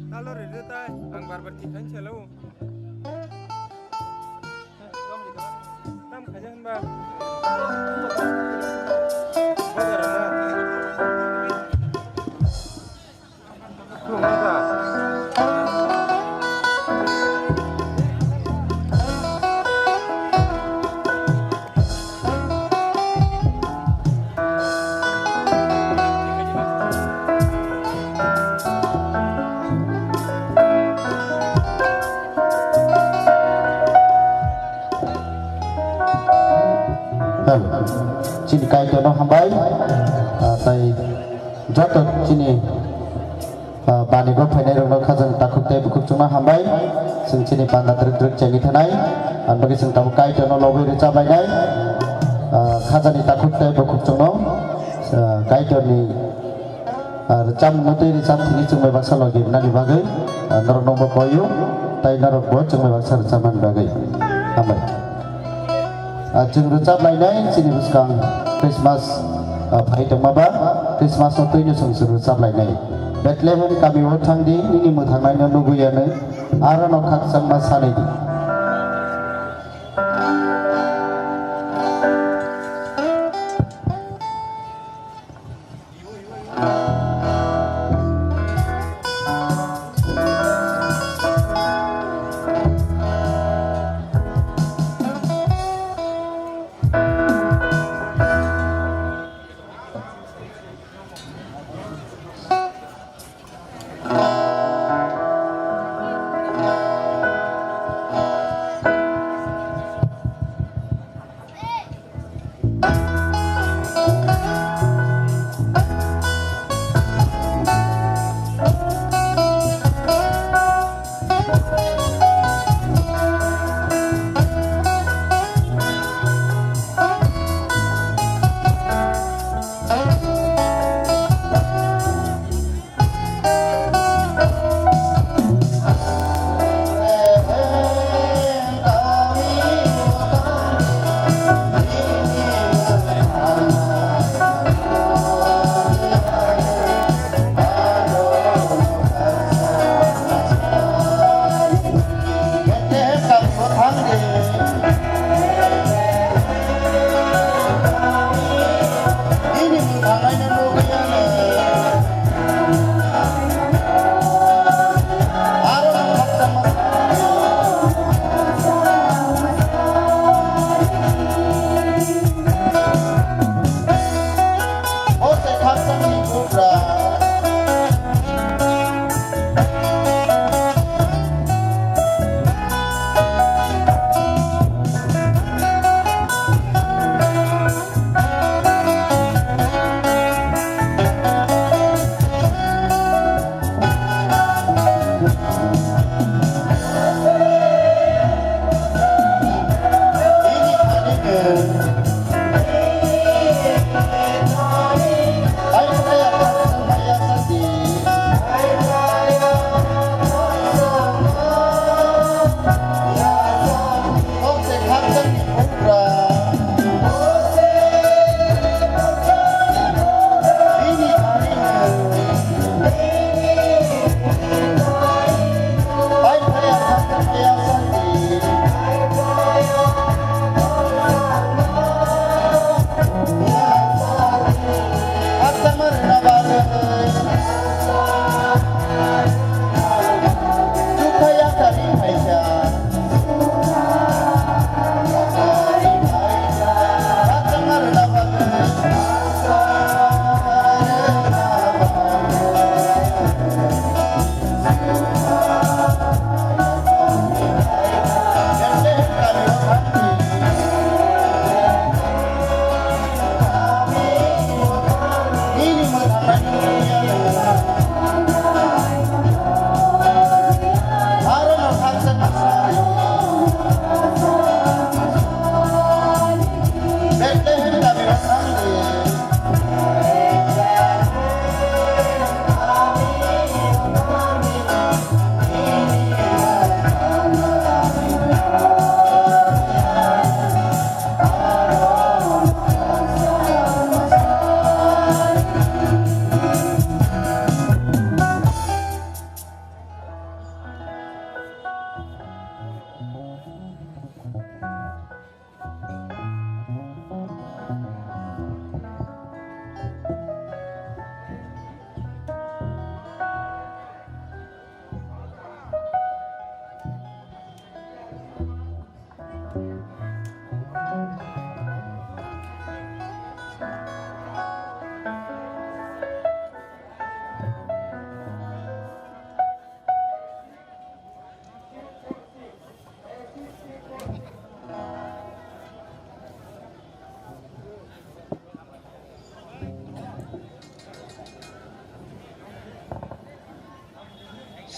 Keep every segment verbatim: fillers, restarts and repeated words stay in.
Talo rede tai, ang bar bar thik khain selo. Tam khaja hanba. Chini Kaitorno hambai, ah, tai joto chini, ah, banigo phainairokno khajani takhuk tei bukhuk chukno hambai. Chwng chini panda twrwk twrwk chengwi thanai, ang bagwi chwng tabuk Kaitorno lobwi rwchap lainai, ah, khajani takhuk tei bukhuk chukno, ah, Kaitorni Ah, rwchapmung tei rwchap thini chwngbai baksa logi rwnani bagwi, ah, norokno bo koiyo, tai norokbo chwngbai baksa rwchapmani bagwi. Hambai. Ah, chwng rwchap lainai chini bwskang Christmas, ah, phai tongma ba, Christmas no twino chwng chwng rwchap lainai. Bethlehem kami o thang di, nini mwthangnaino nugwi anw, aro no khakchangma sanwi di.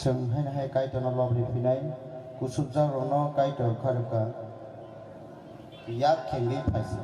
Chwng haino hai Kaitorno lob riphinai, kusupjakrokno Kaitor kharwkha, yak khengwi phaisa.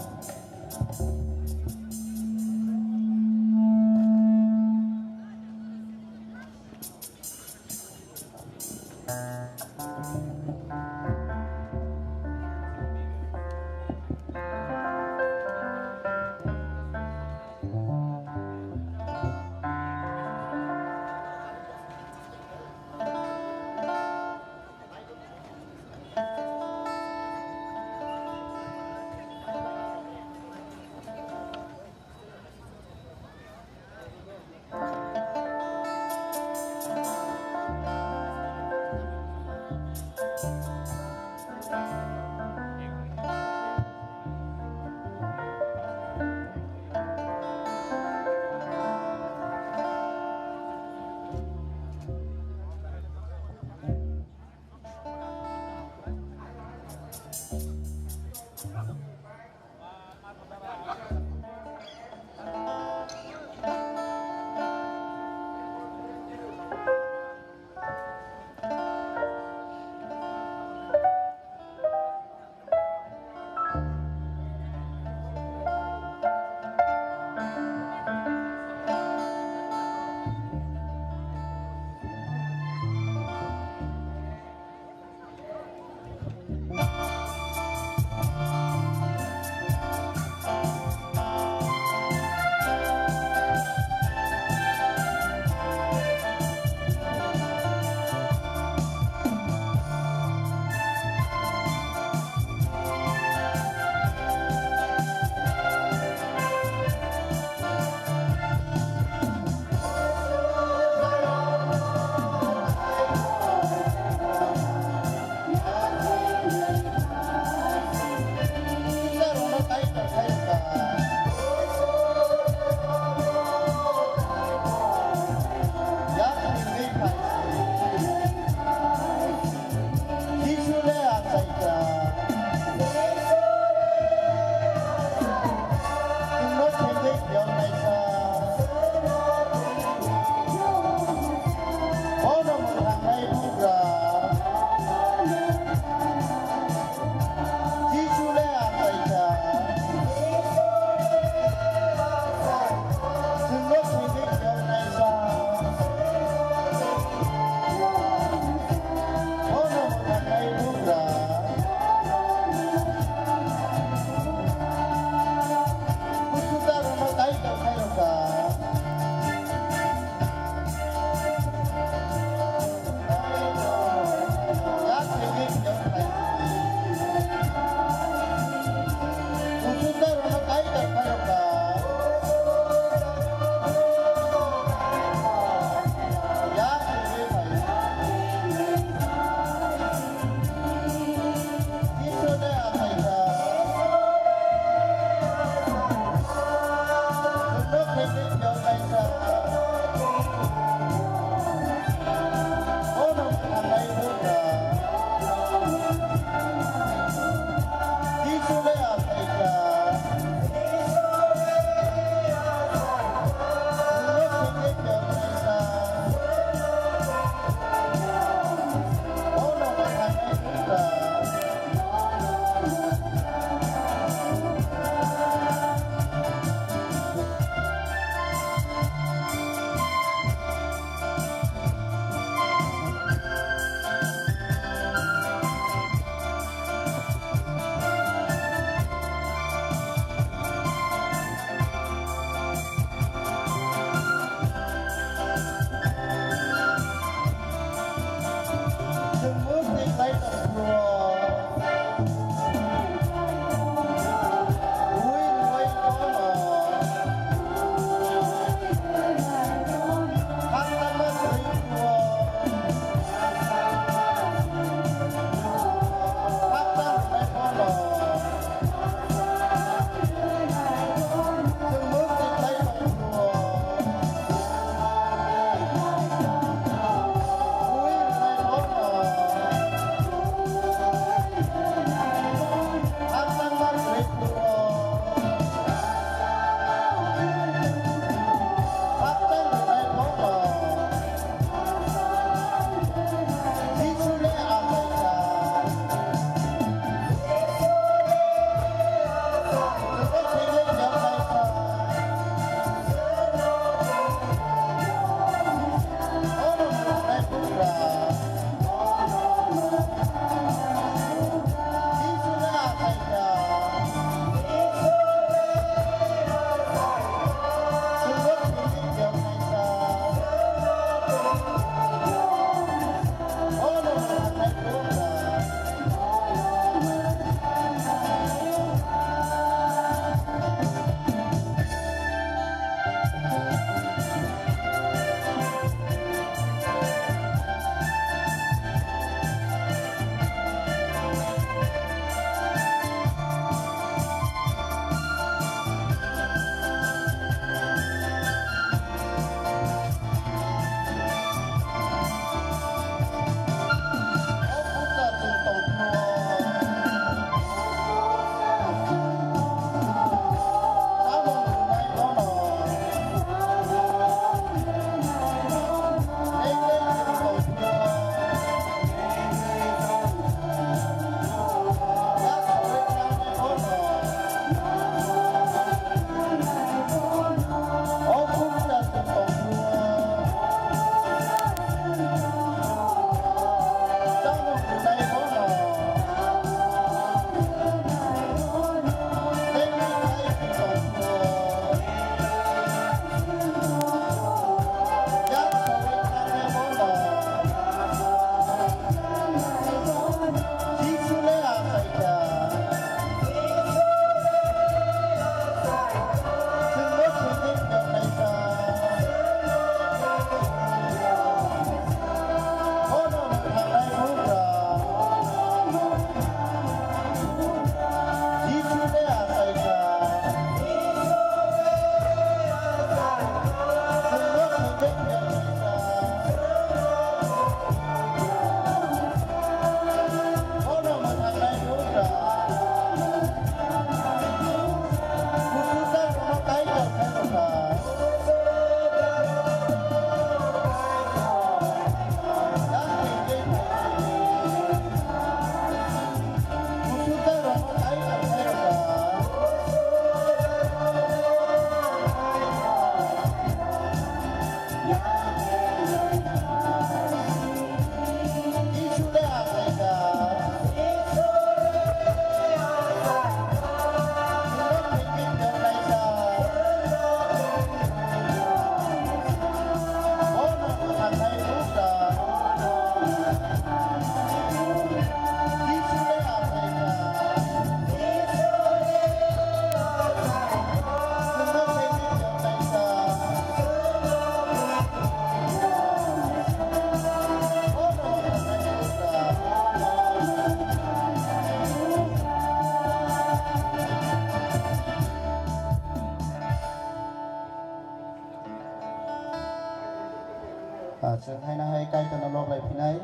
Nok lai phinai,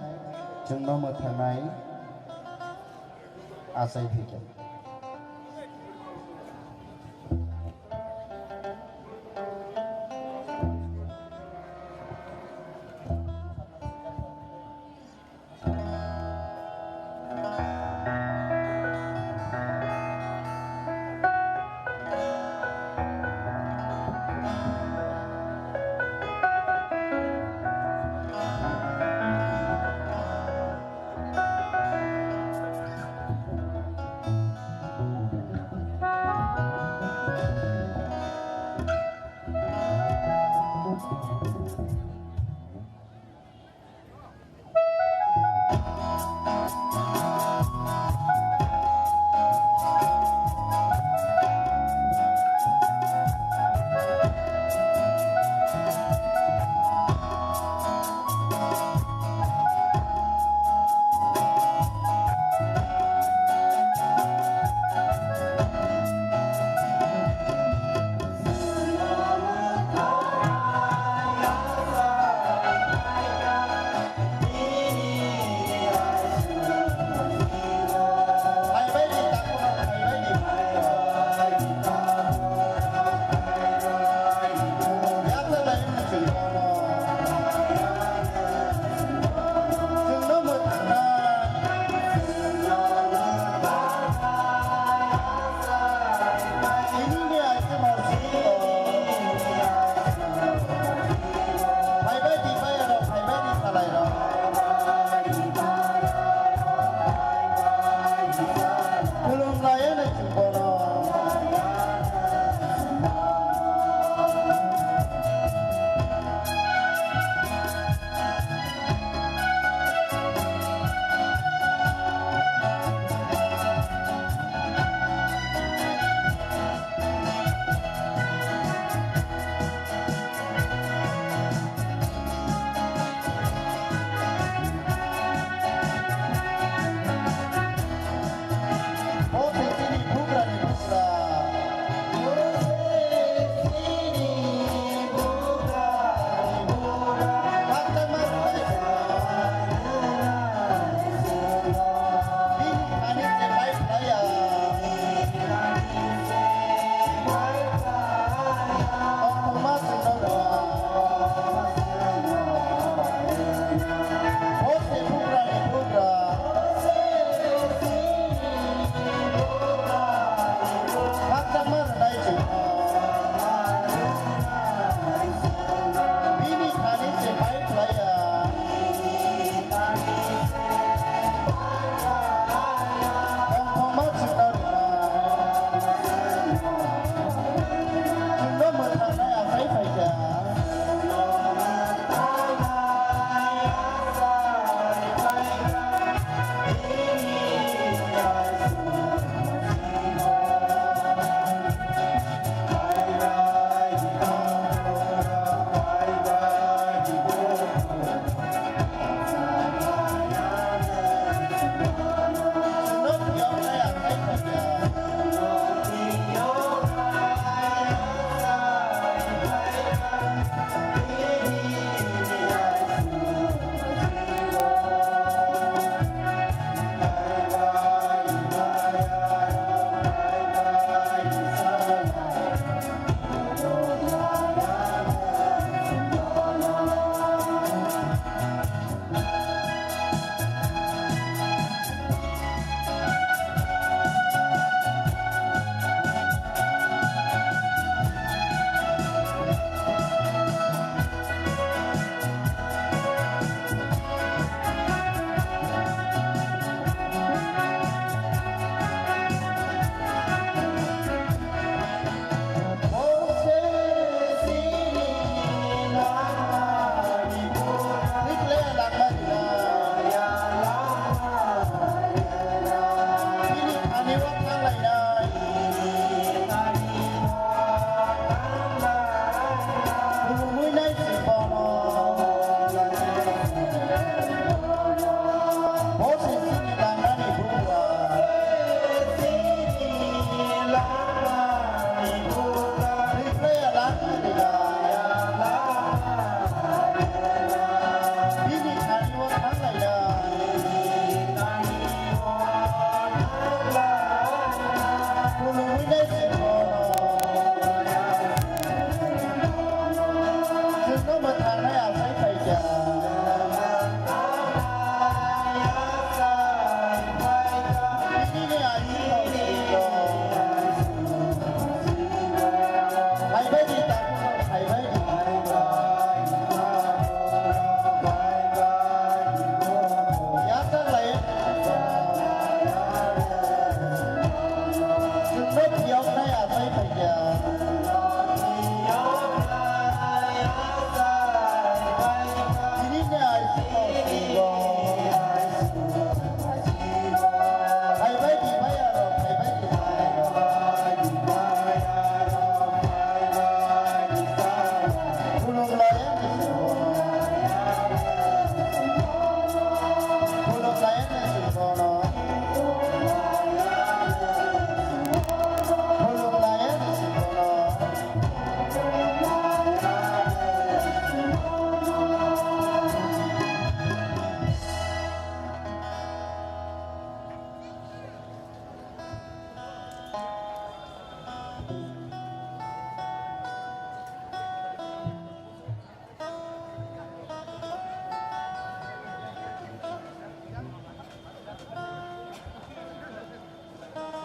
chwngno mwthangnai achai phi khe.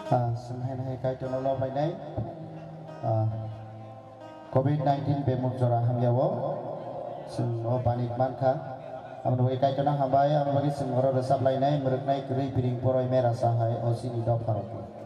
Ah, chwng hai hai Kaitorno lob lainai. Ah, covid nineteen bemuk jora hamya o chwng o banik mankha. Aboni bagwi Kaitorno hambai, aboni bagwi chwng oro rwchap lainai, mwrwknai kwrwi biring boroi mera sa hai o chini dopharok.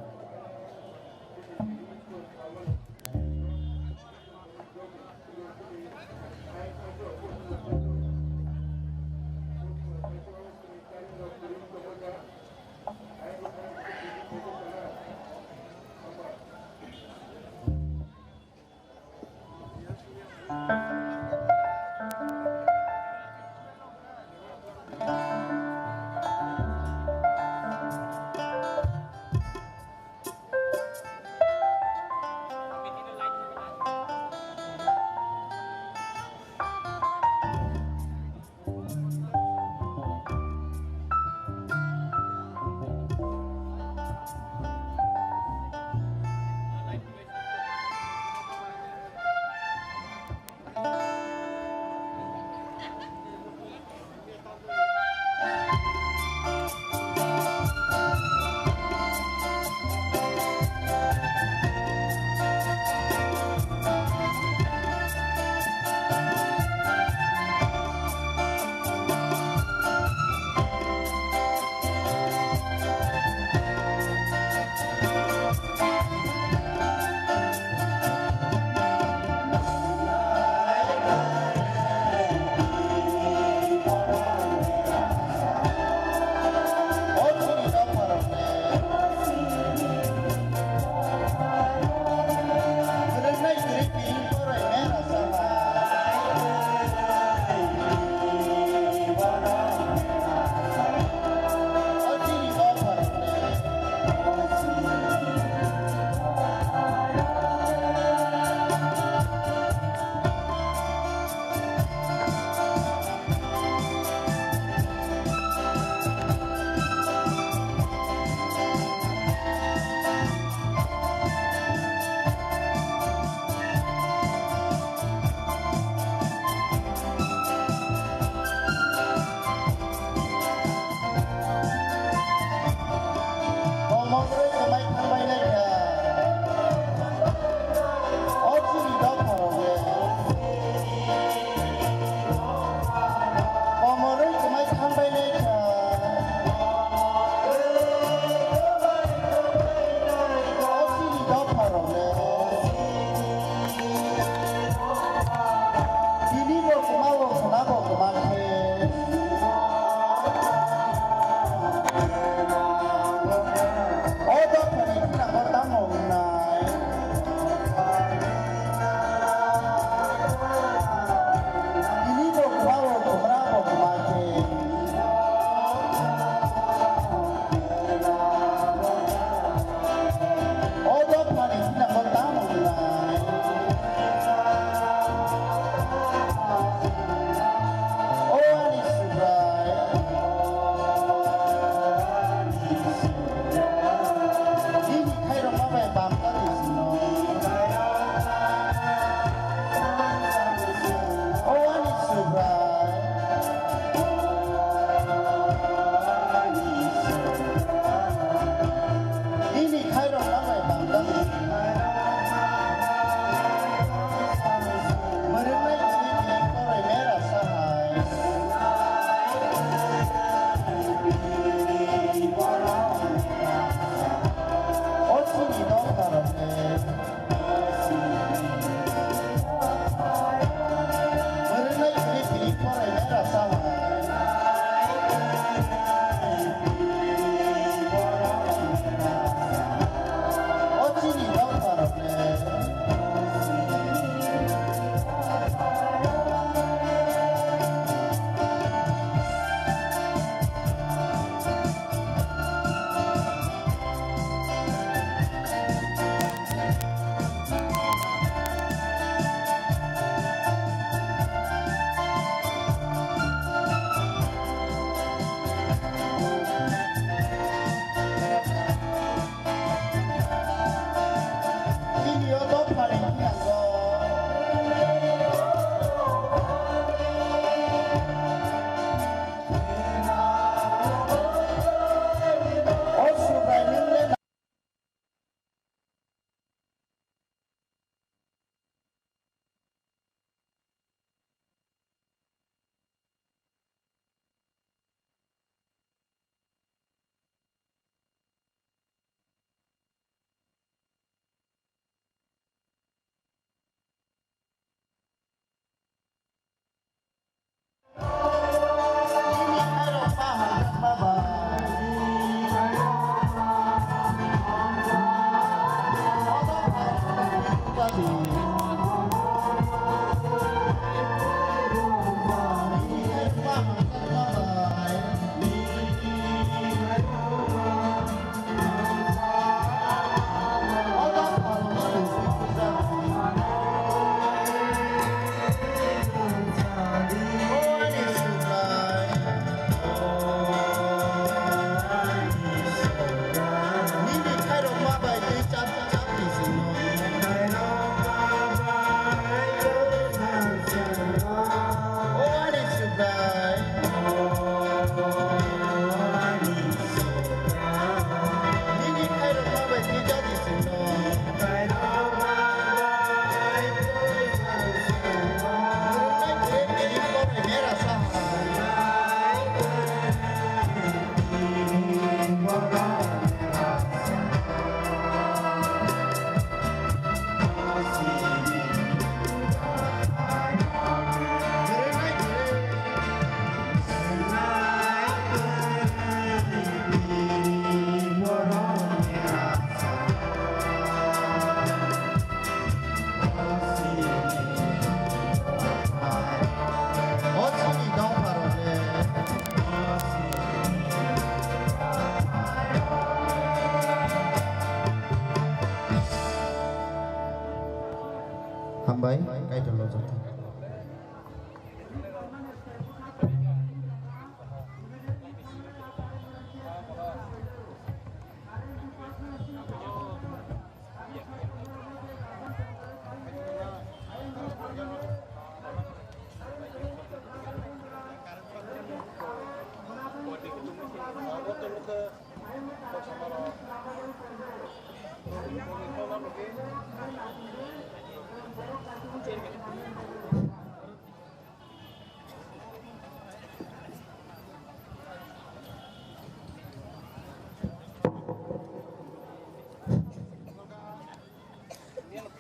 Idol o joto.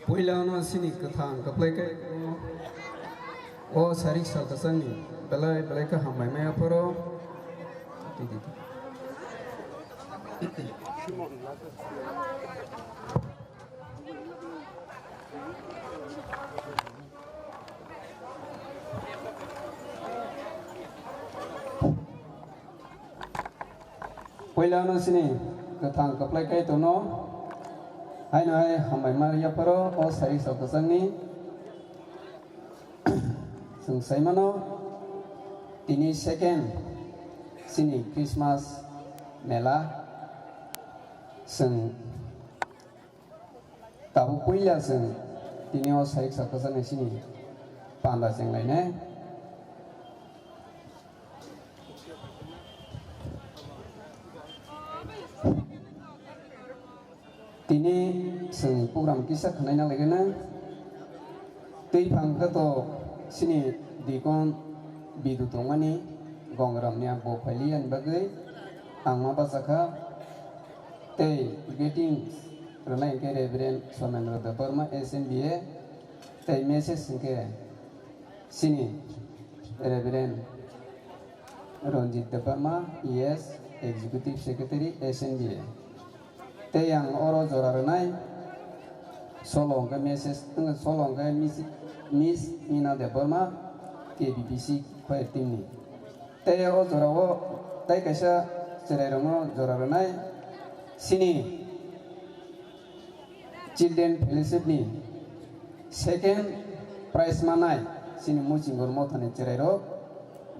Puila no sini kwthang kwplai khe o sarik sal kwchangni belai belai khe hambai maya phoro. Puila no sini kwthang kwplai Kaitorno haino hai hambai ma yapharo o sari sok kwchangni. Chwng sai mano tini second sini Christmas mela chwng Tabuk puila chwng tini o sarik sakha ni sini panda chenglainai. Tini chwng program kisa khwnaina laigana. Twi phang khe to sini dikon bidu tongmani gongram ni ang bo phaili ani bagwi ang ma bachakha. Tei greetings rwnai hwnkhe Reverend Somendra Debbarma, S N B A, tei message hwnkhe chini Reverend Ranjit Debbarma, E S, Executive Secretary, S N B A. Tei ang oro jora rwnai solo hwnkhe message, solo hwnkhe Miss, Miss Mina Debbarma, K B P C choir team ni. Tei o jorao tei kaisa chwrairokno jora rwnai sini Children Fellowship ni second prize manai sini Muchingor mothani chwrairok,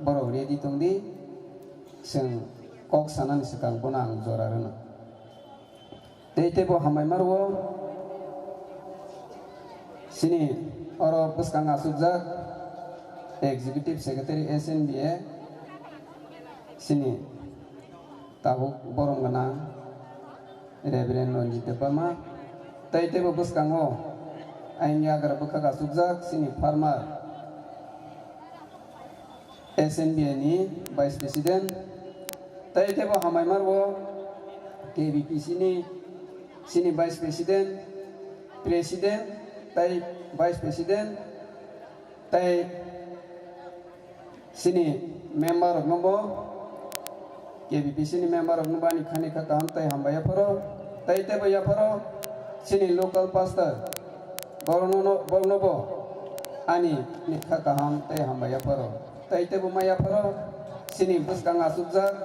borok ready tongdi, chwng kok sanani swkang bono ang jora rwno. Tei teibo hambai ma rwo. Sini oro bwskang achukjak Executive Secretary S N B A, sini tabuk borom gwnang Reverend Ranjit Debbarma. Tei teibo bwskango ayang yagra bwkhak achukjak sini farmer S N B A ni Vice President, tei teibo hambai ma rwo K B P C ni sini Vice President, President tei Vice President tei sini member rokno bo K B P C ni member rokno bo ani khani kha kaham tei hambai yapharo, tei teibo yapharo sini local pastor borokno, borokno bo ani ni kha kaham tei hambai yapharo, tei teibo ma yapharo sini bwskang achukjak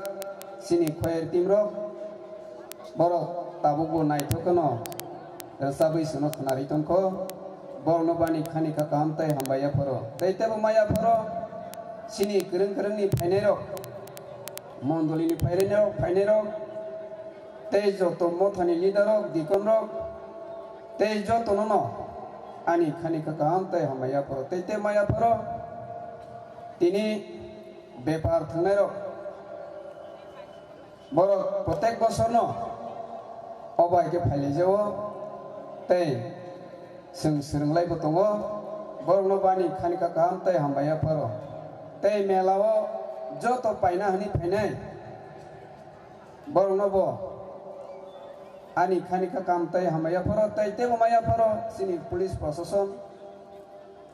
sini choir team rok, borok tabuk bo naithok kheno rwchabwi sino khwnarwi tongkho, borokno bo ani khani kha kaham tei hambai yapharo, tei teibo ma yapharo sini kwrwng kwrwngni phainairok, mondolini phainairok, phainairok, tei joto mothani leader rok, deacon rok, tei jotono no ani khani kha kaham tei hambai yapharo, tei tei ma yapharo tini bepar thwngnairok, borok protek bosorno obo hai khe phailaijao tei chwng swrwnglaibo tongo, borokno bo ani khani kha kaham tei hambai yapharo, tei mela o joto paina hwnwi phainai. Borokno bo ani khani kha kaham tei hambai yapharo, tei teibo ma yapharo chini police prosason,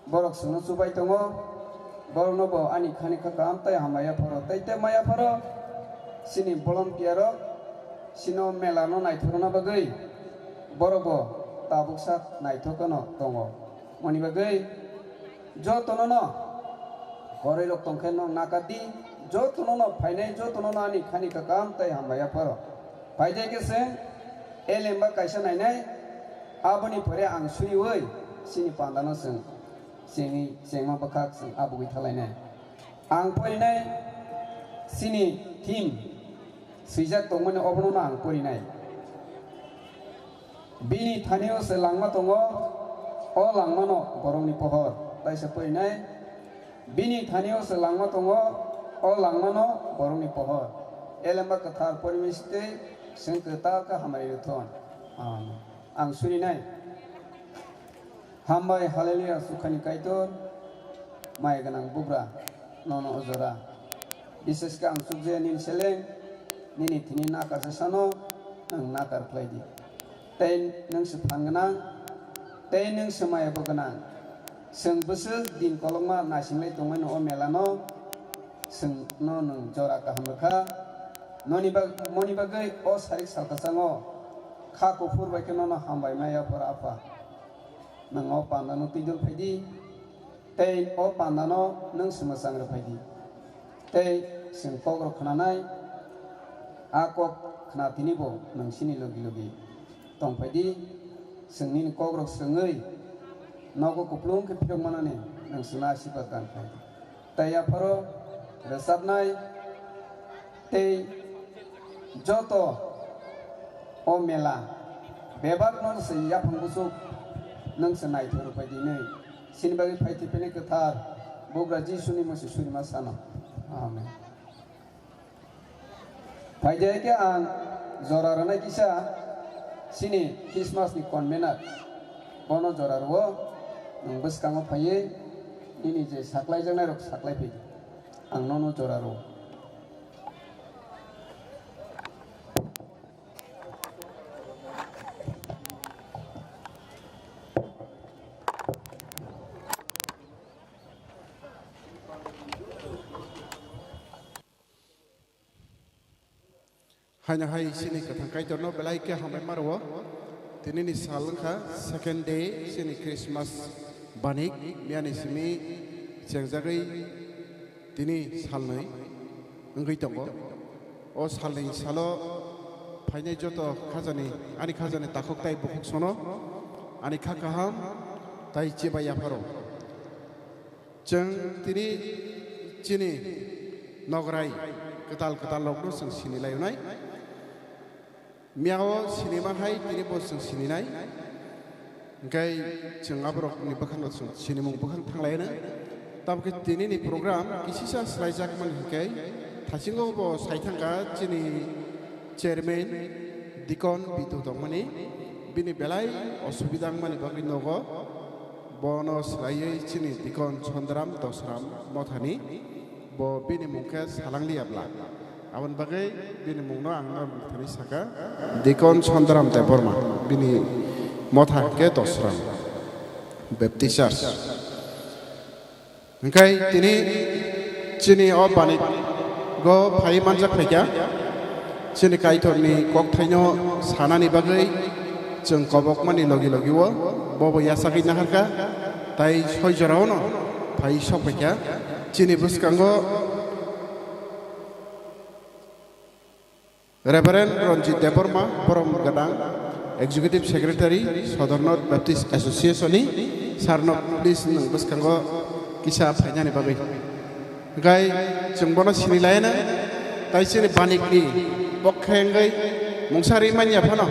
borok chwngno chubai tongo. Borokno bo ani khani kha kaham tei hambai yapharo, tei tei ma yapharo chini volunteer rok chino mela no naithok rwna bagwi borok bo tabuksa naithok no tongo. Moni bagwi jotono no koroi rok tongkhe no nakadi, jotono no phainai, jotono no ani khani kha kaham tei hambai yapharo. Phaidai khe chwng elemba kaisa nainai, aboni pore ang suriui chini pandano chwng chengwi, chengma bwkhak chwng abugwi thalainai. Ang porinai chini theme swijak tongmani obono ang porinai. Bini thanio se langma tongo, o langmano borokni pohor. Taisa porinai, bini thanio se langma tongo, o langmano borokni pohor. Elemba kwthar porimai sitei, chwng kwtal khe hamari rwthon. Amen. Ang surinai. Hambai, haleluya, sukhani Kaitor, maya gwnang bugra, nono o jora. Bises khe ang chukjaya nini seleng, nini thini nakar sano, nwng nakar khlai di. Tei nwng se phan gwnang, tei nwng se maya bo gwnang. Chwng bwswk din kolokma naisinglai tongmani o melano, chwngno nwng jora kaham rwkha. Noni bag-, moni bagwi o sarik salkasango kha kuphur bai khe nono hambai ma yaphar Apha. Nwng o pandano twidul phai di, tei o pandano nwng se mwchang rw phai di. Tei chwng kokrok khnanai, a kok khna tini bo nwng chini logi logi tong phai di. Chwng nini kokrok swrwngwi nogo kupulung khe phiyok manani nwng chwngno asirwad dan khai di. Tei apharo rwchapnai tei joto o mela bebakno se yaphang buchuk nwng se naithok rw phai di hwnwi chini bagwi phai thwiphaini kwthar bugra Jisuni musi surima sano. Amen. Phaidi hai khe ang jora rwnai kisa chini Christmas ni convener, bono jora rwo, nwng bwskango phaiwi nini je saklaijaknai rok saklai phai di, ang nono jora rwo. Haino hai chini kwthang Kaitorno belai khe hambai ma rwo. Tinini sal wngkha second day chini Christmas banik, miyani simi chengjagwi tini salnwi wngwi tongo. O salni salo phainai joto khajani, ani khajani takhuk tai bukhuk sono, ani kha kaham tai chibai yapharo. Chwng tini chini nograi kwtal kwtal rokno chwng sini lainai. Miyao sinima hai tini bo chwng sininai. Hwnkhe chwng aborokni bwkhangno chwng sinimung bwkhang thanglaino. Tabukhe tinini program kisisa swlaijakmani hwnkhe thasingo bo saithangkha chini chairman Dikon Bitu tongmani. Bini belai osubida wngmani bagwi nogo. Bono swlaiwi chini Dikon Sondaram Dosram Mothani, bo bini mung khe Salangli Abla. Aboni bagwi bini mungno ang norok thani saka, Dikon Sondaram Debbarma, bini motha khe Dosram Baptist Church. Hwnkhe tini chini o bani go phai manjak phaikha, chini Kaitorni kokthaino sanani bagwi chwng kobokmani logi logi o bobo yasagwi naharkha, tai soi joraono phai sok phaikha. Chini bwskango Reverend Ranjit Debbarma, Borom Gadang, Executive Secretary, Sodor North Baptist Association ni, sir no please nwng bwskango kisa phainani bagwi. Hwnkhe chwng bono sini laina, tai chini banikni pokhe wngwi mungsa ri manya phano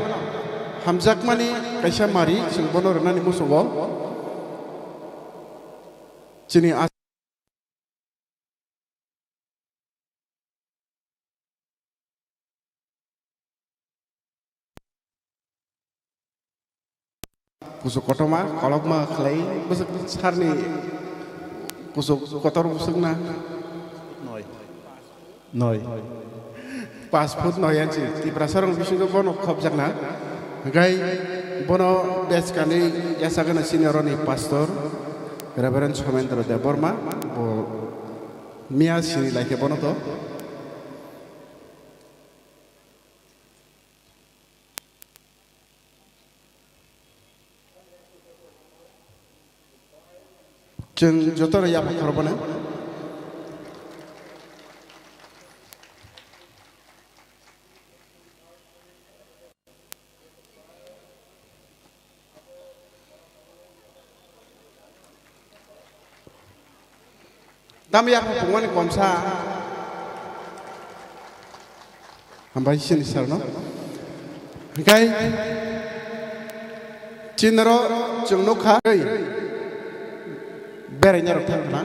hamjakmani kaisa mari chwng bono rwnani muchungo. Chini Kusuk kotorma, kolokma khlai, bwswk sarni kusuk kotor bwswkna. Noi. Noi. Pas foot noi ansi, Tiprasa rong bisingo bono khopjakna. Hwnkhe bono beskani yasakna senior ni pastor, Reverend Somendra Debbarma, bo miya sini laikhe bono to. Chwng jotono yapha khorokbana. Tamo yapha pungmani komsa. Hambai sini sarno. Hikai chinro chwng nukha. Beraina rok thang khna.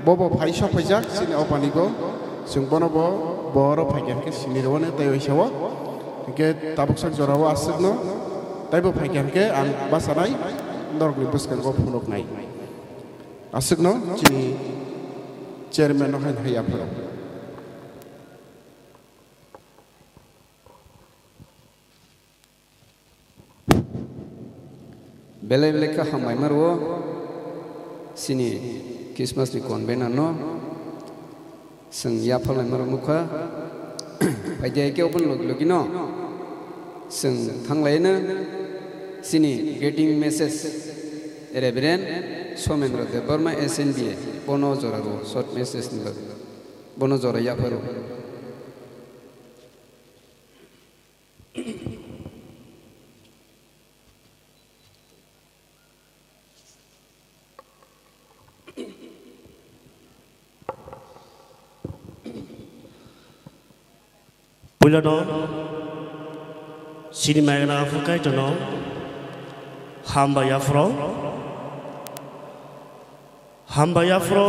Bobo phai sok phaijak sini opani go. Chwng bono bo boro phai khe sini rwani tei oisawo. Hinkhe tabuk sak jorao aswkno. Taibo phai khe ang basanai norokni bwskango phunuknai. Aswkno chini chairman no hai hai aphuru. Belai belai kha hambai maro sini Christmas ni convener no. Chwng yaphalnai maro nukha. Phaidi hai khe obo logi logi no chwng thanglaina chini greeting message Reverend Somendra Debbarma S N B A bono jora rw short message ni bagwi bono jora yapharo. Puilano sini maigana aphuru Kaitorno hambai yaphro. Hambai yaphro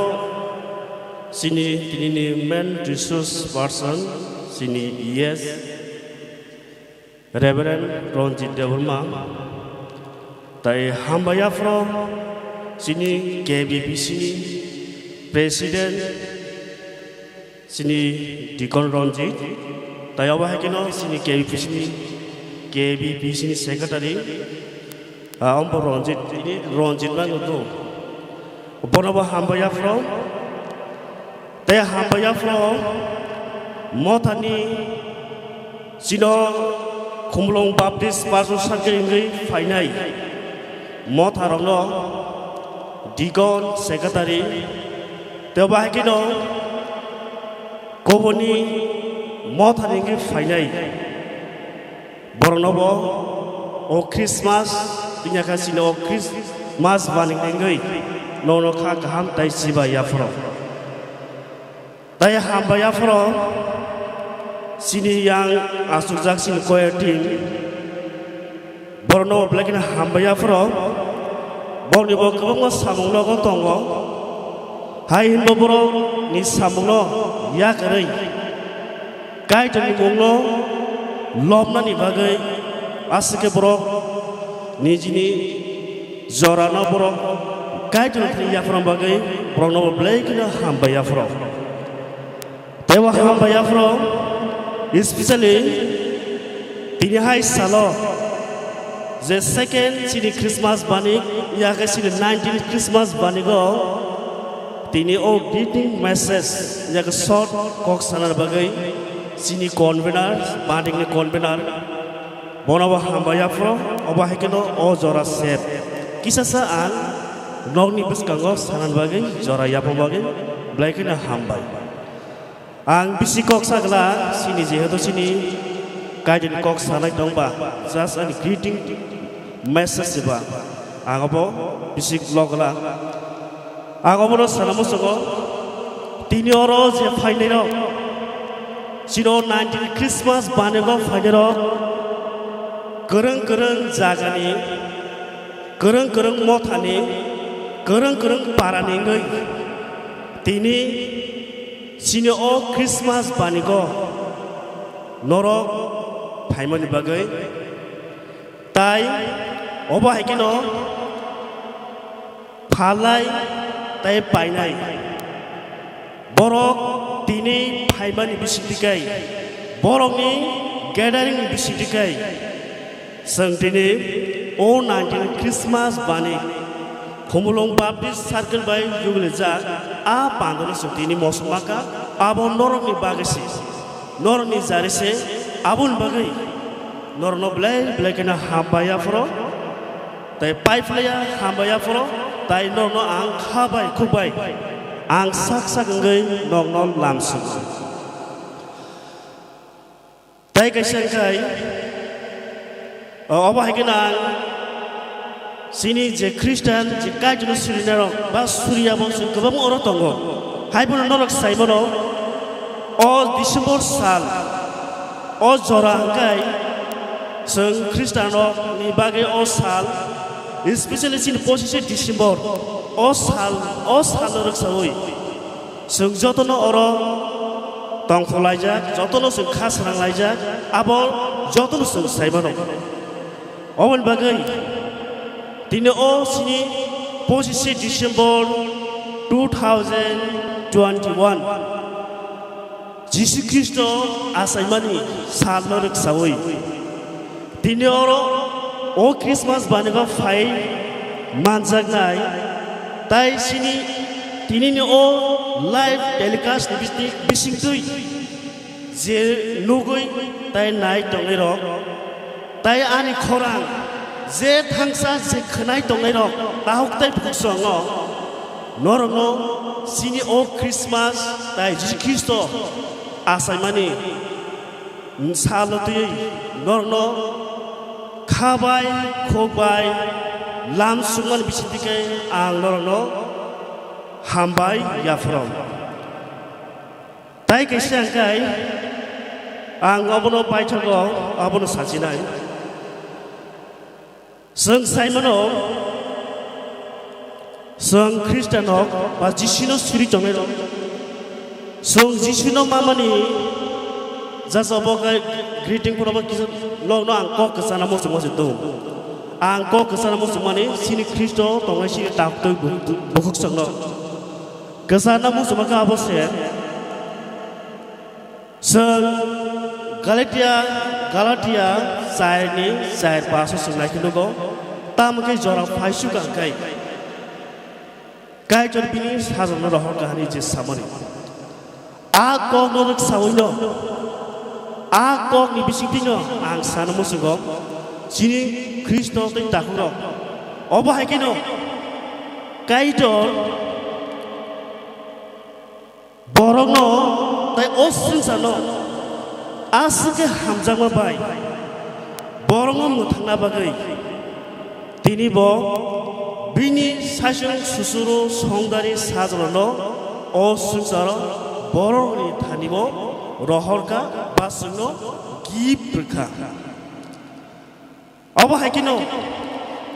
sini tinini main resource person sini E S Reverend Ranjit Debbarma, tai hambai yaphro sini K B P C ni President sini Deacon Ranjit, tai obo hai kheno sini K B P C ni, K B P C ni Secretary, ah, ombo Ranjit, ini Ranjit ma nugo. Bono bo hambai yaphro. Tei hambai yaphro mothani sino Khumulwng Baptist Pastor Circle wngwi phainai motharokno Deacon, Secretary, tei bahai kheno kubuni mothani wngwi phainai. Borokno bo o Christmas, tini kha sini o Christmas bani wngwi nono kha kaham tai chiba yaphro. Tai hambai yaphro sini yang asukjak sini choir team. Borokno belai kheno hambai yaphro. Borokni bo kwbangma samung nogo tongo. Hai hinbo borokni samungno yakarwi Kaitorni mungno lobnani bagwi aswk khe borok nijini jorano borok Kaitorni thani yapharna bagwi borokno bo belai kheno hambai yaphro. Tei bo hambai yaphro, especially tini hai salo je second chini Christmas bani, yakhe chini nineteen Christmas banigo, tini o greeting message yakhe short kok sana bagwi chini convener, bandingni convener, bono bo hambai yaphro, obo hai kheno o jora sep. Kisasa ang nokni bwskango sana bagwi, jora yapha bagwi, belai kheno hambai. Ang bisi kok sagla sini, jehetu sini Kaitorni kok sanai tongba, just ani greeting message ba, ang obo bisi logla. Ang obono sana muchungo, tini oro je phainai rok, sino nineteen Christmas banigo phainai rok, kwrwng kwrwng jagani, kwrwng kwrwng mothani, kwrwng kwrwng parani wngwi tini chini o Christmas banigo norok phaimani bagwi, tai obo hai kheno phalai tai painai. Borok tini phaimani bisingtwi kai, borokni gathering ni bisingtwi kai, chwng tini o nineteen Christmas bani Khumulwng Baptist Circle bai yugulijak a pandano chwng tini mosok maka, abo norokni bagwi se, norokni jari se, aboni bagwi norokno belai belai kheno hambai yaphro. Tai paiphlaiya hambai yaphro, tai nokno ang kha bai khuk bai ang sak sak wngwi nokno lamsuk. Tai kaisa wngkhai, o-, obo hai kheno ang chini je Christian, je Kaitorno sirinai rok ba suriya bo chwng kwbangma oro tongo. Haiphano norok sai mano, o December sal, o jora hwnkhe chwng Khristanrokni bagwi o sal, especially chini pochishe December, o sal, o salno rwksaui chwng jotono oro tongkhorlaijak, jotono chwng kha sranglaijak, abo jotono chwng sai mano. Oboni bagwi tini o chini pochishe December two thousand twenty-one, Jisu Khristo achaimani salno rwksaui tini oro o Christmas banigo phai manjaknai, tai chini tinini o live telecast ni bising, bisingtwi je nugwi tai nai tongnairok, tai ani khorang je thangsa je khwnai tongnairok, tahuk tai bukhuk swngo, norokno chini o Christmas tai Jisu Khristo achaimani salno twiwi norokno kha bai, khuk bai, lam sukmani bisingtwi khe ang norokno hambai yapharok. Tai kaisa hwnkhe ang obono paithago, abono sachinai. Chwng sai mano, chwng Khristianrok ba Jisuno suri tongnairok. Chwng Jisuno mamani jasa bo khe greeting phano bo kisa nokno ang kok kwchana muchungma se tongo. Ang kok kwchana muchungmani chini Khristo tongnai chini taktwi bu-, bukhuk chwngno. Kwchana muchungma khe abo se. Chwng Galatia, Galatia char ni char paso chwng nai khe nugo, tamo khe jora phaisuk ang khe Kaitor bini sajwkno rohor kahani je samani. A kokno rwksawino, a kokni bisingtwino ang sana muchungo, chini Khristo tei takhukrok. Obo hai kheno Kaitor borokno tei o swngcharno aswk khe hamjakma bai borokno mwthangna bagwi tini bo bini saichung susuru songdari sajlano o swngcharo borokni thani bo rohorkha ba chwngno gift rwkha. Obo hai kheno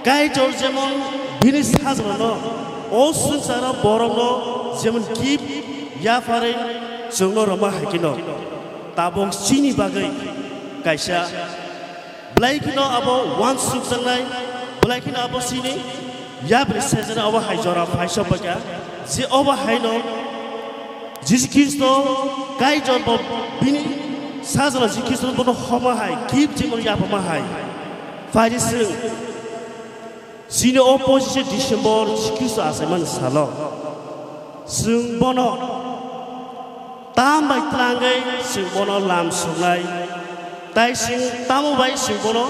Kaitor jemon bini sajlano o swngcharo borokno jemon gift yapharwi chwngno rwma hai kheno tabuk chini bagwi kaisa belai kheno abo uansukjaknai, belai kheno abo chini yapri sejana obo hai jora phaisa paikha je obo haino Jisu Khristo Kaitor bo bini sajla Jisu Khristo bono homa hai, gift jemon yapharma hai. Phaidi chwng chini o pochishe December Jisu Khristo achaimani salo chwng bono tam bai twlangwi chwng bono lam sungnai, tai chwng tamo bai chwng bono,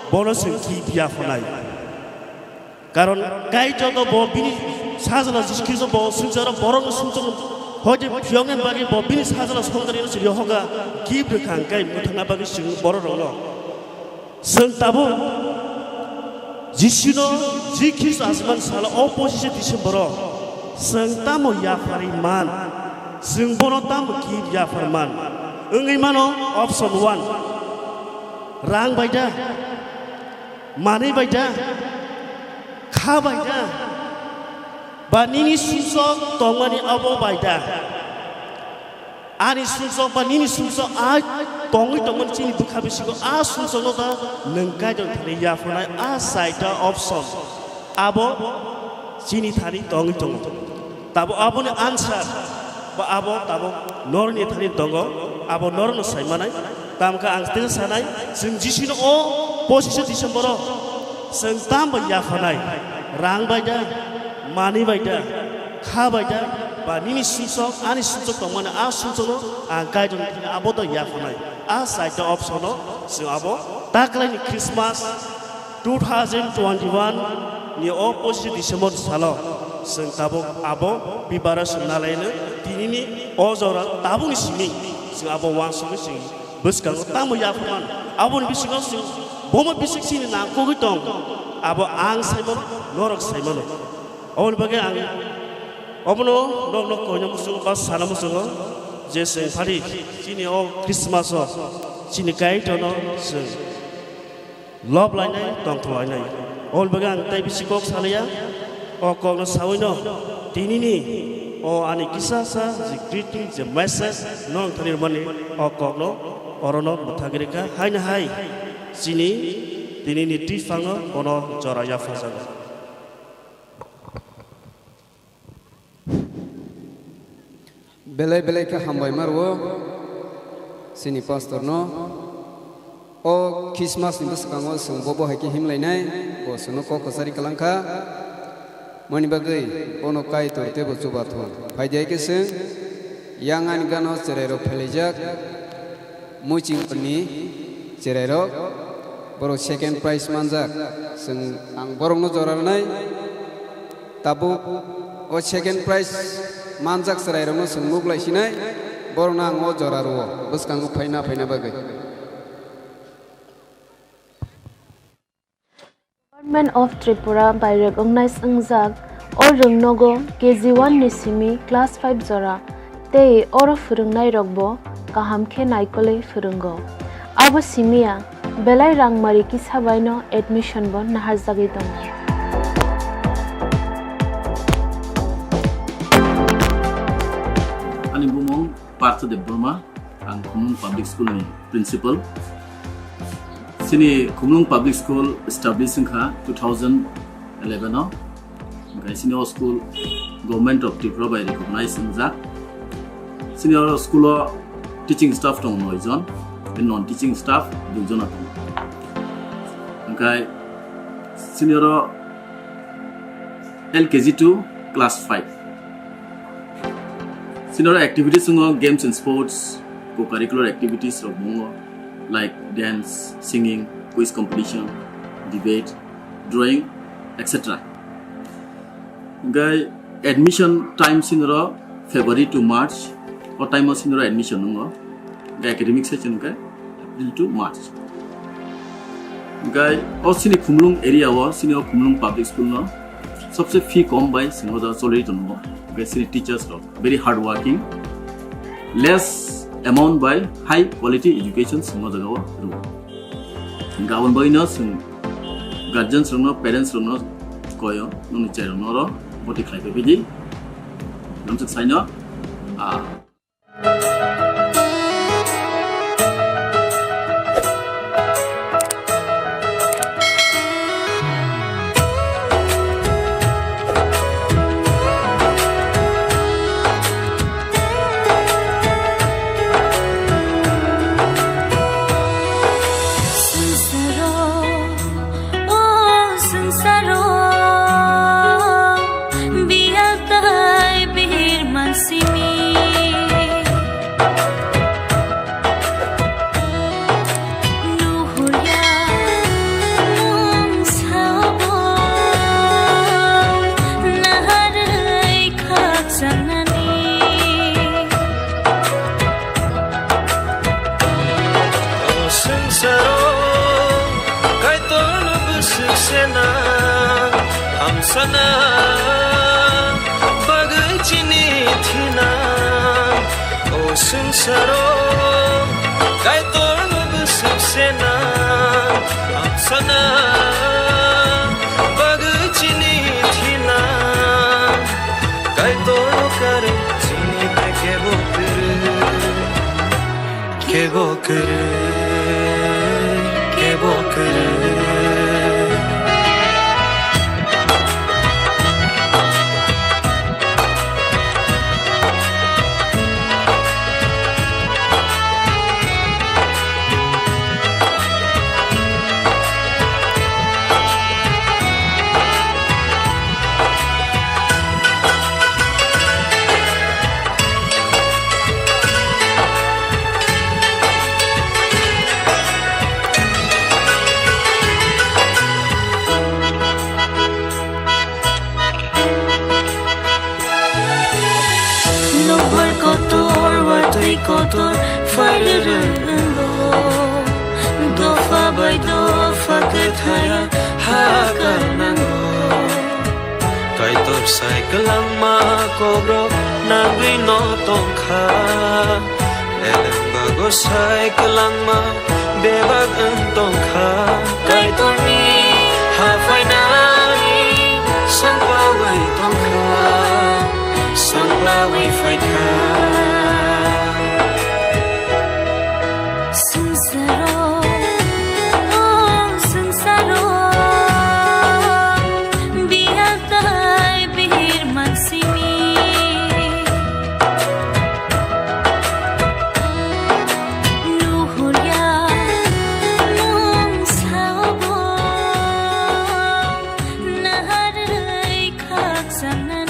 bono chwng gift yapharnai. Karon Kaitor no bo bini sajla Jisu Khristo bo swngcharo borokno swngchar hoite phiyoknani bagwi bo bini sajla songdarino se yohoga gift rwkha hwnkhe mwthangna bagwi chwng borok rokno. Chwng tabuk Jisuno Jisu Khristo asman salo o pochishe December o chwng tamo yapharwi man, chwng bono tamo gift yaphar man? Wngwi mano option one, rang bai da? Manwi bai da? Kha bai da? Ba nini sumsok tongmani abo bai da? Ani sumsok ba nini sumsok a tongwi tongmani chini bwkha bisingo a sumsokno da nwng Kaitor thani yapharnai a chaita option abo chini thani tongwi tongo. Tabuk aboni answer ba abo tabuk norokni thani tongo, abo norokno sai manai. Tamkhe ang tei sanai, chwng Jisuno o pochishe December o chwng tamo yapharnai? Rang bai da, manwi bai da, kha bai da, ba nini sumsok, ani sumsok tongmani a sumsokno ang Kaitorni thani abo da yapharnai? A chaita option o chwng abo taklaini Christmas two thousand twenty-one ni o pochishe December salo chwng tabuk abo preparation nalaino tinini o jora tabukni simi chwng abo uansugwi chwng bwskango tamo yapharmano. Aboni bisingo chwng bomo bising chini nangkukgwi tong, abo ang saimano, norok saimano. Aboni bagwi ang Obono nokno koina muchungo ba sana muchungo je chwng phari chini o Christmas o chini Kaitorno chwng lob lainai, tongthok lainai. Oboni bagwi ang tei bisi kok salaiya. O kokno sawino tinini o ani kisa sa je greeting, je message nong thani rwmani, o kokno orono mwthagwi rwkha. Haino hai chini tinini twi phangno bono jora yaphajago. Belai belai khe hambai ma rwo chini pastor no. O Christmas ni bwskango chwng bo bo hai khe himlainai, bo chwngno kok kwchari kwlang kha. Mani bagwi bono Kaitor teibo chubathung. Phai di hai khe chwng yang ani gana o cherai rok phelaijak muiching ni cherai rok, borok second prize manjak. Chwng, ang borokno jora rwnai. Tabuk o second prize manjak chwrairokno chwng nuk lai sinai, borokno ang o jora rwo bwskango phaina phaina bagwi. Government of Tripura bai recognize wngjak o rwngnogo K G one ni simi class five jora. Tei oro phwrwngnairokbo kaham khe naikolwi phwrwngo. Abo simi ya, belai rangmari kisa baino admission bo naharjagwi tongo. Ani bumung Partha Debbarma, ang Khumlung Public School ni principal. Chini Khumlung Public School establish wngkha two thousand eleven o. Hingke chini o school Government of Tripura bai recognize wngjak. Chini o school o teaching staff tongo noi jon, tei non teaching staff dui jona tongo. Hingke chini oro L K G to class five. Chini oro activities wngo games and sports, co-curricular activities rok wngo, like dance, singing, quiz competition, debate, drawing, et cetera. Hingke admission time chini oro February to March, o time o chini oro admission wngo. Hingke academic session hingke April to March. Hingke o chini Khumlung area o, chini o Khumlung Public School no sobse fee kom bai chwng o jaga cholwi tongo. Hingke chini teachers rok very hard working, less amount bai high quality education chwng o jaga o rwo. Hingke aboni bagwi no chwng guardians rok no, parents rok no koyo, nokni chwrai rok no oro boti khlai pai di. Namsuk sai no, ah, O swngcharo biyal tai birman simi. Nuhurya mungsa obo naharwi khakchangna. O swngcharo Kaitorno bwswk sena, hamsana bagwi chini thina. O swngcharo Kaitorno bwswk sena, hamsana bagwi chini thina. Kaitorno karwi chini bai kebo kwrwi, kebo kwrwi, kebo kwrwi. Nokbar kotor, watwi kotor, phairwrwng wngo. Dopha bai dopha kwthaya hakar nango. Kaitor Sai kwlangma kokrok nangwi no tongkha, eleng bago sai kwlangma bebak wng tongkha. Kaitorni haphainai sanglawi tongkha, sanglawi phaikha. Swngcharo, o swngcharo, biyal tai bihir mansini. Nuhurya nwng sao bo naharwi khakchangna.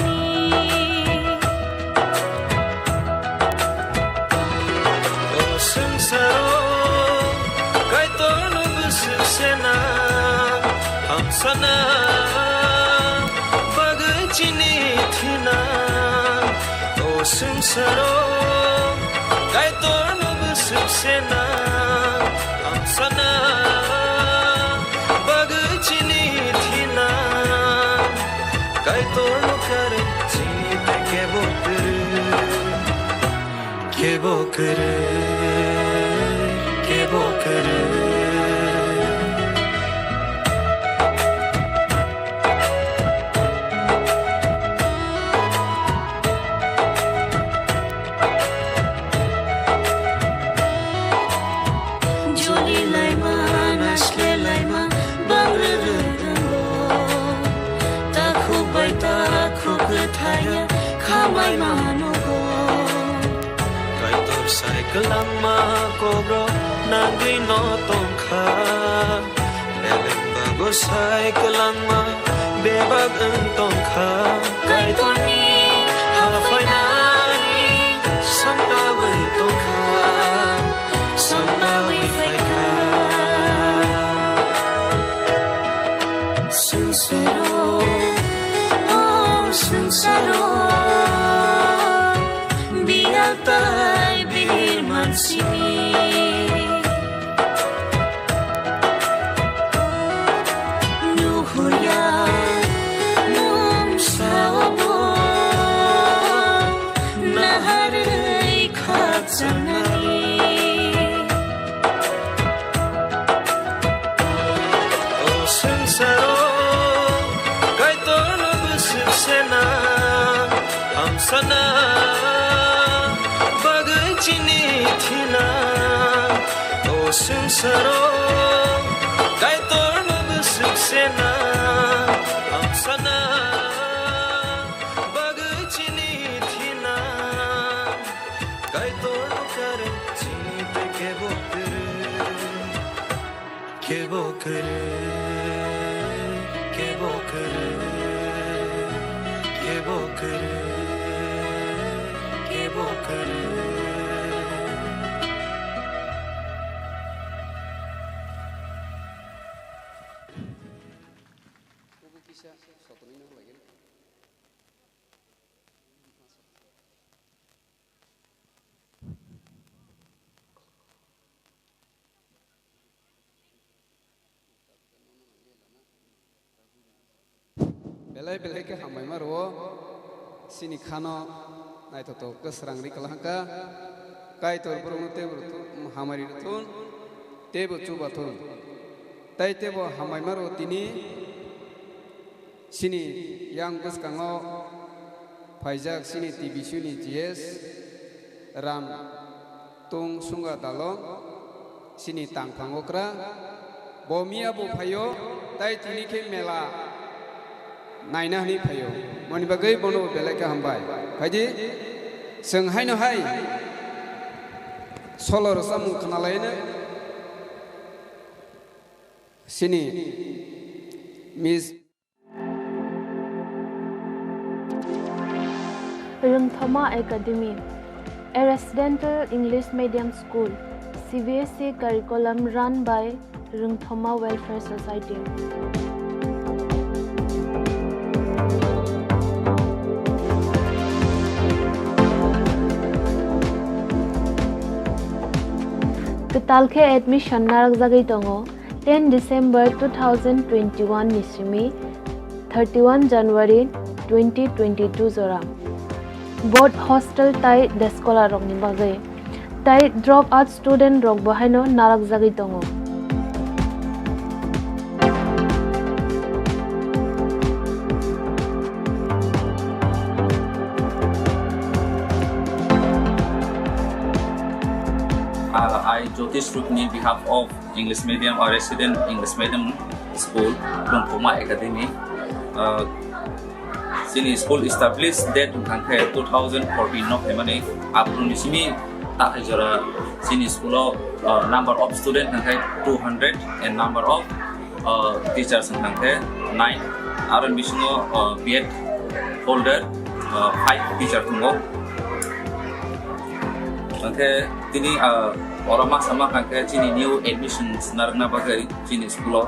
O swngcharo Kaitorno bwswk sena, hamsana bagwi chini thina. O swngcharo Kaitorno bwswk sena, hamsana bagwi chini thina. Kaitorno karwi chini bai kebo kwrwi, kebo kwrwi, kebo kwrwi. Joli laima, nasle laima, bangrwrwk wngo. Takhuk bai takhuk kwthaiya khamai mano go. Kaitor sai kwlangma kokrok nangwi no tongkha. Beleng bago sai kwlangma bebak wng tongkha. Kaitorni haphainai sanglawi tongkha, sanglawi phaikha. Swngcharo, o swngcharo, biyal tai bihir mansini. Nuhurya nwng sao bo naharwi khakchangnani. O swngcharo Kaitorno bwswk sena, hamsana bagwi chini thina. O swngcharo Kaitorno bwswk sena, hamsana bagwi chini thina. Kaitorno karwi chini bai kebo kwrwi, kebo kwrwi, kebo kwrwi, kebo kwrwi, kebo kwrwi. Belai belai khe hambaima rwo, chini khano naithotok khe srang ri kwlangkha. Kaitor borokno teibo rwthun, hamari rwthun, teibo chubathun. Tai teibo hambaima rwo tini. Chini yang bwskango phaijak chini T B C ni G S Ram Tung Sunga Dalong, chini tangphang okra. Bo miya bo phaio, tai tini khe mela naina hwnwi phaio. Moni bagwi bono belai khe hambai. Phaidi, chwng haino hai solo rwchapmung khwnalaino chini Miss Rwngthoma Academy, a residential English medium school, C B S E curriculum run by Rwngthoma Welfare Society. Kwtal khe admission narwkjagwi tongo. Ten December two thousand twenty-one ni simi thirty-one January twenty twenty-two jora. Both hostel tai day scholar rokni bagwi. Tai drop out student rok bo haino narakjagwi tongo. Uh, I, Jyotish Rupni, behalf of English medium or resident English medium school, Lungkhoma Academy. Uh, chini school establish date hwnkha khe two thousand fourteen no phaimani, aphuru ni simi takhai jora chini school o, uh, number of student hwnkha khe two hundred and number of, uh, teachers hwnkha khe nine, aro bisingo, uh, B Ed holder, uh, five teacher tongo. Hwnkhe tini, ah, oro ma sama kha khe chini new admissions narwkna bagwi chini school o.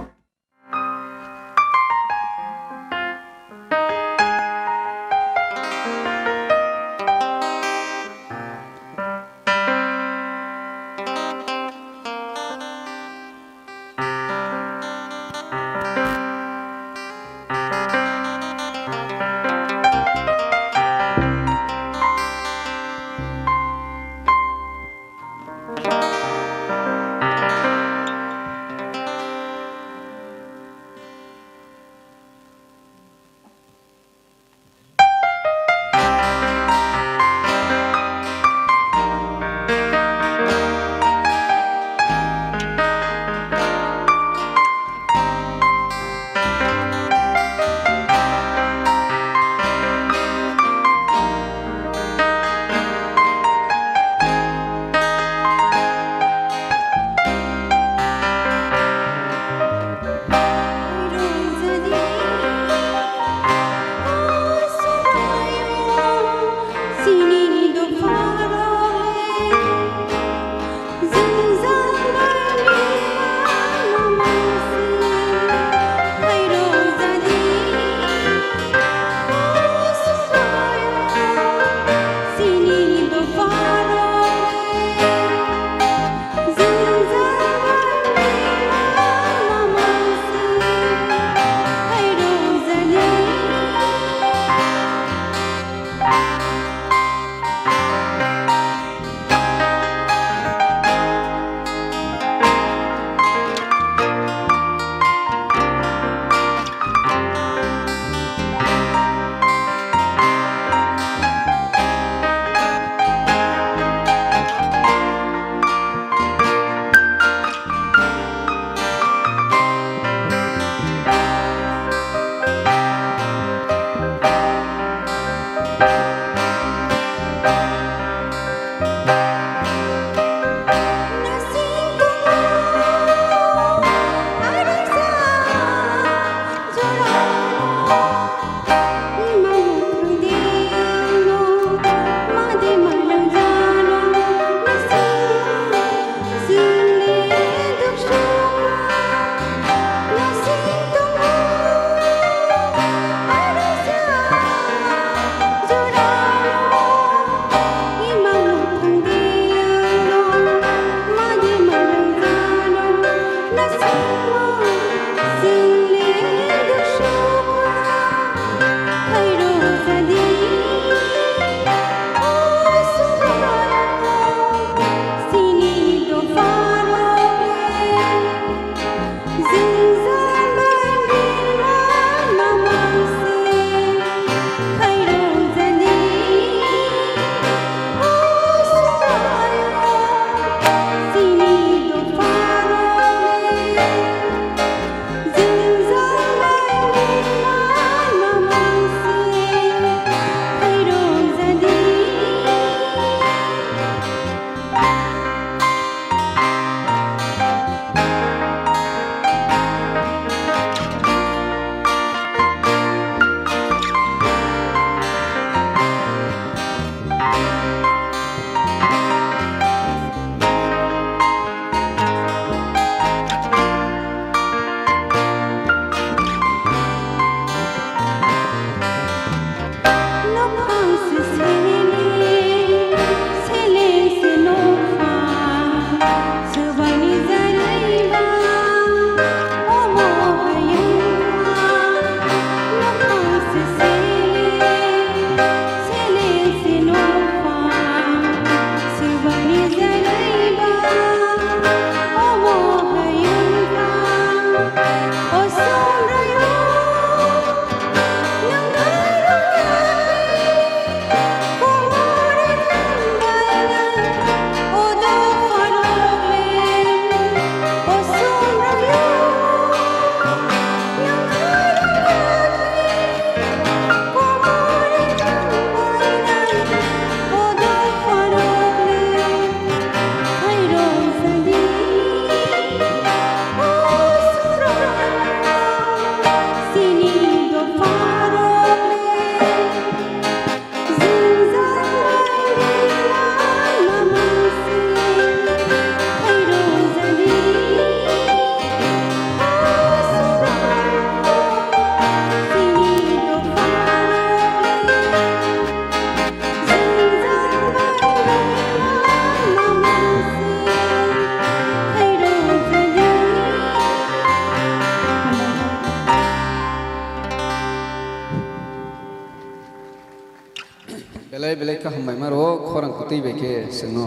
Khe chwngno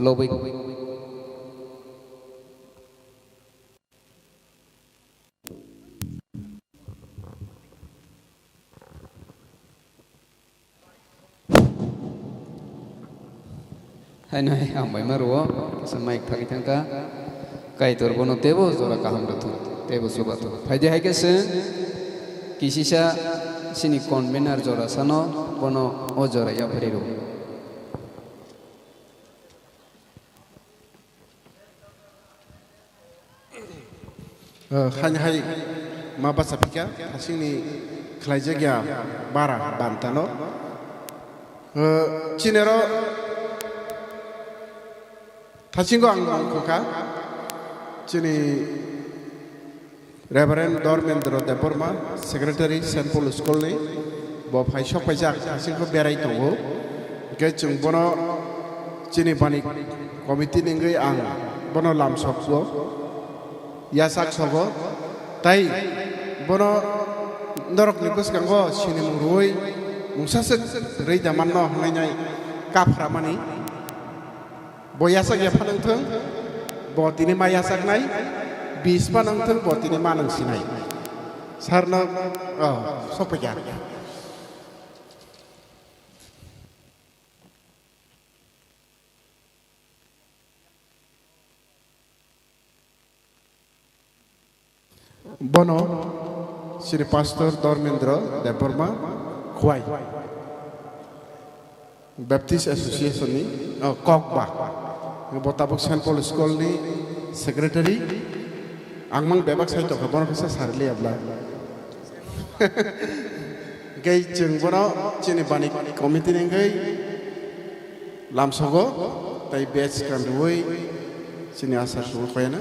lobwi. Haino hai hambai ma rwo, kisa mic thagwi thangkha. Kaitor bono teibo jora kaham rwthung, teibo chubathung. Phaidi hai khe chwng kisisa chini convener jora sano bono o jora yapharwi rwo. Eh, haini hai ma bacha phika, hasingni khlaijak ya bara bantano. Eh, chinero thasingo ang mangkukha, chini Reverend Dormendra Debbarma, Secretary, Saint Paul School ni, bo phai sok paijak, hasingkho berai tongo. Hingkhe chwng bono chini bani committee ni wngwi ang bono lamsokgo, yachak sogo, tai bono norokni bwskango sinimung rwui mungsaswk rwi da manno hwnwi nai kapramani. Bo yachak ya phano wngthung, bo tini ma yachaknai, bis phano wngthung, bo tini ma nung sinai. Sarno, oh, sokphaikha. Bono chini Pastor Dormendra Debbarma, Khwai, Baptist Association ni, oh, Kokba, bo tabuk Saint Paul School ni secretary. Ang mang bebak sai tongkha, bono kisa sarili abla. Hingke chwng bono chini bani committee ni wngwi lamsogo, tai badge kanrwi chini asar sugo koyana.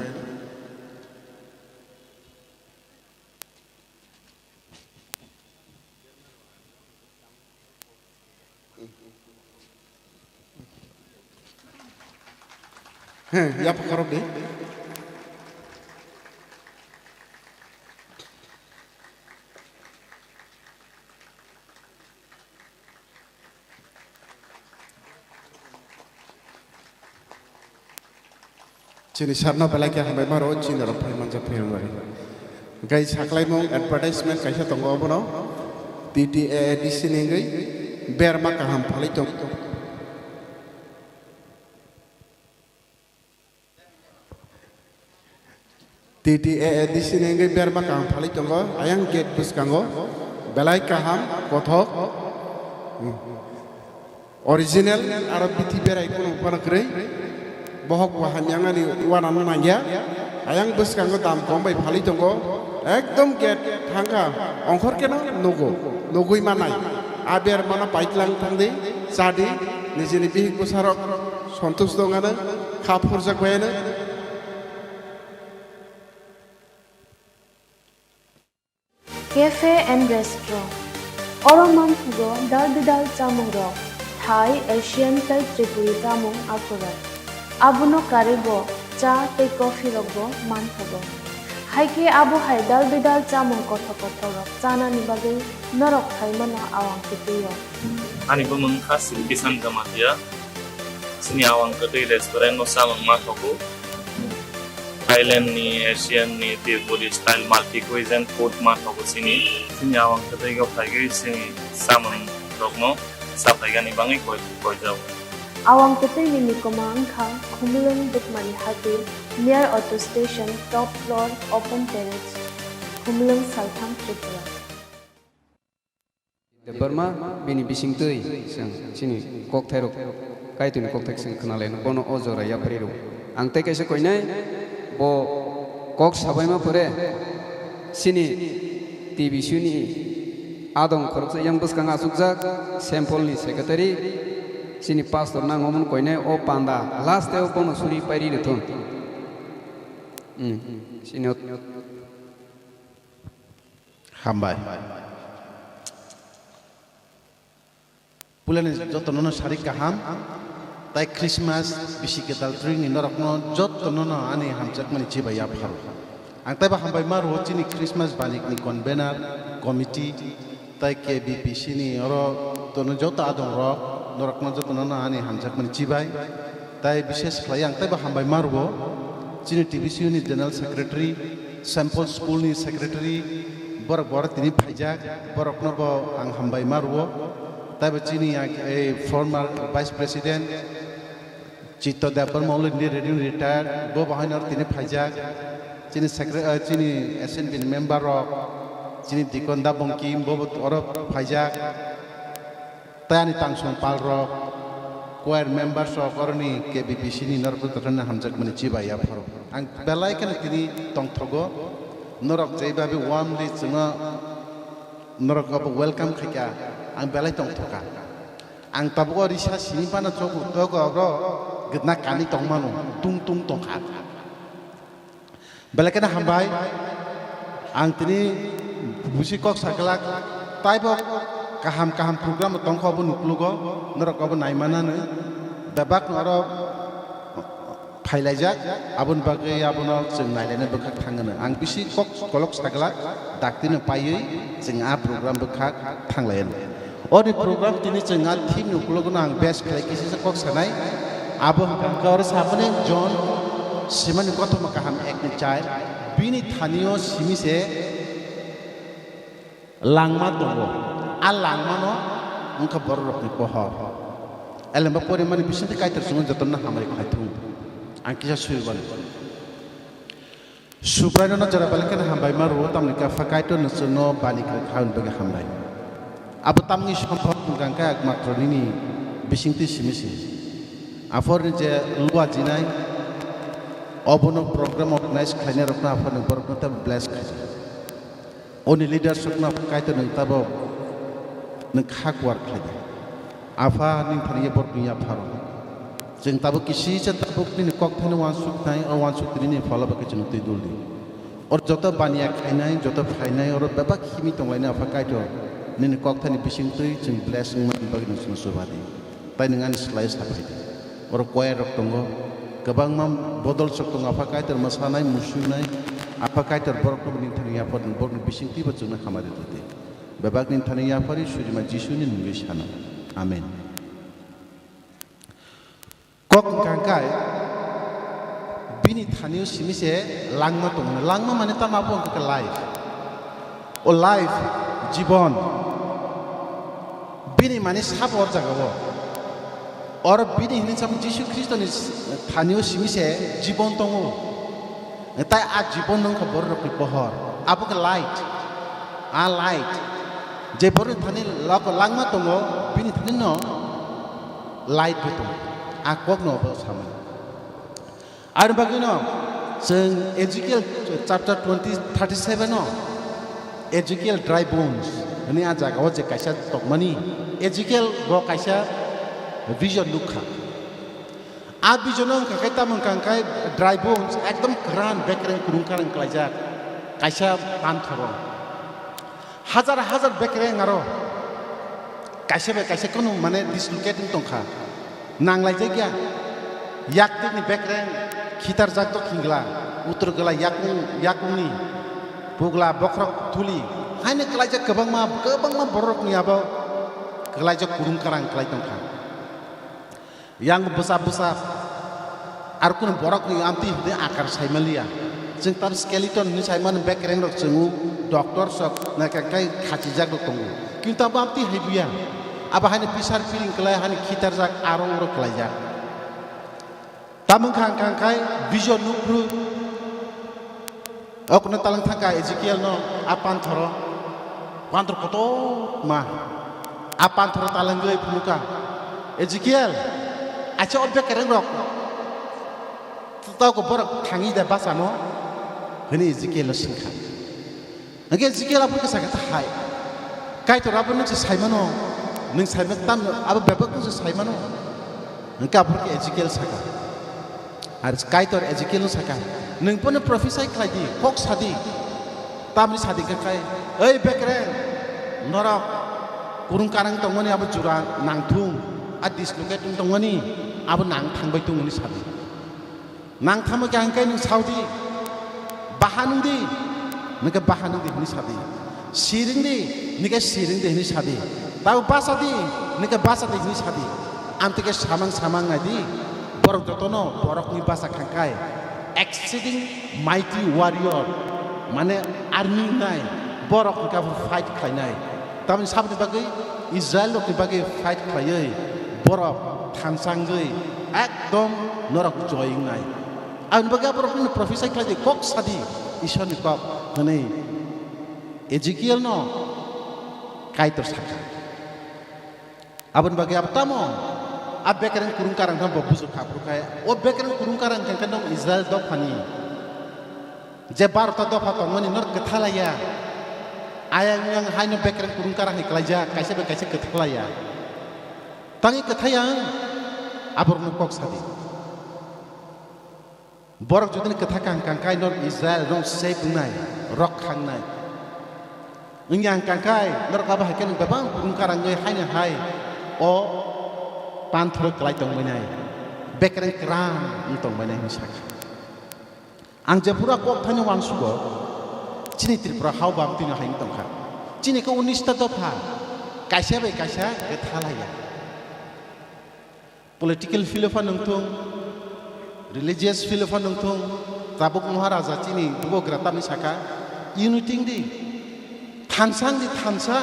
He, yap khorok di. Chini sarno belai khe hambai maro, chini rok phai manjak phai wngwi. Hingke saklaimung advertisement kaisa tongo obono, T T A A D C ni wngwi berma kaham phalwi tong. T T A A D C ni wngwi berma kaham phalwi tongo, ayang gate bwskango belai kaham, kothok, hmm, original aro bithi berai kheno phano kwrwi, bohok bo hamya wngnani uanano nangya, ayang bwskango dam kom bai phalwi tongo, ekdom gate thangkha, ongkhor keno nugo, nugwi manai, a bermano paitlang thangdi, chadi, nijini bihik bwsarok sontush dongano, kha phurjak baiano. Cafe and Restaurant. Oro manthogo dal bidal chamungrok, Thai, Asian tei Tripuri chamung aphuru. Abono karwibo cha tei coffee rokbo manthogo. Hai khe abo hai dal bidal chamung kothok kothok rok chanani bagwi norok phaimano awang kwtwio. Ani bumung wngkha Sri Kishan Jamatia. Chini awang kwtwi restaurant no chamung manthogo. Thailand ni, Asian ni, Tripuri style multi cuisine food manthogo chini. Chini awang kwtwi go phaigwi chini chamung rokno chaphaigani bagwi koi-, koijao. Awang kwtwi ni mikoma wngkha Khumulwng Dukmani Hati, near auto station, top floor, open terrace, Khumulwng, Saltham, Tripura. Debbarma bini bisingtwi chwng chini kokthairok, Kaitorni kokthai chwng khwnalaino bono o jora yapharwi rw. Ang tei kaisa koinai, bo kok sabaima pore chini T B C ni adong khoroksa yang bwskango achukjak, Saint Paul ni secretary, chini pastor nang omo koinai o panda last o bono suri pairi rwthun. Hmm, chini o Hambai. Puilani jotono no sari kaham, tai Christmas bisi kwtal twini norokno jotono no ani hamjakmani chibai yapharo. Ang taibo hambai ma rwo chini Christmas banikni convener, committee, tai K B P C ni oro tono joto adong rok. Norokno jotono no ani hamjakmani chibai. Tai bishes khlai ang taibo hambai ma rwo. Chini T B C U ni General Secretary, Saint Paul School ni Secretary, borok borok tini phaijak, borokno bo ang hambai ma rwo. Taibo chini ang, ei former Vice President, Chitto Debbarma already ready retired, bo bahai no tini phaijak. Chini secre-, eh, chini S N B ni member rok, chini Dikon Da Bongkim, bo bo oro phaijak. Tai ani tangsong pal rok, choir members rok, oroni K B B C ni norok jotono hamjakmani chibai ya pharo. Ang belai kheno tini tongthogo, norok jaibabi warmly chwngno norok abo welcome khaikha, ang belai tongthokha. Ang tabuk o risa sini phano chok, chok oro gwnna kani tongmano, tung tung tongkha. Belai kheno hambai, ang tini busi kok saklak, taibo kaham kaham program tongkha obo nuklugo, norok obo naimanani, bebak norok phailaijak, aboni bagwi abono chwng nailaina bwkhak thangano. Ang bisi kok kolok sagla, daktino paiwi chwng a program bwkhak thanglaiano. Ori program tini chwng a theme ni ukologo no ang base khlai kisa kok sanai. Abo hwnkha khe oro samani John simani kothoma kaham ekni chai, bini thanio simi se langma tongo. A langmano wngkha bororokni pohor. Elemba porimani bisingtwi Kaitor chwngno jotono hamari khlai thung. Ang kisa sui mano. Subraino no jora belai kheno hambai ma rwo, tamni khe Apha Kaitor no chwngno bani kwrwi kha hwnwi bagwi hambai. Abo tamni sombhob wngkha khe ekmatro nini bisingtwi simi se. Aphorni je lua jinai, obono program organize khlainai rokno aphorni borokno tei bless khaijak. Oni leaders rokno Kaitor nwng tabuk nwng kha kuar khlai di. Apha, nini thani borokni yapharo. Chwng tabuk kisi se tabuk nini kok thani uansuk nai, o uansuk tini nini phola bai khe chwng twi dul di. Oro joto baniya khainai, joto phainai, oro bebak himwi tonglainai Apha Kaitor. Nini kok thani bising twi chwng bless wngmani bagwi nwng chwngno chuba di. Tai nwng ani slai saphai di. Oro choir rok tongo, kwbangma bodol sok tongo, Apha Kaitor mwsanai, musunai, Apha Kaitor borokno bo nini thani yaphar di, borokni bising twibo chwngno hamari rw di. Bebak nini thani yaphari Surima Jisuni mungwi sano. Amen. Kok wngkha hwnkhe bini thanio simi se langma tongo. Langma mane tamo abo wngkha khe life. O life, jibon. Bini mane sabo or jagao. Oro bini hinwi samo Jisu Khristoni thanio simi se jibon tongo. Tai a jibon wngkha bororokni pohor. Abo khe light. A light. Je borokni thani lok langma tongo, bini thani no light bo tongo. A kokno bo samani. Ar bagwino chwng Ezekiel chapter twenty, thirty-seven o, Ezekiel dry bones hwnwi a jagao je kaisa tongmani, Ezekiel bo kaisa vision nukha. A vision o wngkha khe tamo wngkha khe dry bones ekdom kwran bekreng kurung karang klaijak kaisa panthoro. Hajar hajar bekreng aro kaisa bai kaisa kunu mane dislocate wng tongkha, nanglaijak ya. Yaktwini bekreng khitarjak to khingla, utur gla yakung, yakungni pugla bokhorok thuli, haino klaijak kwbangma, kwbangma bororokni abo klaijak kurung karang klai tongkha. Yang bwsa bwsa, ar kunu borokni amtwi hwnwi akar saimaliya. Chwng tam skeleton hwnwi saimano, bekreng rok chwngo, doctor sok naikha khai khachijak rok tongo. Kintu abo amtwi haibuya. Abo haino bisar piring klai, hani khitarjak, aro oro klaijak. Tamung kha wngkha khai vision nukphru. Okno talang thangkha Ezekiel no a panthoro, panthor kotor ma a panthoro talangwi phunukha, "Ezekiel, acha o bekereng rok toko borok thangwi da bachano?" hwnwi Ezekiel no swngkha. Hwnkhe Ezekiel abo khe sakha, "Hai, Kaitor abo nwng se saimano, nwng saimano tamno abo bebak nwng se saimano?" Hwnkhe abo khe Ezekiel sakha. Ar Kaitor Ezekielno sakha, "Nwng bono prophesy khlai di, kok sa di." Tamni sa di khe khai, "Oi bekreng, norok kurung karang tongmani abo jura nangthung, a dislocate wng tongmani abo nang thangbai tong," hwnwi sa di. Nang thangbai khe hwnkhe nwng sa di, "Bahan wng di," hwnkhe, "Bahan wng di," hwnwi sa di. "Sir wng di," hwnkhe, "Sir wng di," hwnwi sa di. "Tabo bacha di," hwnkhe, "Bacha di," hwnwi sa di. Amtwi khe samang samang nai di, borok jotono borokni bwsa khangkhai exceeding mighty warrior, mane army wngnai, borok hwnkha bo fight khlainai. Tamoni saboni bagwi Israel rokni bagwi fight khlaiwi borok thansa wngwi ekdom norok joy wngnai. Aboni bagwi aborokno prophecy khlai di, kok sa di, Ishwarni kok hwnwi Ezekielno Kaitor sakha. Aboni bagwi abo tamo? A bekereng kurung karang tamo bo bujo kha phuru khai. O bekereng kurung karang khe khe nong Israel dophani. Je barota dopha tongmani nor kwthalaiya. Ayang yang haino bekereng kurung karang hai klaijak, kaisa bai kaisa kwthalaiya. Tangi kwthai ang, aborokno kok sadi. Borok jodi ni kwtha kang kang kai nor Israel rok save wngnai, rok khangnai. Wngya ang kang kai norok abo hai khe bebak kurung karang wi haino hai o panthoro kwlai tongbainai, bekereng kwran wng tongbainai hinwi sakha. Ang jephuru a kok thaino uansugo, chini Tripura hao bam tino hai wng tongkha. Chini khe unis ta dopha, kaisa bai kaisa kwthalaiya. Political field phano wngthung, religious field phano wngthung, tabuk Maharaja chini bubagra tamni saka, unity wng di, thansa wng di, thansa,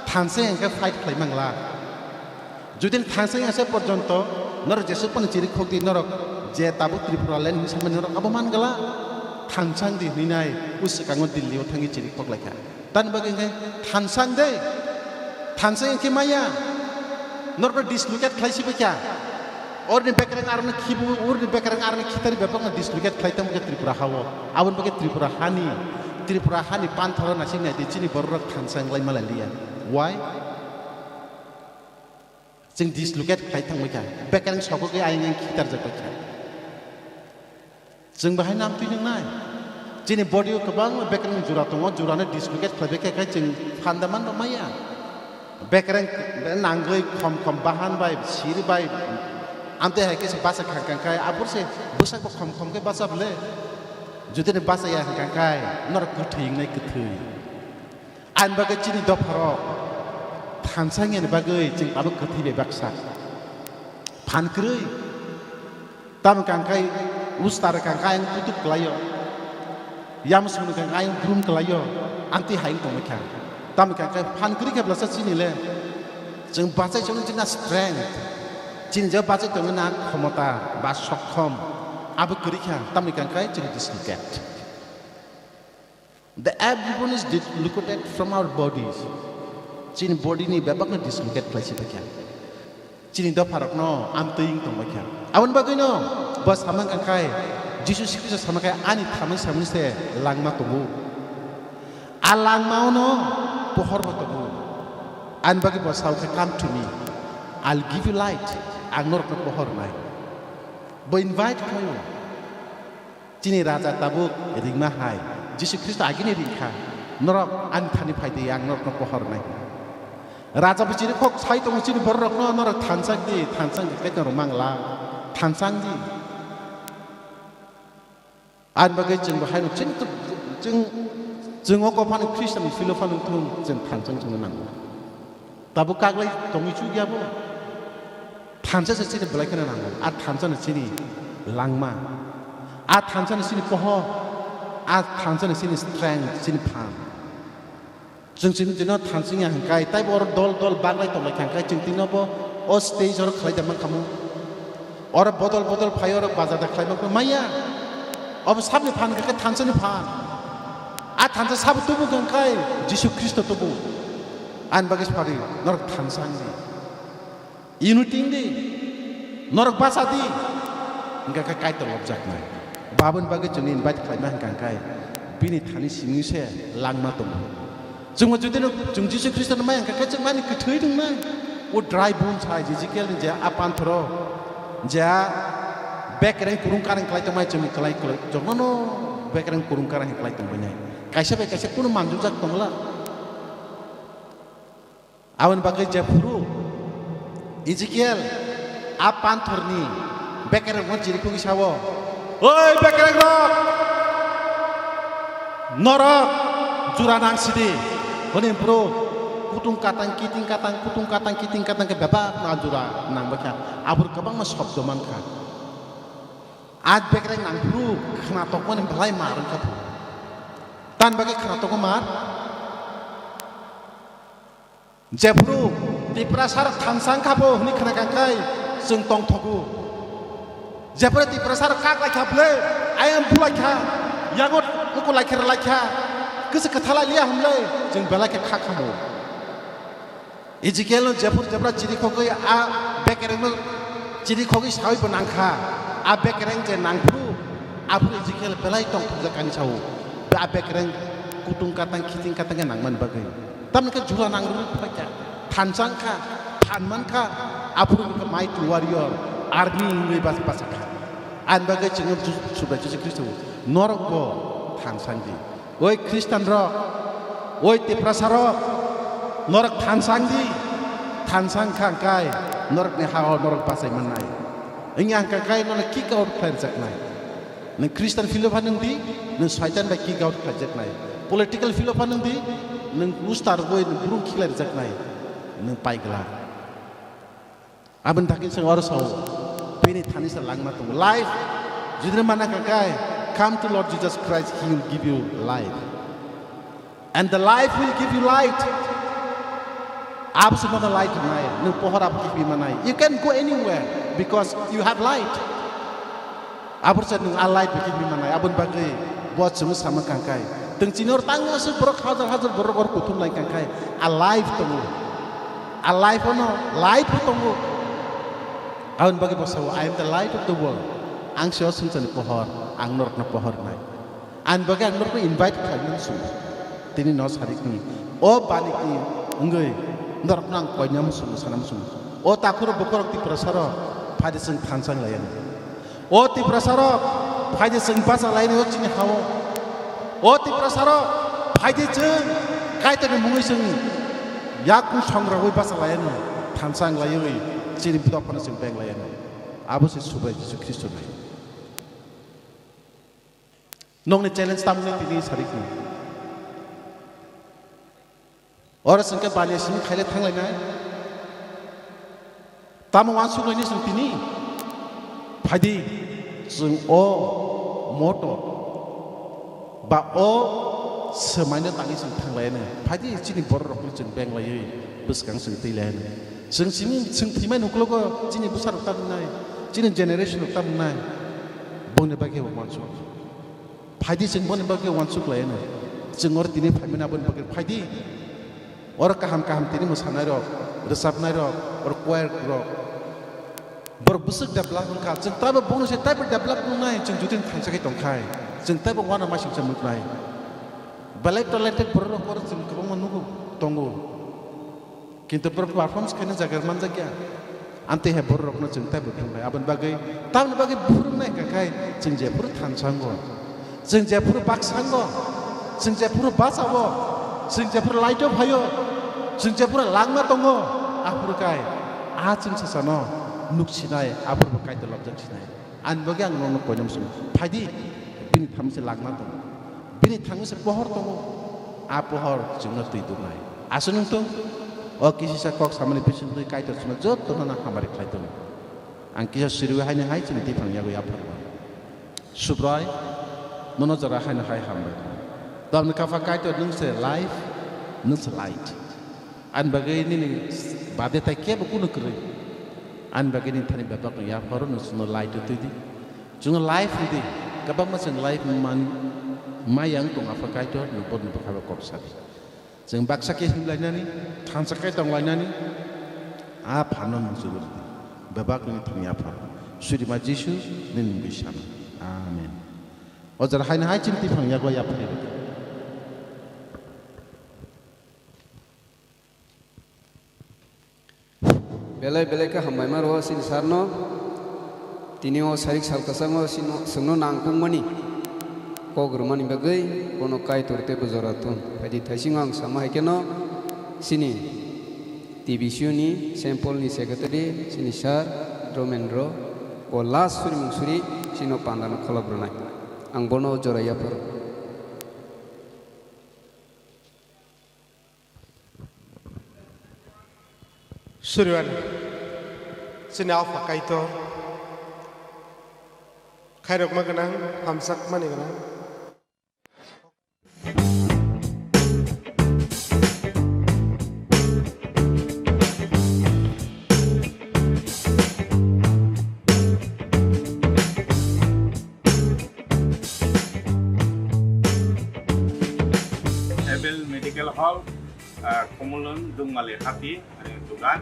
thansa hwnkhe fight khlai mangla. Jodi thansa wngya se porjonto norok jesuk phano chiri khok di, norok je tabuk Tripura land hinwi samani norok abo man gala, thansa wng di hinwi nai, o swkango Delhi o thangwi chiri khok laikha. Tani bagwi hwnkhe thansa wng de, thansa wng khe maya, norokno dislocate khlai si baikha. Orni bekereng arokno khibu, orni bekereng arokno khitari bebakno dislocate khlai tongkha Tripura hao. Aboni bagwi Tripura hani, Tripura hani panthoro naising nai di, chini bororok thansa wng lai mala liya. Why? Chwng dislocate khlai thangbaikha, bekereng sogwi ayang ayang khitarjak baikha. Chwng bahai namtwi nwngnai. Chini body o kwbangma bekereng jora tongo, jorano dislocate khlaibai khe, khe chwng phanda man rw maya. Bekereng nangwi khom khom bahan bai, siri bai, amtwi hai khe se bacha khang khang khai, abor se bwsakbo khom khom khe bacha bwle. Jodi ni bacha ya hwnkha khai, norok kwthwi wngnai kwthwi. Ani bagwi chini dopharok thansa wngya ni bagwi chwng tabuk kwthwi bai baksa phan kwrwi. Tamo kang khai ustar kang khai ang kutuk kwlaio, yamsung kang khai ang brum kwlaio, amtwi hai wng tongwi kha. Tamo kang khai phan kwrwi khe blasa chini le chwng bachai chwng chini strength, chini je bachai tongwi na khomota ba sokkhom abo kwrwi kha, tamni kang khai chwng dislocate. The everyone is dislocated from our bodies. Chini body ni bebak no dislocate khlai si baikha. Chini dopharok no amtwi wng tong baikha. Aboni bagwi no bo samang kang khai, Jisu Khristo samang khai ani thamani samani se langma tongo. A langma ono pohor bo tongo. Ani bagwi bo sao khe, "Come to me, I'll give you light." Ang norok no pohor nai. Bo invite khlaio. Chini raja tabuk ringma hai, Jisu Khristo agini ringkha, "Norok ani thani phai di, ang norokno pohor nai." Raja bo chini kok sai tongo, chini bororokno, "Norok thansa wng di, thansa wng di, kaitorok mangla, thansa wng di." Ani bagwi chwng bo haino chini tuk-, chwng, chwng o kok phano Khristo ni philo phano thung, chwng thansa wng chwngno nango. Tabuk kaglai tongwi chukya bo. Thansa se chini belai kheno nango. A thansa ni chini langma. A thansa ni chini pohor. A thansa ni chini strength, chini phan. Chwng chini dino thansa wngya hwnkhe, taibo oro dol dol baglai tonglai kha hwnkhe, chwng tino bo o stage oro khlai da mankhamu. Oro bodol bodol phai, oro baja da khlai mankha maya. Obo sabni phan khe thansa ni phan. A thansa sabo tubu kha hwnkhe Jisu Khristo tubu. Ani bagwi sadi norok thansa wng di. Unity wng di. Norok bacha di. Hwnkhe khe Kaitor lobjaknai. Baboni bagwi chwngno invite khlaima hwnkha hwnkhe bini thani simi se langma tongo. Chwngbo jodi no chwng Jisu Khristo no maya hwnkha khe chwng mani kwthwi wngnai. O dry bones hai Ezekiel ni je a panthoro, je a bekereng kurung karang khlai tongmai chwng khlai khlai jotono bekereng kurung karang khlai tongbainai. Kaisa bai kaisa kunu manjujak tongla. Aboni bagwi jephuru Ezekiel a panthorni bekerengno chirikhugwi sao, "Oi bekerengrok, norok jura nangsidi," hwnwi bro kutung katang, kiting katang, kutung katang, kiting katang khe bebak no jura nang bakha. Abor kwbangma shobdo mankha. A bekreng nangphuru khna tokmani belai mar wngkha phu. Tan bagwi khna tokma mar. Jephuru Tiprasa rok thansa wngkha bo hwnwi khna kangkhai chwng tongthogo. Jephuru Tiprasa rok kak laikha bwle, ayang bu laikha, yango uku laikha rw laikha, kwswk kwtha lai liya hwnle chwng belai khe kha khamo. Ezekiel no jephuru jebra chiri khogwi a bekereng no chiri khogwi sawi bo nangkha. A bekereng je nangphuru aphuru Ezekiel belai tongthokjak kani sao. A bekereng kutung katang khiting katang khe nangmani bagwi. Tamni khe jula nang rwui phaikha, thansa wngkha, than mankha, aphuru wngkha mighty warrior, army wngwi bas-, bachakha. Ani bagwi chwngno Ju-, Subrai Jisu Khristo norokbo thansa wngdi. Oi Khristan rok, oi Tiprasa rok, norok thansa wngdi, thansa wngkha hwnkhe norokni ha-o norok bachai mannai. Wngya hwnkhe nono kick out khlai rwjaknai. Nwng Christian philo phano wng di, nwng Soitan bai kick out khlaijaknai. Political philo phano wng di, nwng usta rwgwi nwng brum khiklai rwjaknai, nwng paigla. Aboni thani chwng oro sao, bini thani se langma tongo. Life, judino mana kha khe, come to Lord Jesus Christ, He will give you life. And the life will give you light. Abo se nono light rwnai, nwng pohor abo kiphilwi manai. You can go anywhere because you have light. Abo se nwng a light bo kiphilwi manai. Aboni bagwi bo chwngno sama kangkhai. Twng chini oro tangma se borok hajar hajar borok oro kuthum lai kangkhai. A life tongo. A life ono light bo tongo. Aboni bagwi bo sao, "I am the light of the world." Ang se o swngcharni pohor, ang norokno pohor rwnai. Ani bagwi ang norokno invite khlaimani chwng. Tini no sarikni o banikni wngwi norokno ang koinama chwng, sanama chwng. O takhurok bukhurok Tiprasarok phaidi chwng thansa wng lai anw. O Tiprasarok phaidi chwng bacha lai anw o chini ha-o. O Tiprasarok phaidi chwng Kaitorni mungwi chwng yakung songrogwi bacha lai anw, thansa wng laiwi chini dophano chwng beng lai anw. Abo se Subrai Jisu Khristo nai. Nokni challenge tamni tini sarikni. Oro chwng khe baniya simi khaile thanglainai. Tamo uansuk laini chwng tini. Phaidi chwng o moto ba o swmaino tangwi chwng thanglainai. Phaidi chini borok rokno chwng benglaiwi bwskang chwng twilainai. Chwng simi chwng thwimani uklogo chini bwsarok tamnai, chini generation rok tamnai. Bongni bagwi bo uansuk. Phaidi chwng boni bagwi uansuk lai anw. Chwng oro tini phaimani aboni bagwi phaidi. Oro kaham kaham tini mwsanairok, rwchapnairok, oro choir rok. Borok bwswk develop wngkha. Chwng taibo bongni se taibo develop wngnai, chwng jotoni thansa khe tongkhai. Chwng taibo uanamasingcha nuknai. Belai talented borok rok oro chwng kwbangma nugo, tongo. Kintu borok performance khaina jaga manjakya. Amtwi hai borok rokno chwng taibo phunuknai. Aboni bagwi, tamni bagwi phunuknai hwnkha khai chwng jephuru thansango, chwng jephuru baksango, chwng jephuru bachao, chwng jephuru light-o phaio, chwng jephuru langma tongo, aphuru khai a chwng sasano nuksinai, aphuru bo Kaitor lobjak sinai. Ani bagwi ang nono koinam sung phaidi, bini thamse langma tongo, bini thamse pohor tongo, a pohor chwngno twi duknai. Aswk wng tong, o kisisa kok samani bisingtwi Kaitor chwngno jotono hamari khlai tongo. Ang kisa siriwi haino hai chini tiphang yago yapharwi. Subrai, nono jora haino hai hambai. Tamni kapha Kaitor nwng se life, nwng se light. Ani bagwi nini bade tai kebo kunu kwrwi. Ani bagwi nini thani bebak no yapharo nwng chwngno light twi di. Chwngno life rw di. Kwbangma chwng life man, maya wng tong apha Kaitor, nwng borokni bwkha bai kok sa di. Chwng baksa khe himlainani, thansa khe tonglainani, a phanno nwng chwng rw di. Bebak nini thani yapharo. Surima Jisu, nini mungwi sana. Amen. O jora haino hai chini tiphang yago yapharwi rw di. Belai belai khe hambai ma rwo chini sir no. Tini o sarik sal kwchang o chwngno nangkukmani kok rwmani bagwi bono Kaitor tei bwjora thung. Phaidi thaisingo ang sama hai kheno chini T B C U ni Saint Paul ni secretary chini sir Romendro bo last suri mung suri chini o panda no kholop rwnai. Ang bono jora yapharo. Suriwani, chini Apha Kaitor, khairokma gwnang, hamjakmani gwnang. Abel Medical Hall, ah, Khumulwng Dukmali Hati, ani dugan,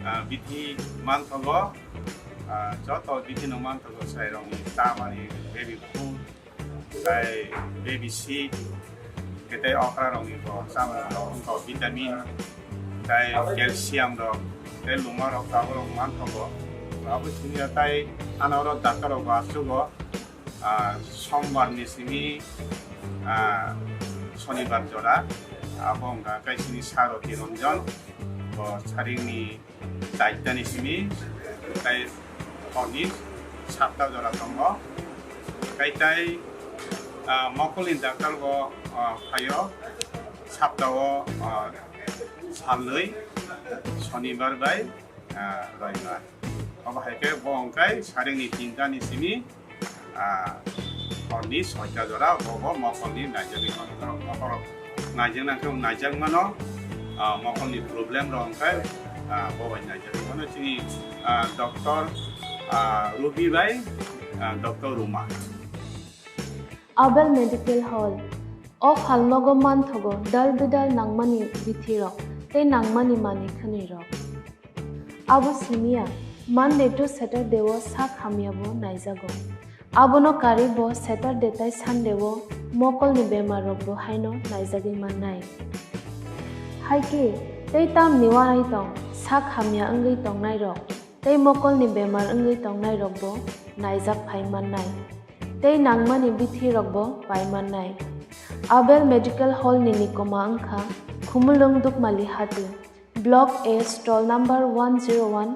ah, bithi manthogo, ah, joto bithi no manthogo, chwrairokni tamani baby food, tai baby seat, khe tai okra rokni bo chamung rok, vitamin, tai calcium rok, tai luma rok, tabuk rok manthogo. Abo simi tai ano oro doctor rok bo achugo, ah, sombar ni simi, ah, sonibar jora, abo wngkha kaisini Saroti Ranjan, bo saringni chaitani simi, tai horni satta jora tongo. Kai tai, ah, mokolni daktar bo, ah, phaio, saptao, ah, salnwi, sonibar bai, ah, roibar. Obo hai khe bo wngkai saringni tintani simi, ah, horni soita jora, bo, bo mokolni naijagwi mano. Norok mokolrok naijak nang khe naijak mano, ah, mokolni problem rok wngkha, ah, bo bai naijak mano chini, ah, doctor, ah, Ruby bai, ah, doctor Ruma. Abel Medical Hall. O phalnogo manthogo dal bidal nangmani bithirok tei nangmani manwi khwnwirok. Abo simiya, Monday to Saturday o sak hamya bo naijago. Abono karwi bo Saturday tai Sunday o mokolni bemar rok bo haino naijagwi mannai. Hai khe tei tamni uanai tong, sak hamya wngwi tongnai rok tei mokolni bemar wngwi tongnai rok bo naijak phai mannai. Tei nangmani bithi rok bo pai mannai. Abel Medical Hall ni nikoma wngkha Khumulwng Dukmali Hati. Block A, stall number one zero one,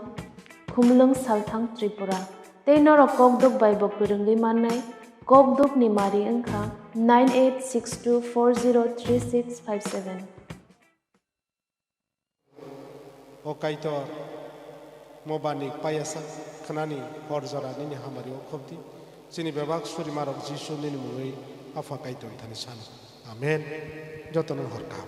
Khumulwng, Salthang, Tripura. Tei norok kokduk bai bo kwrwngwi mannai, kokduk ni mari wngkha nine eight six two four zero three six five seven. O Kaitor, mo bani payasa khnani hor jora nini hamari o khobdi. Chini bebak surimarok Jisu nini mungwi Apha Kaitor thani sano. Amen. Jotono hor kaham.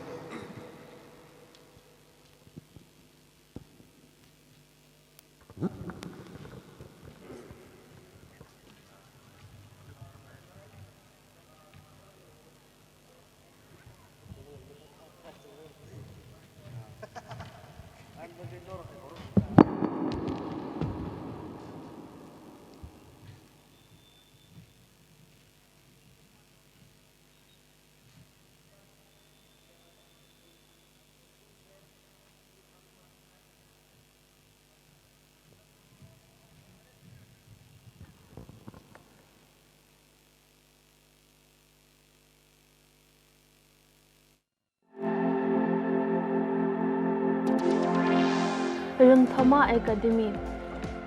Rwngthoma Academy,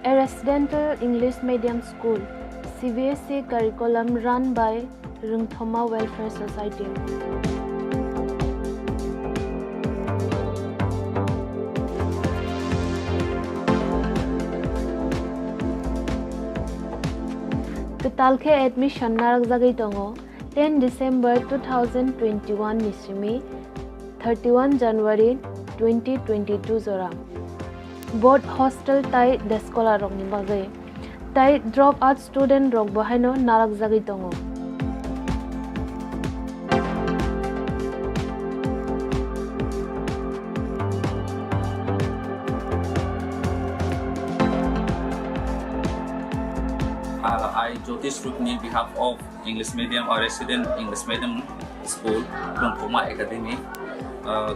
a residential English medium school, C B S E curriculum run by Rwngthoma Welfare Society. Kwtal khe admission narwkjagwi tongo ten December two thousand twenty-one ni simi thirty-one January twenty twenty-two jora. Both hostel tai day scholar rokni bagwi. Tai drop out student rok bo haino narwkjagwi tongo. Uh, I, Jyotish Rupni, behalf of English medium or resident English medium school, Rwngthoma Academy. Uh,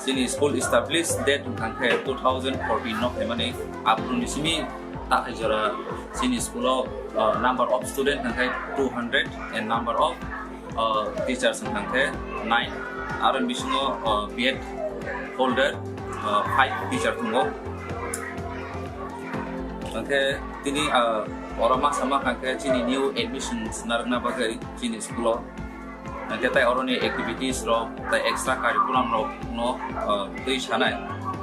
chini school established date wngkha khe two thousand fourteen no phaimani. Aphuru ni simi takhai jora chini school o, uh, number of student wngkha khe two hundred and number of, uh, teachers wngkha khe nine. Aro ni bisingo, uh, B Ed holder, uh, five teacher tongo. Hwnkhe tini, ah, oro ma sama kha khe chini new admissions narwkna bagwi chini school o. Hwnkhe tai oroni activities rok, tai extra curriculum rok no, ah, twi sanai.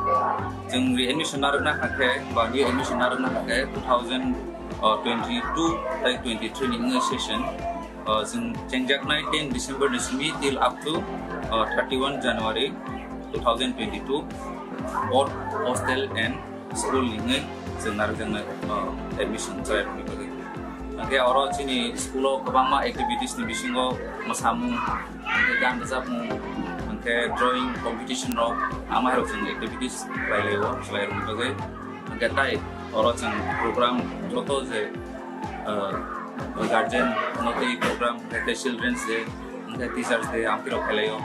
Chwng re-admission narwkna hakhe, ba new admission narwkna hakhe two thousand twenty-two tei twenty-three ni wngwi session, uh, chwng chengjaknai ten December ni simi till up to, uh, thirty-one January two thousand twenty-two, both hostel and school ni wngwi chwng narwkjaknai, uh, admission chwrairokni bagwi. Hwnkhe oro chini school o kwbangma activities ni bisingo mwsamung, hwnkhe gan rwchapmung, hwnkhe drawing competition rok, amairok chwng activities khlai laio chwrairokni bagwi. Hwnkhe tai oro chwng program joto je, uh, guardian no tei program, hwnkhe children's day, hwnkhe teachers day, amtwi rok khlai laio.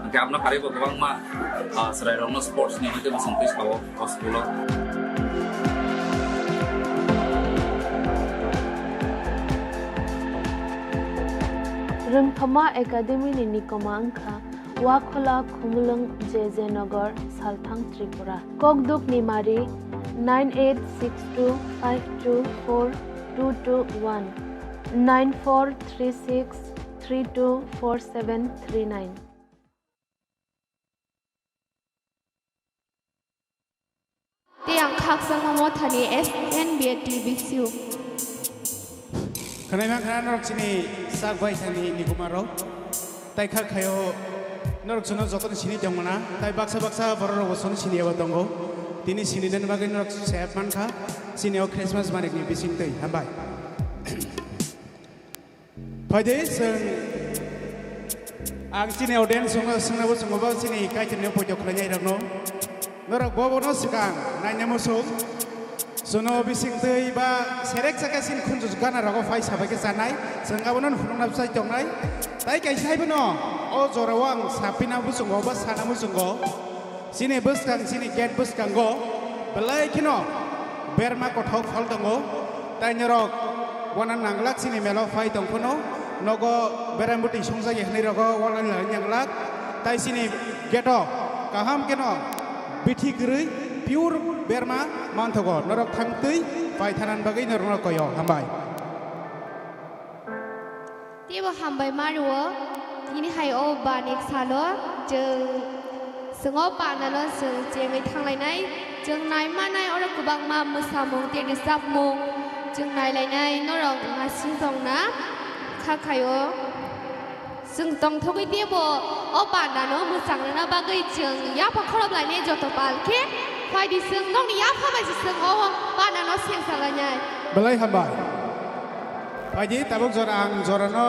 Hwnkhe abno karwi bo kwbangma, uh, chwrairokno sports ni hwnkhe bo chwng twi sao o school o. Rwngthoma Academy ni nikoma wngkha Wakhola, Khumulwng, J J Nagar, Salthang, Tripura. Kokduk ni mari nine eight six two five two four two two one, nine four three six three two four seven three nine. Tei ang khakchangma mothani S N B A T V C U. Khwnai mankha norok chini sak bai thani nikuma rok. Tai kha khaio norok chwngno jotono sini tongmana. Tai baksa baksa borok rok bo chwngno sini eba tongo. Tini sini den bagwi norok sep mankha. Chini o Christmas manik ni bising twi. Hambai. Phaidi chwng, ang chini audience swngo, swngnabo chwngbo chini kaitorni poito khlainai rokno. Norok bobono swkang naina muchung. Chwngno bising twi ba serek chakhe chini khunju gana rogo phai sabai khe chanai. Chwng abono phunukna bwsai tongnai. Tai kaisa haibono o jorao ang sapina muchungo ba sana muchungo. Chini bwskang, chini gate bwskango belai kheno berma kothok phal tongo. Tai norok wana nanglak chini melo phai tong phano nogo berai bwtwi songjak ya hinwi rogo wana nanglak. Tai chini gate o kaham kheno bithi kwrwi pure berma manthogo. Norok thang twi pai thanan bagwi norokno koyo. Hambai. Teibo hambai ma rwo, tini hai o bani salo chwng, chwng o panano chwng chengwi thanglainai, chwng naimanai oro kwbangma mwsamung tei rwchapmung chwng nailainai, norok naising tongna kha khaio. Chwng tongthogwi teibo o panano mwchang rwna bagwi chwng yapha khorob lainai joto pal khe phaidi chwng nokni yapha bai se chwng o panano sengsa lainai. Belai hambai. Phaidi tabuk jora ang jorano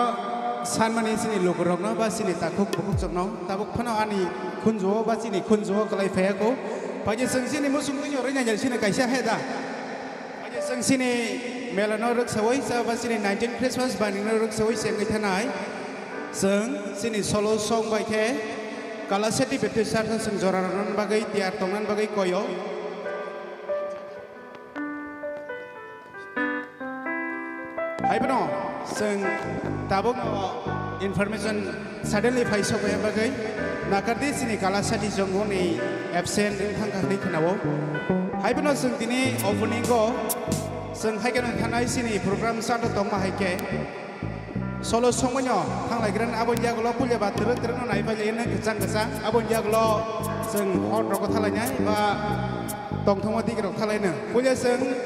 sanmani chini lukurokno ba chini takhuk bukhukchokno tabuk phano ani khunjuo ba chini khunjuo kwlai phaiya kho. Phaidi chwng chini muchung twi rwina ya chini kaisa he da. Phaidi chwng chini melano rwksawi cha ba chini nineteen Christmas banino rwksawi chengwi thanai. Chwng chini solo song bai khe Kalaseti Baptist Church o chwng jora rwna bagwi tiyar tongna bagwi koyo. Haibono chwng tabukno information suddenly phai sokya bagwi nakardi chini Kalasati Jongoni absent wng thangkha hwnwi khnao. Haibono chwng tini opening o chwng haikhe nung thanai chini program chando tongma haikhe solo songmano thanglaigrani aboni yagulo puila ba twrwk twrwkno naiphai laino kwchang kwchang aboni yagulo chwng hot rogo thalainai ba tongthokma dikrok thalaino. Puila chwng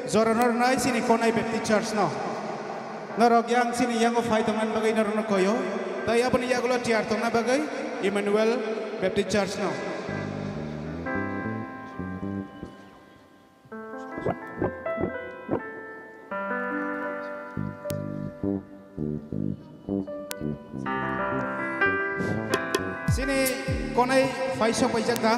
jorano rwnai chini Konai Baptist Church no. Norok yang chini yango phai tongna bagwi norokno koyo. Tai aboni yagulo tiyar tongna bagwi Emmanuel Baptist Church no. Chini konai phai sok paijak da.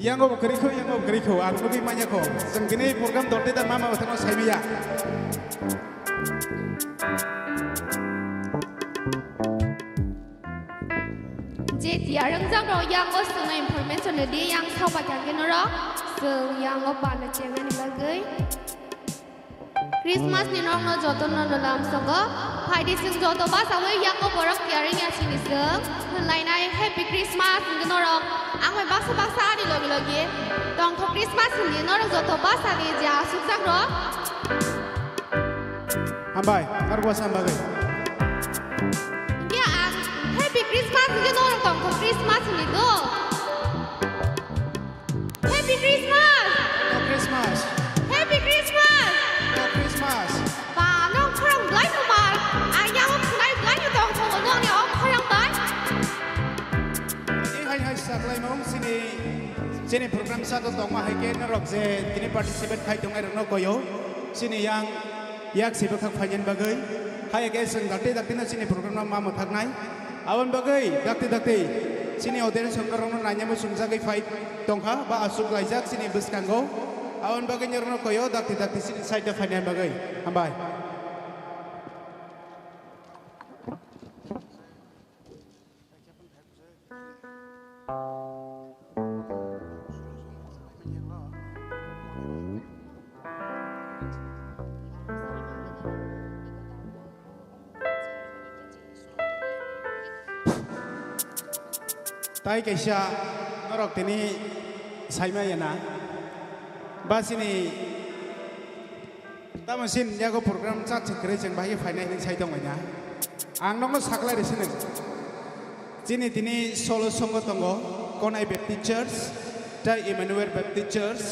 Yango bo kwrwi kho, yango bo kwrwi kho, ang nugwi manya kho. Chwng tini program dol tei da mama bathang no saimaya. Je tiyar wngjak rok yango chwngno information rwdi, yang sabai thangkhe norok chwng yango bana chengnani bagwi. Christmas ni nokno jotono no lamsogo. Phaidi chwng joto basawi yango borok tiyar wngya sini chwng hwnlainai Happy Christmas hwnwi norok ang bai baksa baksa ani logi logi tongthok Christmas hwnwi norok joto basani je aswkjak rok. Hambai, norok bwsa bagwi. Hinkhe ang Happy Christmas hwnkhe norok tongkha Christmas hinwi do. Happy Christmas! No Christmas! Happy Christmas! No Christmas! Ba, nong khorang belai no mar. Ang yango khwnai belai no tongthogo nongni o khorang bai. Tini hai hai saklaimung chini, chini program sato tongma hai khe norok je tini participate khai tongnai rokno koyo. Chini yang yak se bwkhak phainani bagwi. Hai khe chwng dakti dakti no chini program no ma mwthaknai. Aboni bagwi dakti dakti chini audience rokno naina muchungjagwi phai tongkha ba achuk laijak chini bwskango. Aboni bagwi norokno koyo dakti dakti chini side o phainani bagwi. Hambai. Tai kaisa norok tini saima yana ba chini tamo sin yago program chat se kwrwi chwng bahai phainai hinwi sai tonglaina. Ang nokno saklai risi nung. Chini tini solo songo tongo, Konai Baptist Church, tei Emmanuel Baptist Church,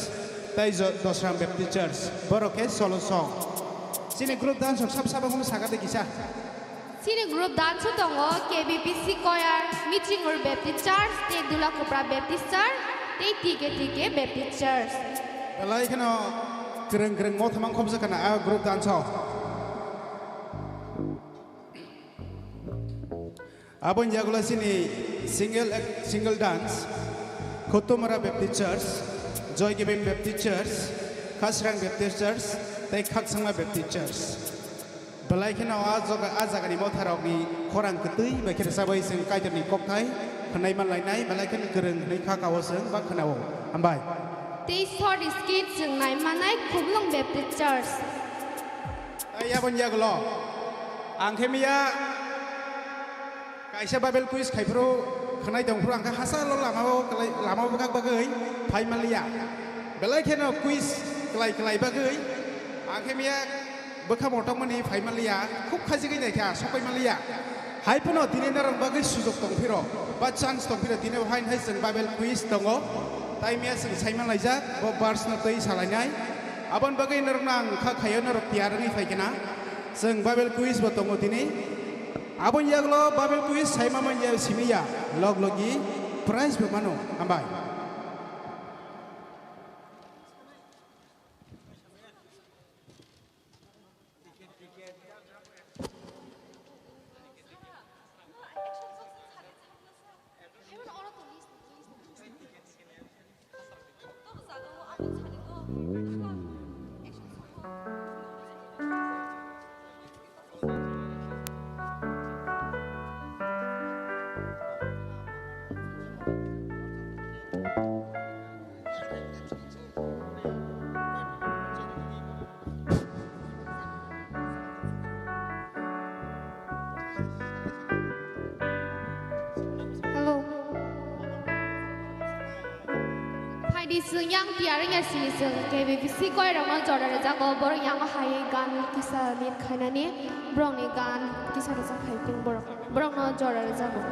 tei Jo-, Dosram Baptist Church. Borok khe solo song. Chini group dance rok sab sabo hwnwi saka de kisa. Chini group dance o tongo K B B C choir, Michingur Baptist Church, tei Dulakopra Baptist Church, tei T K T K Baptist Church. Belai kheno kwrwng kwrwng motha mang khobjak kana a group dance o. Aboni yagulo chini single, single dance, Khutumara Baptist Church, Joy Giving Baptist Church, Khasrang Baptist Church, tei Khaksangma Baptist Church. Belai kheno a jaga, a jagani motharokni khorang kwtwi bai khe rwchabwi chwng Kaitorni kokthai khwnai manlainai, belai kheno kwrwng hwnwi kha kao chwng ba khwnao. Hambai. Tei short skit chwng nai manai Khumlwng Baptist Church. Tei aboni yagulo ang khe miya kaisa Bible quiz khai phuru khwnai tong phuru ang khe hachalo lamao kwlai, lamao bwkhak bagwi phai manliya. Belai kheno quiz kwlai kwlai bagwi ang khe miya bwkha motokmani phai manliya, khub khajigwi naikha, sopai manliya. Hai phano tini norok bagwi sujok tong phiro, ba chance tong phiro, tini bo haino hai chwng Bible quiz tongo. Tai miya chwng sai manlaijak, bo verse no twi salainai. Aboni bagwi norokno ang kha khaio, norok tiyar wngwi phai khna. Chwng Bible quiz bo tongo tini. Aboni yagulo Bible quiz sai ma manya simi ya, log logi prize bo mano. Hambai. Hello. Phaidi chwng yang tiyar wngya sini chwng K B B C koirokno jora rwjago, borok yango hai gan kisa nit khainani, borokni gan kisa rwjak hai chwng borok, borokno jora rwjago.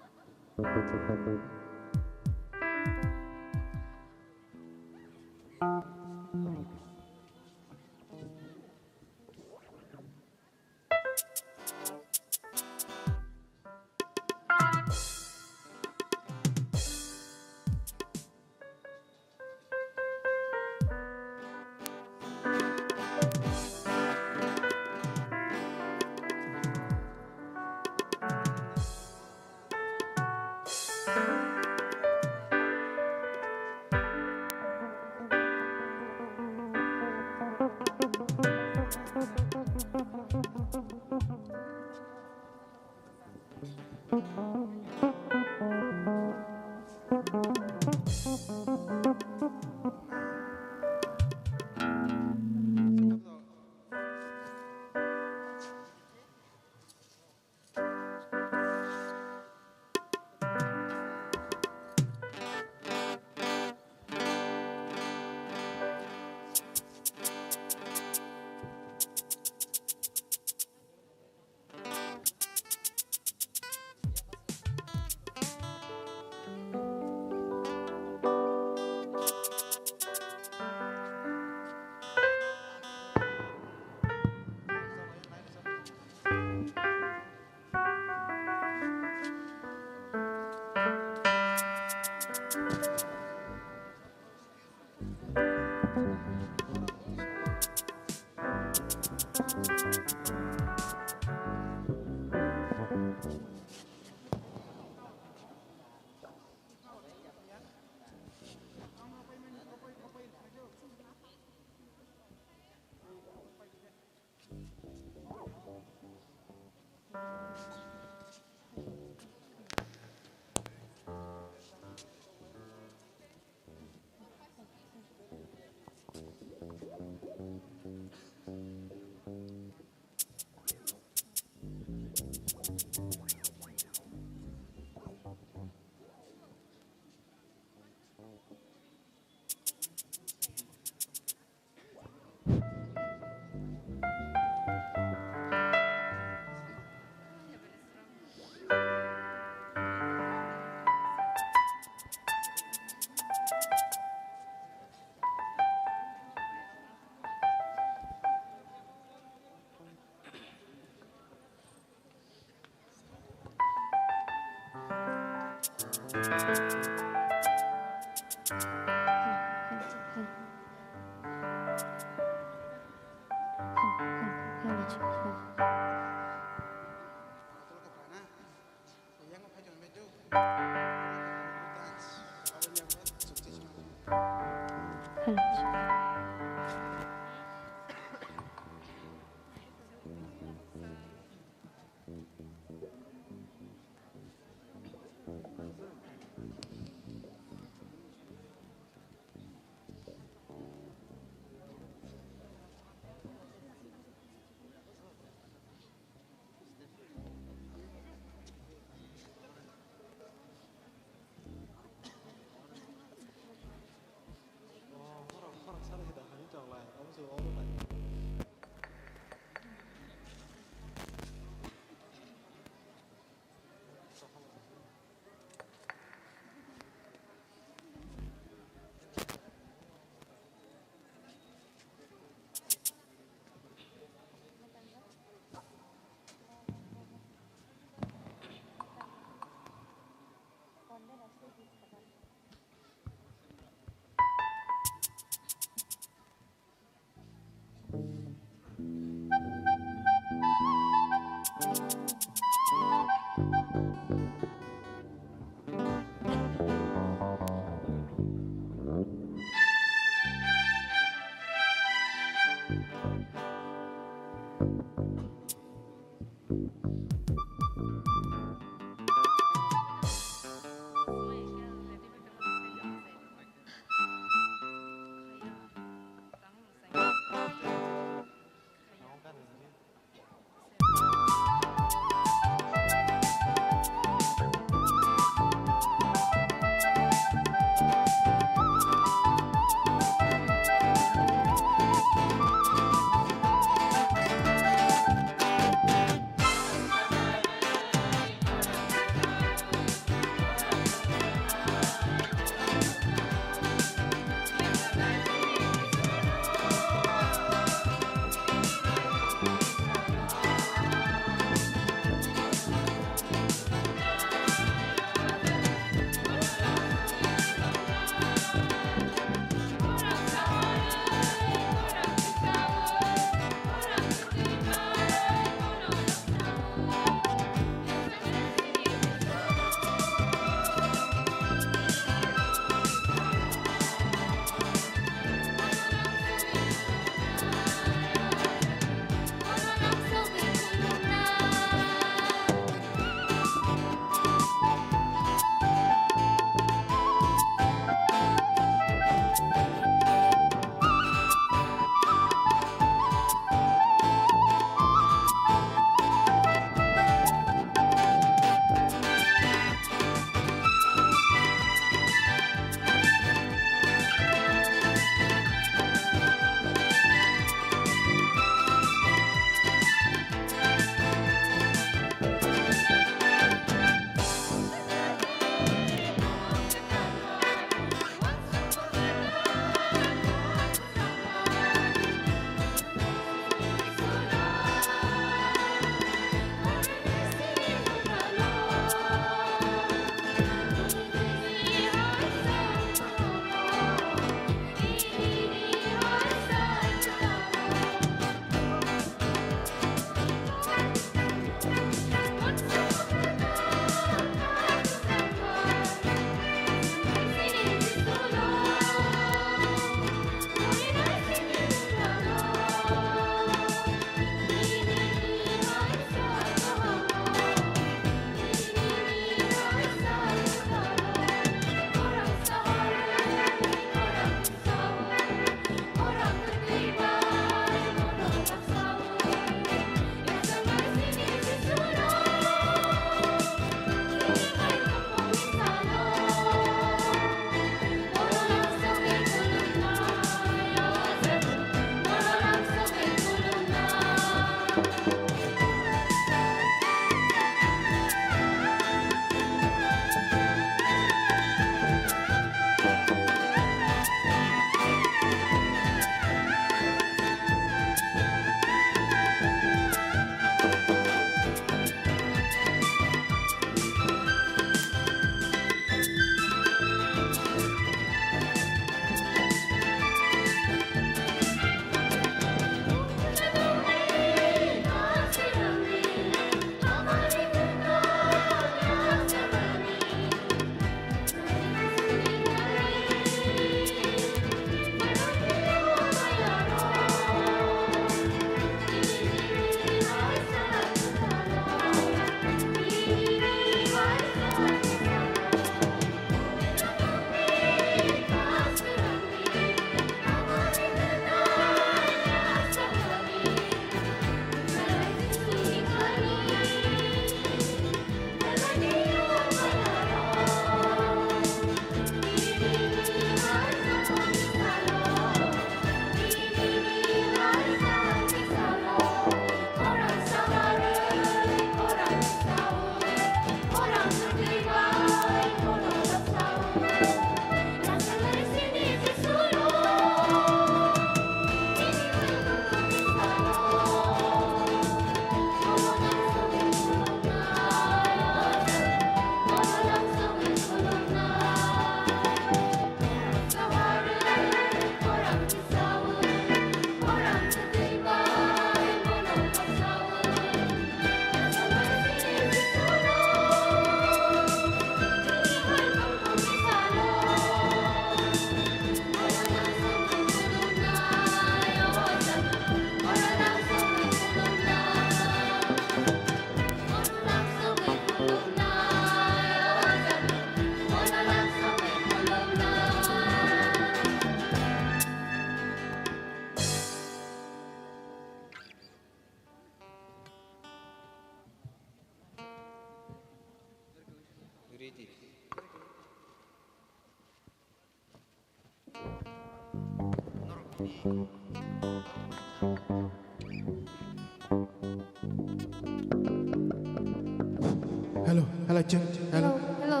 Hello, hello, check, hello. Hello, hello.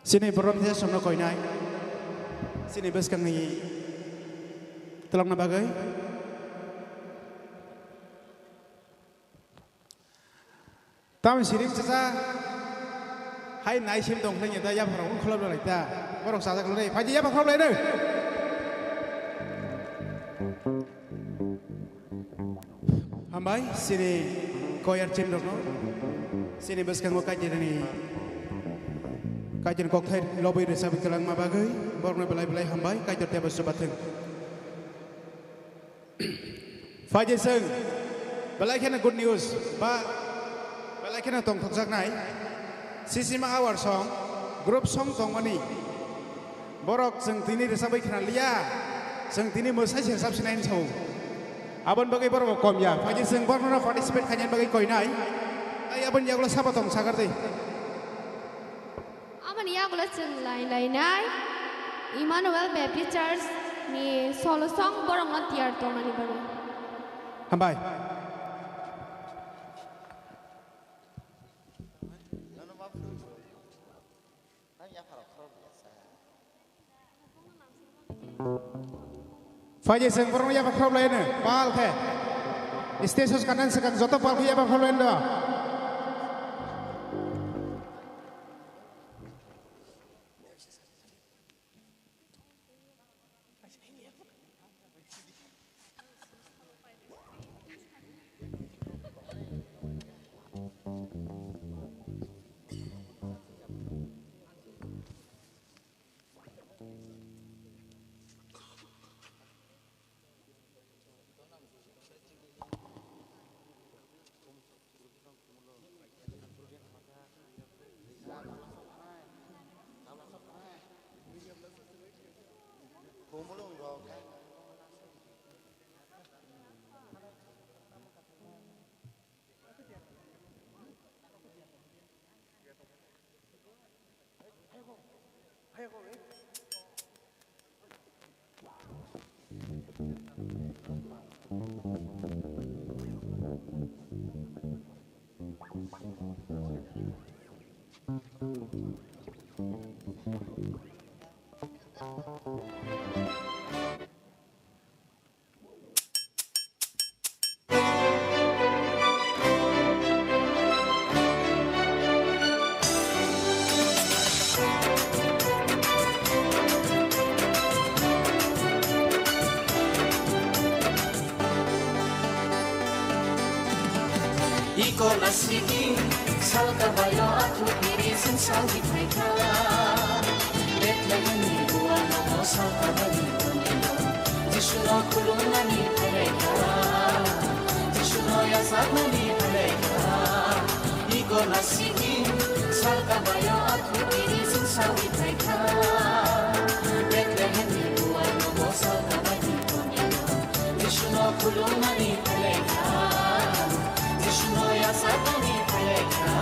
Chini borom the somno koinai. Chini bwskangni twlangna bagwi. Tamoni siring chacha hai naisim tong khlai da yapharok khulop lai ta. Borok chacha khlai phai yapharok lai no. Hambai chini koyar chim rokno chini bwskango kaitorni kaitorni kokthai lobwi rwchapwi kwlangma bagwi borokno belai belai hambai kaitor tebo chubathwng. Phaidi chwng belai kheno good news ba belai kheno tongthokjaknai Sisima Awar song group song tongmani borok chwng tini rwchapwi khna liya, chwng tini mwsai se rwchap sinai hinwi sao. Aboni bagwi borok bo kom ya, phaidi chwng borokno participate khainani bagwi koinai. Ai aboni yagulo sabo tong sagar de. Aboni yagulo chwng lai lainai Emmanuel Baptist Church ni solo song borokno tiyar tongmani bagwi. Hambai. Phaidi chwng borokno yapha khorop laino, pal khe. Stage o kanan swkang joto pal khe yapha khorop laino. Iko nasiki salka bayo athu kiri sing salgi phaikha. Bethlehemni buano salka bani tonilo. Jisuno khulumnani phaikha. Jisuno yasaknani phaikha. Iko nasiki salka bayo athu kiri sing salgi phaikha. Bethlehemni buano salka bani tonilo. Jisuno khulumnani phaikha. Jisuno yasaknani phaikha.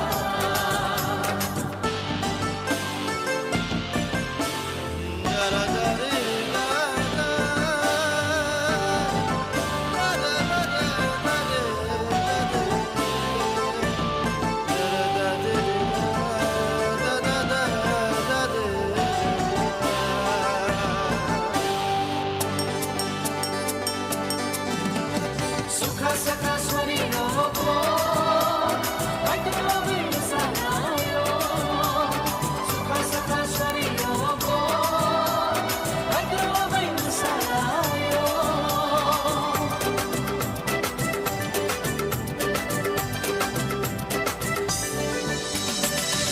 Sukha sakha swari roko, kaitor bai mwsalaio. Sukha sakha swari roko, kaitor bai mwsalaio.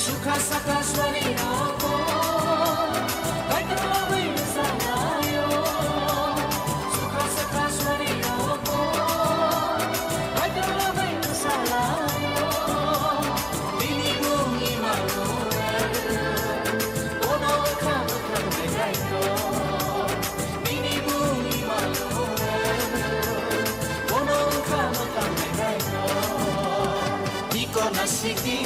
Sukha sakha swari roko, kaitor bai mwsalaio. Sukha sakha swari roko, kaitor bai mwsalaio. Bini mung Emmanuel, bono wngkha mwthang nai kaitor. Bini mung Emmanuel, bono wngkha mwthang nai kaitor. Iko nasiki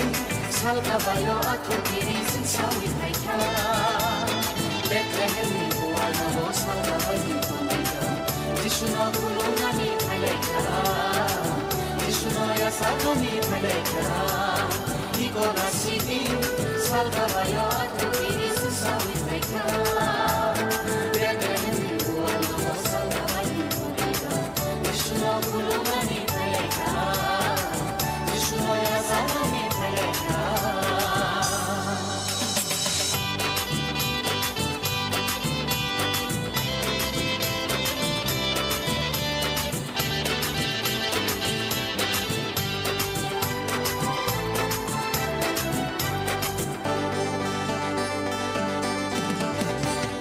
Salka bayo athu kiri singsawi phaikha. Bethlehemni buwalno salka baini phaikha. Jisuno khulumnani phaikha. Jisuno yasaknani phaikha. Nicolas sidi salka bayo athu kiri singsawi phaikha. Bethlehemni buwalno salka baini phaikha.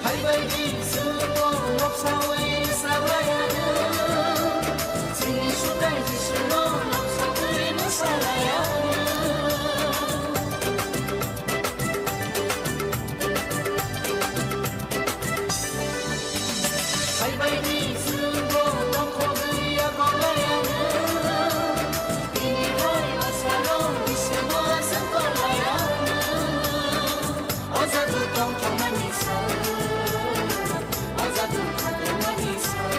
Haibaidi chwngno noksawi sabayano, chini sutai Jisuno noksawi mwsalayano. Haibaidi chwngno nokogwi yakolayano, tini hoi asalo bisemo aswk kolayano. O jadu tongthokmani sal, o jadu tongthokmani sal,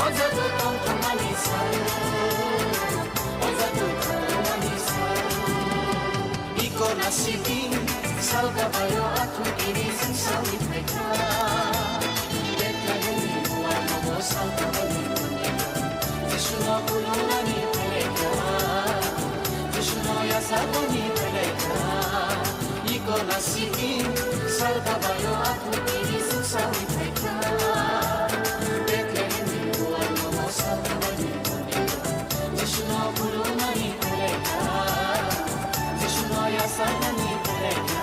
o jadu tongthokmani sal, o jadu tongthokmani sal. Nicolas sidi salka bayo athu kiri singsawi phaikha. Bethlehemni buwalno salka baini phaikha. Jisuno khulumnani phaikha. Jisuno yasaknani phaikha. Nicolas sidi salka bayo athu kiri singsawi phaikha. Bethlehemni buwalno salka baini phaikha. Jisuno khulumnani phaikha. Jisuno yasaknani phaikha.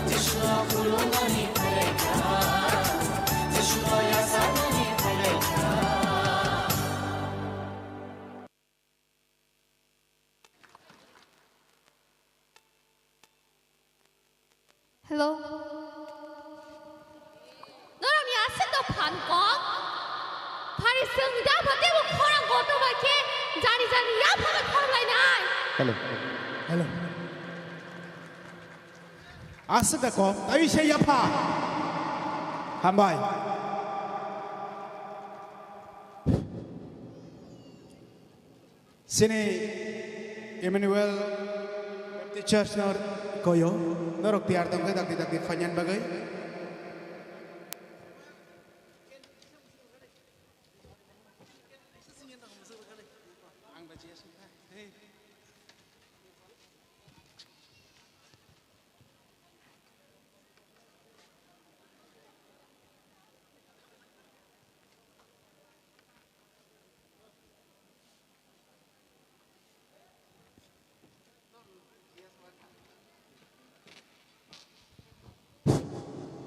Jisuno khulumnani phaikha. Jisuno yasaknani phaikha. Hello. Norokni aswk no phan kok. Phari chwng da pha tebo khorang kotor bai khe jani jani ya pha bai khorang lainai. Hello. Hello. Aswk da kok, tawi se ya pha. Hambai. Chini Emmanuel Baptist Church no koyo, norok tiyar tongkhe dakti dakti phainani bagwi.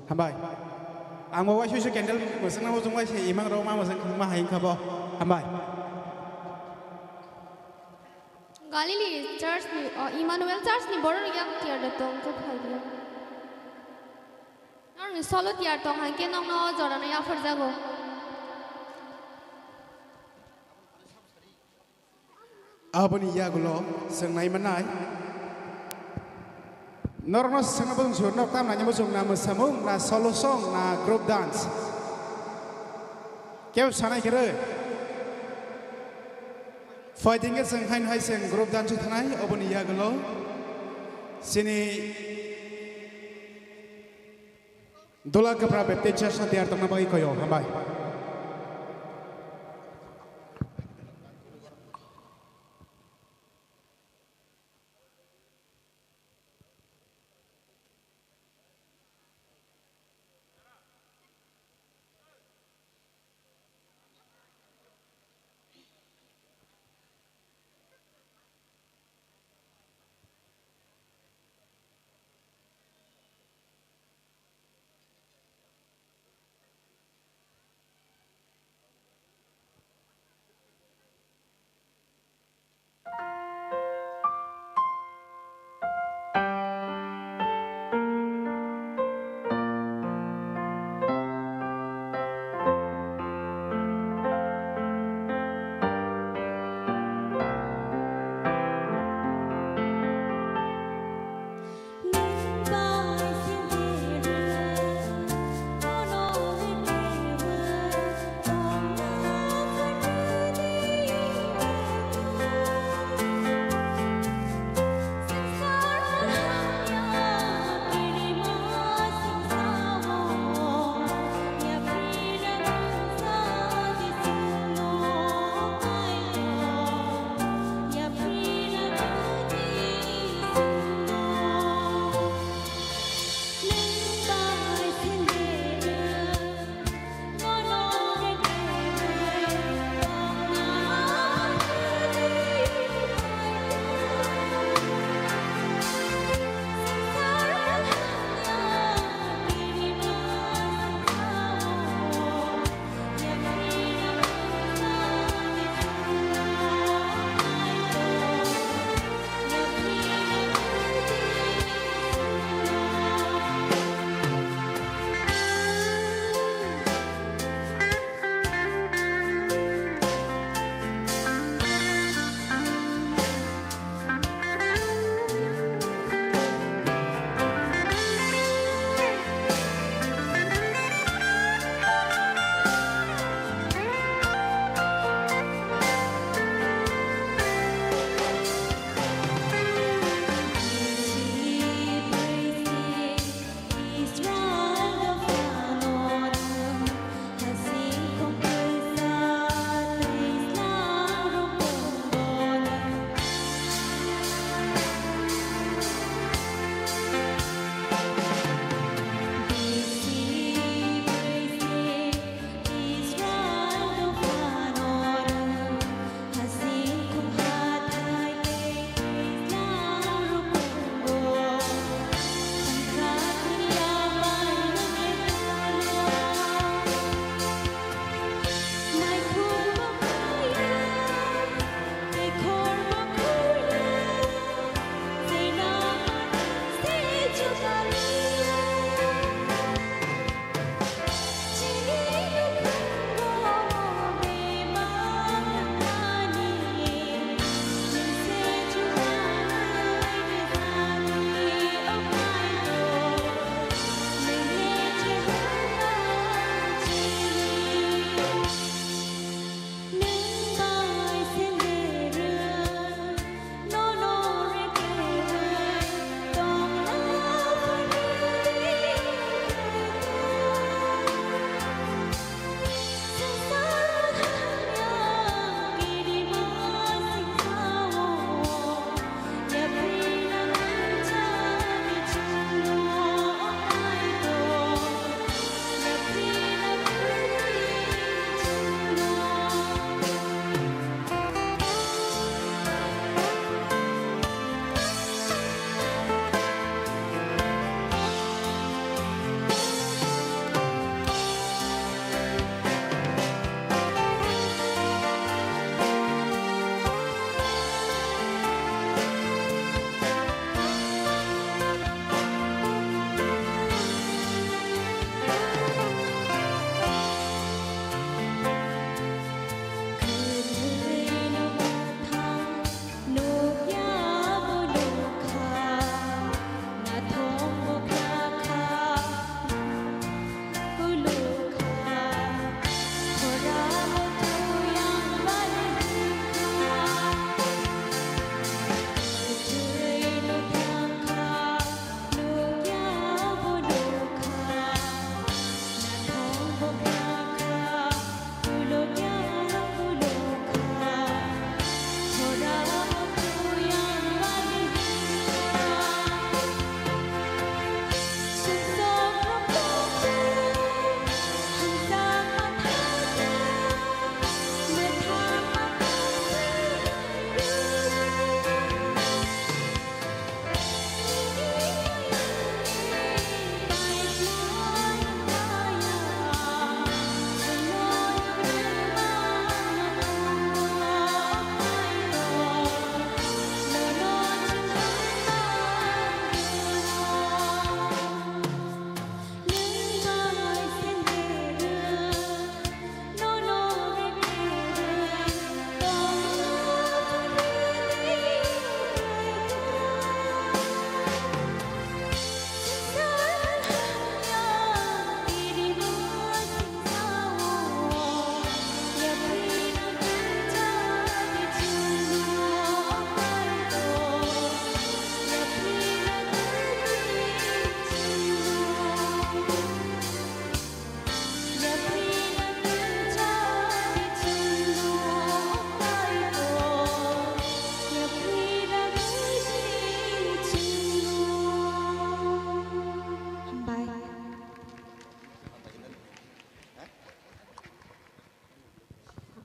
Hambai. Ang bo waisui se candle mwswkna muchung bai se imang rok ma mwswk ma hai wngkha bo. Hambai. Galilee Church ni, o, Emmanuel Church ni borok rok yang tiyar da tong khe phai di. Norokni solo tiyar tong hai khe nokno o jora no yapharjago. Aboni yagulo chwng nai mannai. Norokno swngna bwswng sio, norok tam naina bwswng na mwsamung, na solo song, na group dance. Kebo sanai khe rw. Phaidi hwnkhe chwng haino hai chwng group dance thanai, oboni yagulo chini Dula Kwpra Baptist Church no tiyar tongna bagwi koyo, hambai.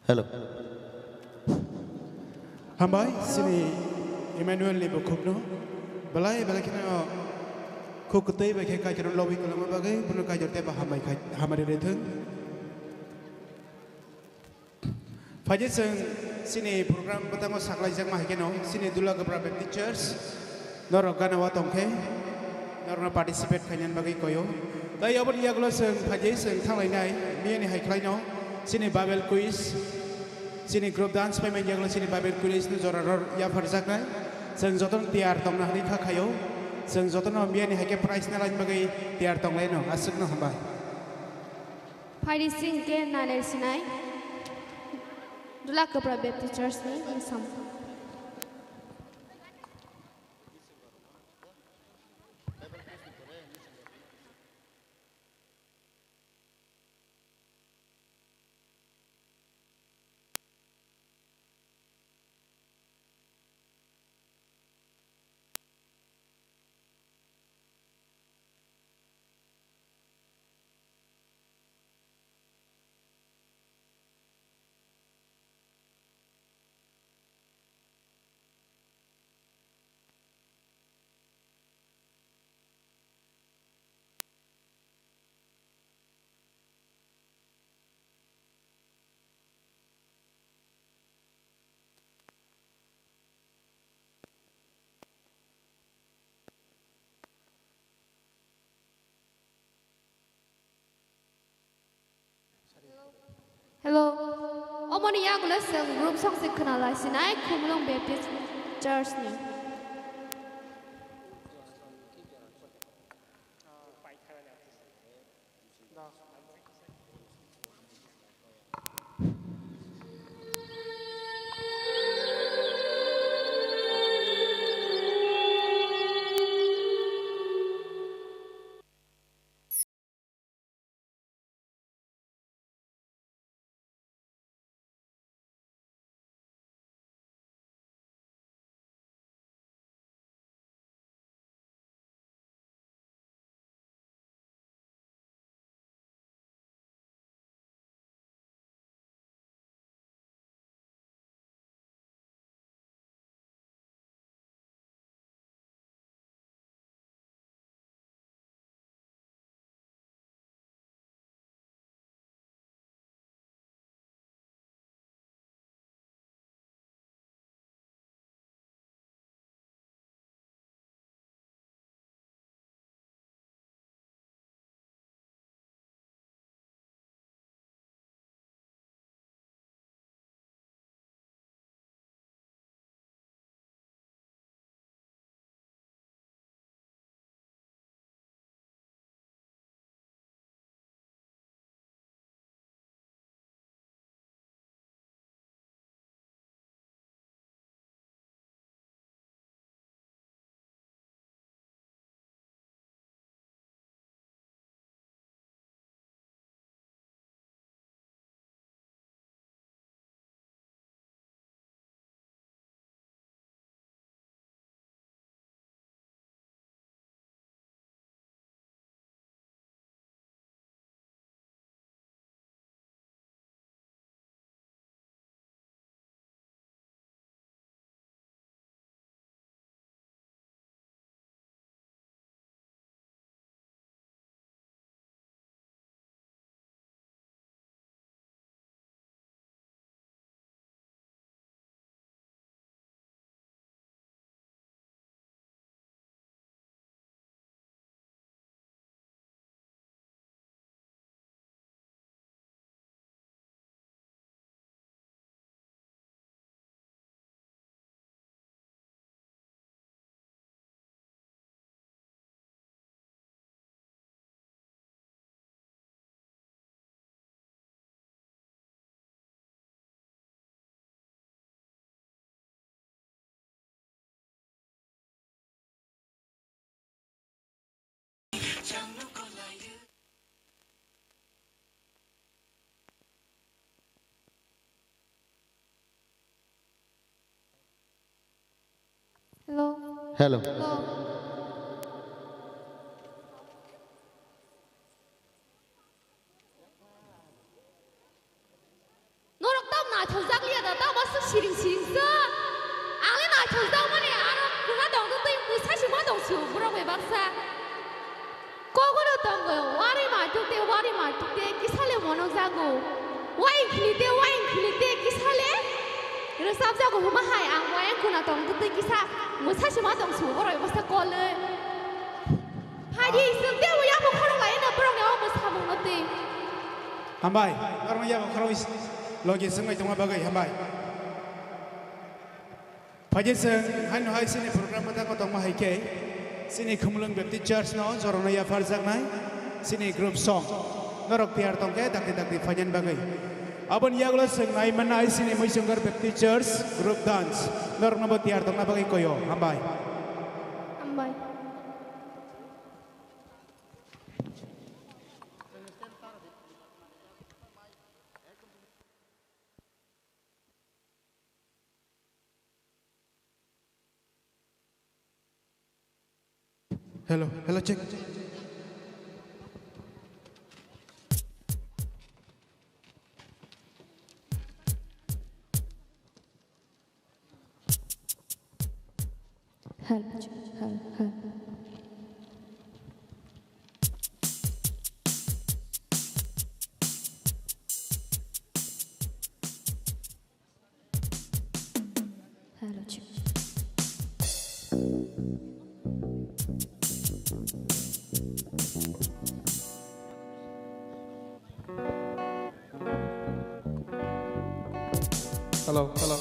Hello. Hambai, sini Emmanuel ni bukhukno. Belai, belai kheno khuk kwtwi bai khe Kaitorno lobwi kwlwngma bagwi, bono Kaitor teibo hambai khai, hamari rwthwng. Phaidi chwng sini program bwtango saklaijakma hai kheno, sini Dula Gabra Baptist Church. Norok gana o tongkhe, norokno participate khainani bagwi koyo. Tai oboni yagulo chwng phaidi chwng thanglainai, miyani hai khlaino, chini Bible quiz, chini group dance payment yagulo chini Bible quiz no jora rw yapharjaknai. Chwng jotono tiyar tongna hwnwi kha khaio. Chwng jotono miyani hai khe prize na laini bagwi tiyar tonglaino. Aswkno hambai. Phaidi chwng khe nanai sinai Dula Gabra Baptist Church ni bwsam. Hello. Omoni yagulo chwng group song se khwna lai sinai Khumulwng Baptist Church ni. Hello. Hello. Norok tamo na Siring siring sa. Ang le naithok jak mani aro kwma tong twi mui sachi ma tong su borok bai baksa. Kogono tongo wari ma tuk te wari ma tuk te kisa le monok jago. Waing khili te waing khili te kisa le rwchap jago huma hai ang wayang kuna tong twi kisa mui sachi ma tong su borok bai baksa kol le. Phaidi iswk de uya bo khorok lai na borok ni o mwsamung no twi. Hambai, norok ya khorok is-, logi swngwi tongma bagwi hambai. Phaidi chwng haino hai chini program kwtal tongma hai khe chini Khumulwng Baptist Church no jorano yapharjaknai chini group song norok tiyar tongkhe dakti dakti phainan bagwi. Aboni yagulo chwng nai mannai chini Muisungkar Baptist Church group dance norokno bo tiyar tongna bagwi koyo. Hambai. Hambai. Hello, hello, check. Hello, check. Hello, hello. Hello, check. Hello, hello.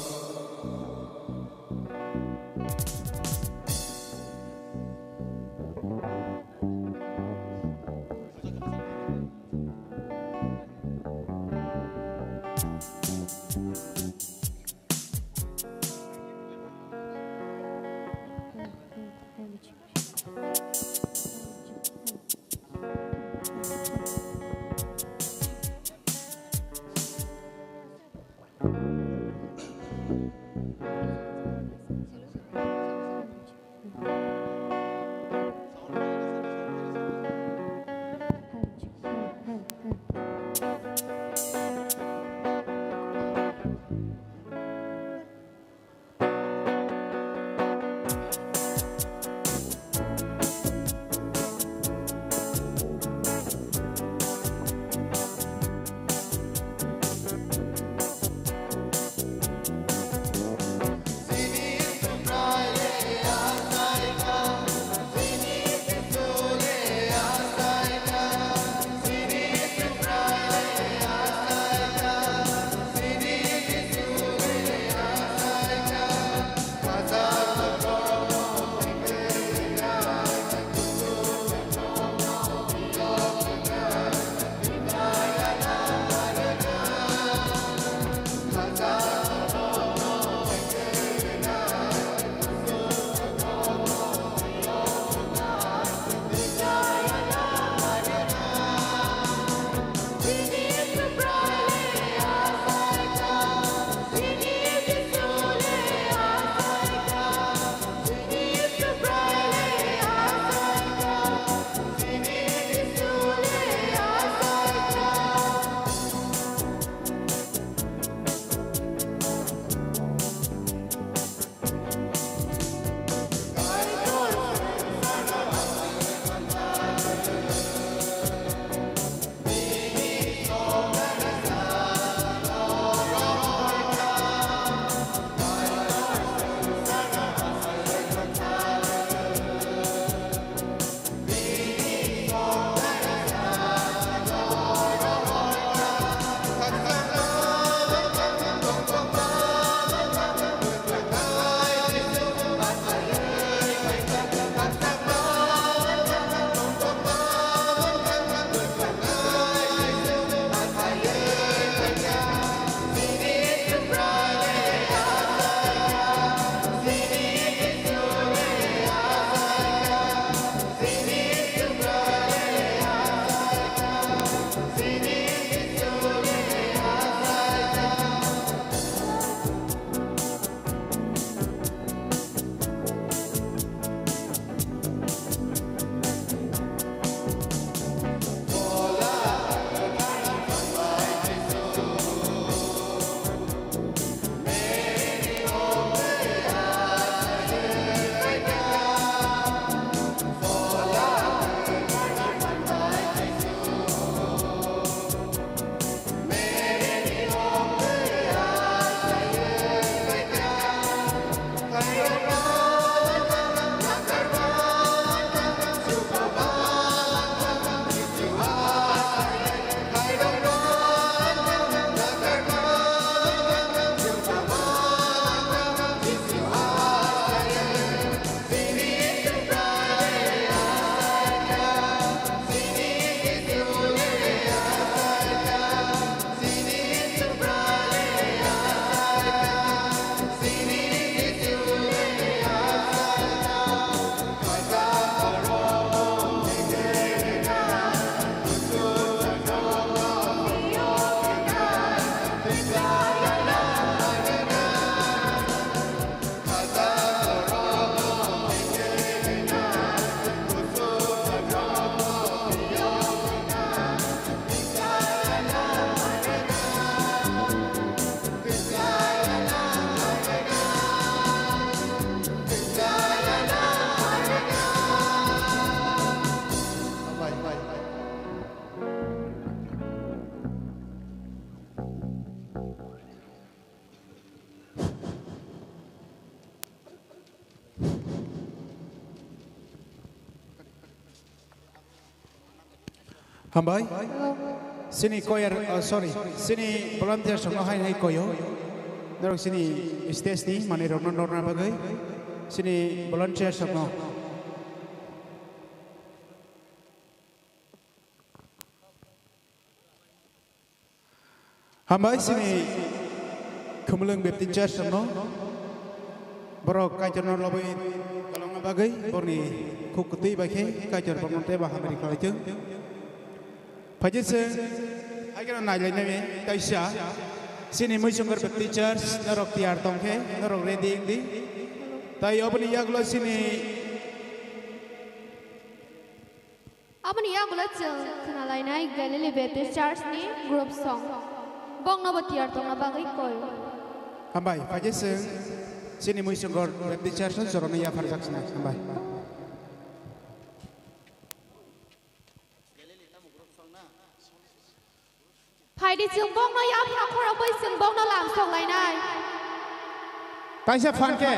Hambai. Chini choir, oh, sorry, chini volunteers rokno hai hai koyo. Norok chini stage ni manwi rokno norna bagwi chini volunteers rokno. Hambai chini Khumulwng Baptist Church rokno borok Kaitorno lobwi kwlangna bagwi borni khuk kwtwi bai khe Kaitor borokno teibo hamari khlai thung. Phaidi chwng hai kheno nailainai kaisa chini Muisongkor Baptist Church norok tiyar tong khe norok ready wng di. Tai oboni yagulo chini Aboni yagulo chwng khwnalainai Galilee Baptist Church ni group song. Bongno bo tiyar tongna bagwi koi. Hambai, phaidi chwng chini Muisongkor Baptist Church no jorano yapharjak sinai. Hambai. Phaidi chwng bongno yaphang khorokbai chwng bongno lamsok lainai. Kaisa phan khe.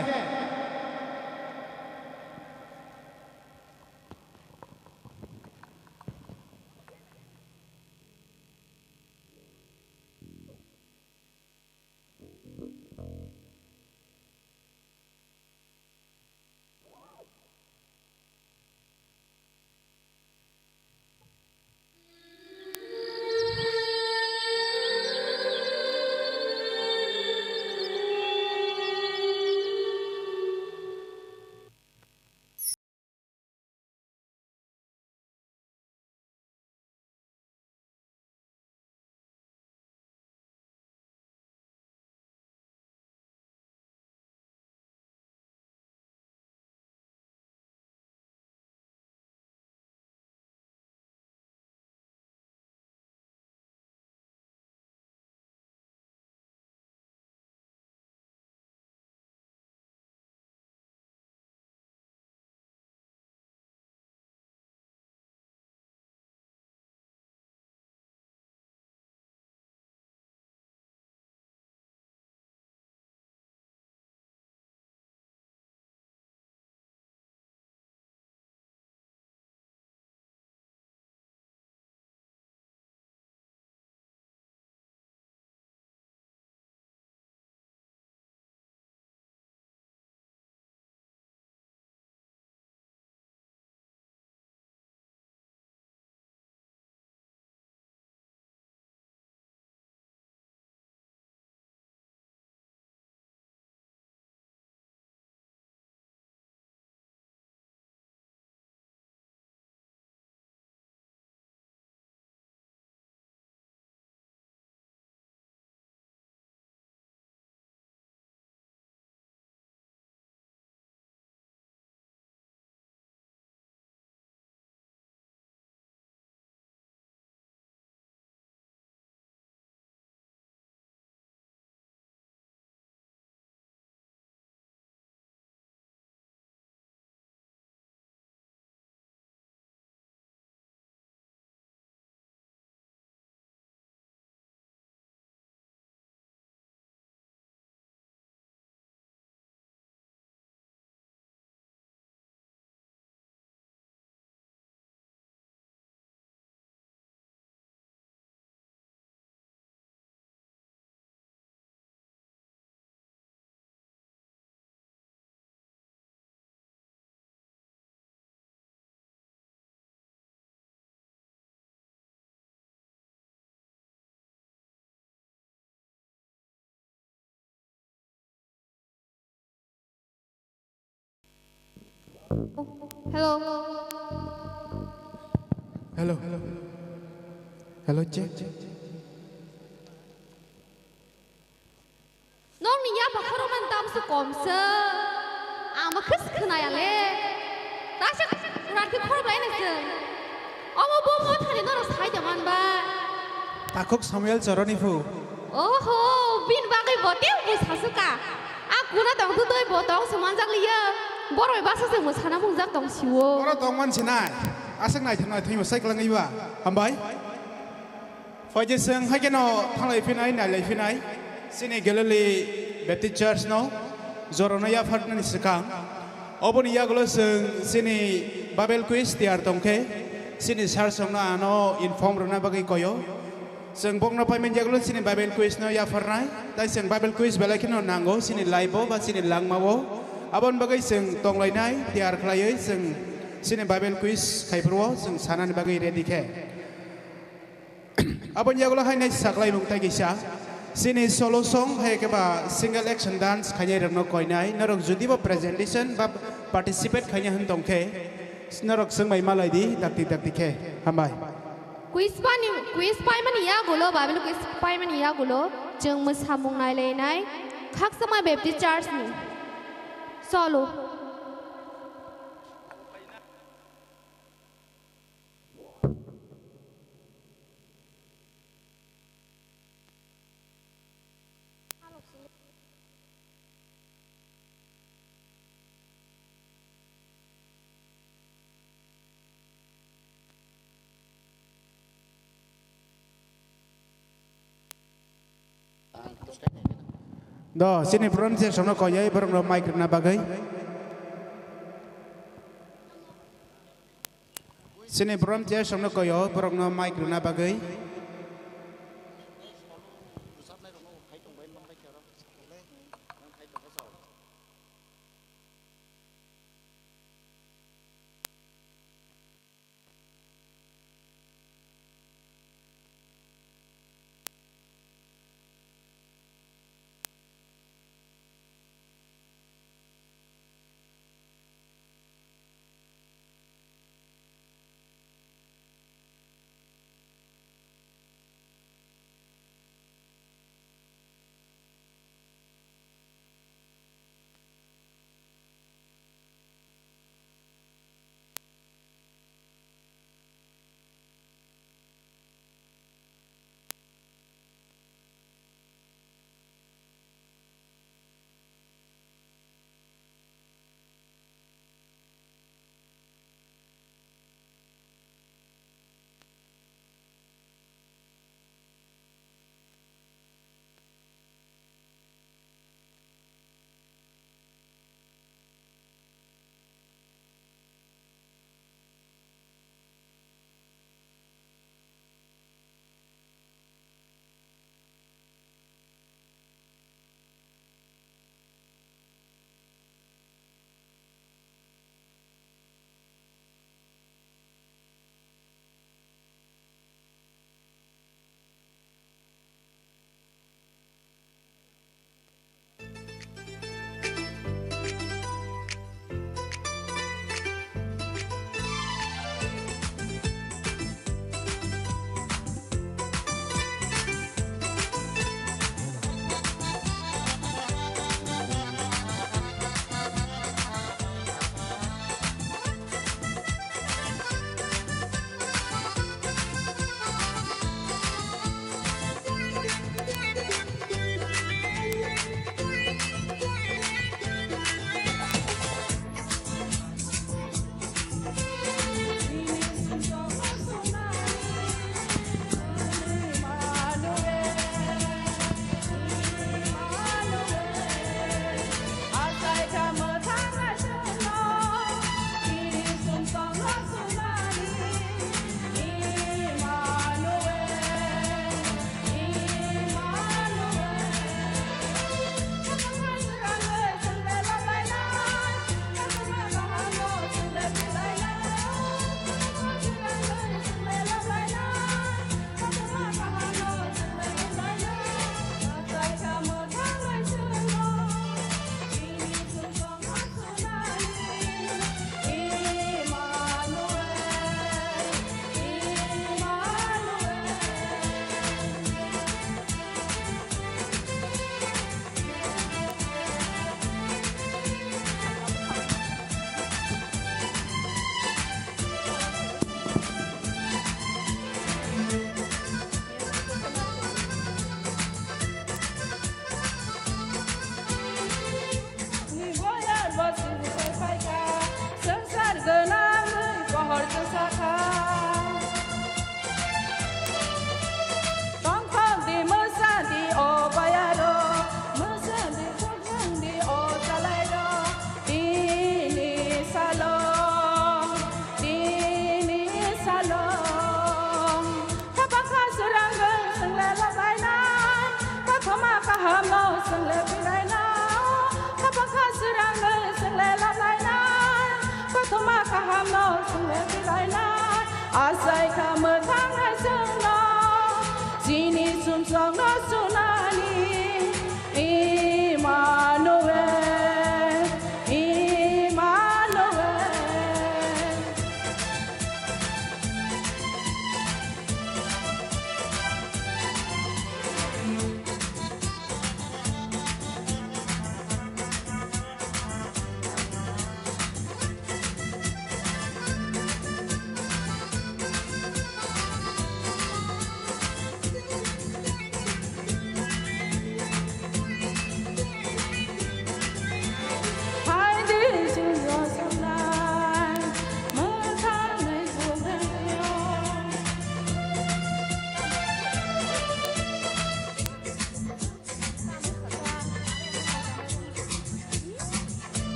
Hello. Hello. Hello, check, check. Nokni yapha khoroknani dam se kom se. Ang bo khe se khwnaya le. Kaisa rati khorok lai nai se. Omo bo mothani norok sai da man ba. Takhuk Samuel Choroni phu. Oho, bini bagwi bo tei bo sasu ka. A kuna tong tu doi bo tong se manjak liya. Borok bai baksa se mwsana mungjak tong siwo. Oro tong man sinai. Aswk naithok naithok sai kwlangwi ba. Hambai. Phaidi chwng hai kheno thanglai phinai, nailai phinai. Chini Galilee Baptist Church no jorano yapharnani swkang. Oboni yagulo chwng chini Bible quiz tiyar tong khe, Chini sir songno ano inform rwna bagwi koyo. Chwng bokno payment yagulo chini Bible quiz no yapharnai. Tai chwng Bible quiz belai kheno nango chini life o ba chini langma o. Aboni bagwi chwng tonglainai tiyar khlaiwi chwng chini Bible quiz khaiphuru o chwng sanani bagwi ready khe. Aboni yagulo hai nai saklaimung tai kisa. Chini solo song hai khe ba single action dance khainai rokno koinai. Norok judi bo presentation ba participate khaina hwn tong khe norok swngbai malai di dakti dakti khe. Hambai. Quiz pani, quiz paimani yagulo, Bible quiz paimani yagulo, chwng mwsamung nailainai, Khakchangma Baptist Church ni solo. Do, chini program section no koyai borok no mic rwna bagwi. Chini program section no koyo borok no mic rwna bagwi. Chwngle bilainai, khapang kha srangwi chwngle laplainai, kothoma kahamno chwngle bilainai, achai kha mwthang hai chwngno, chini sumsokno sunani, Emmanuel, Emmanuel.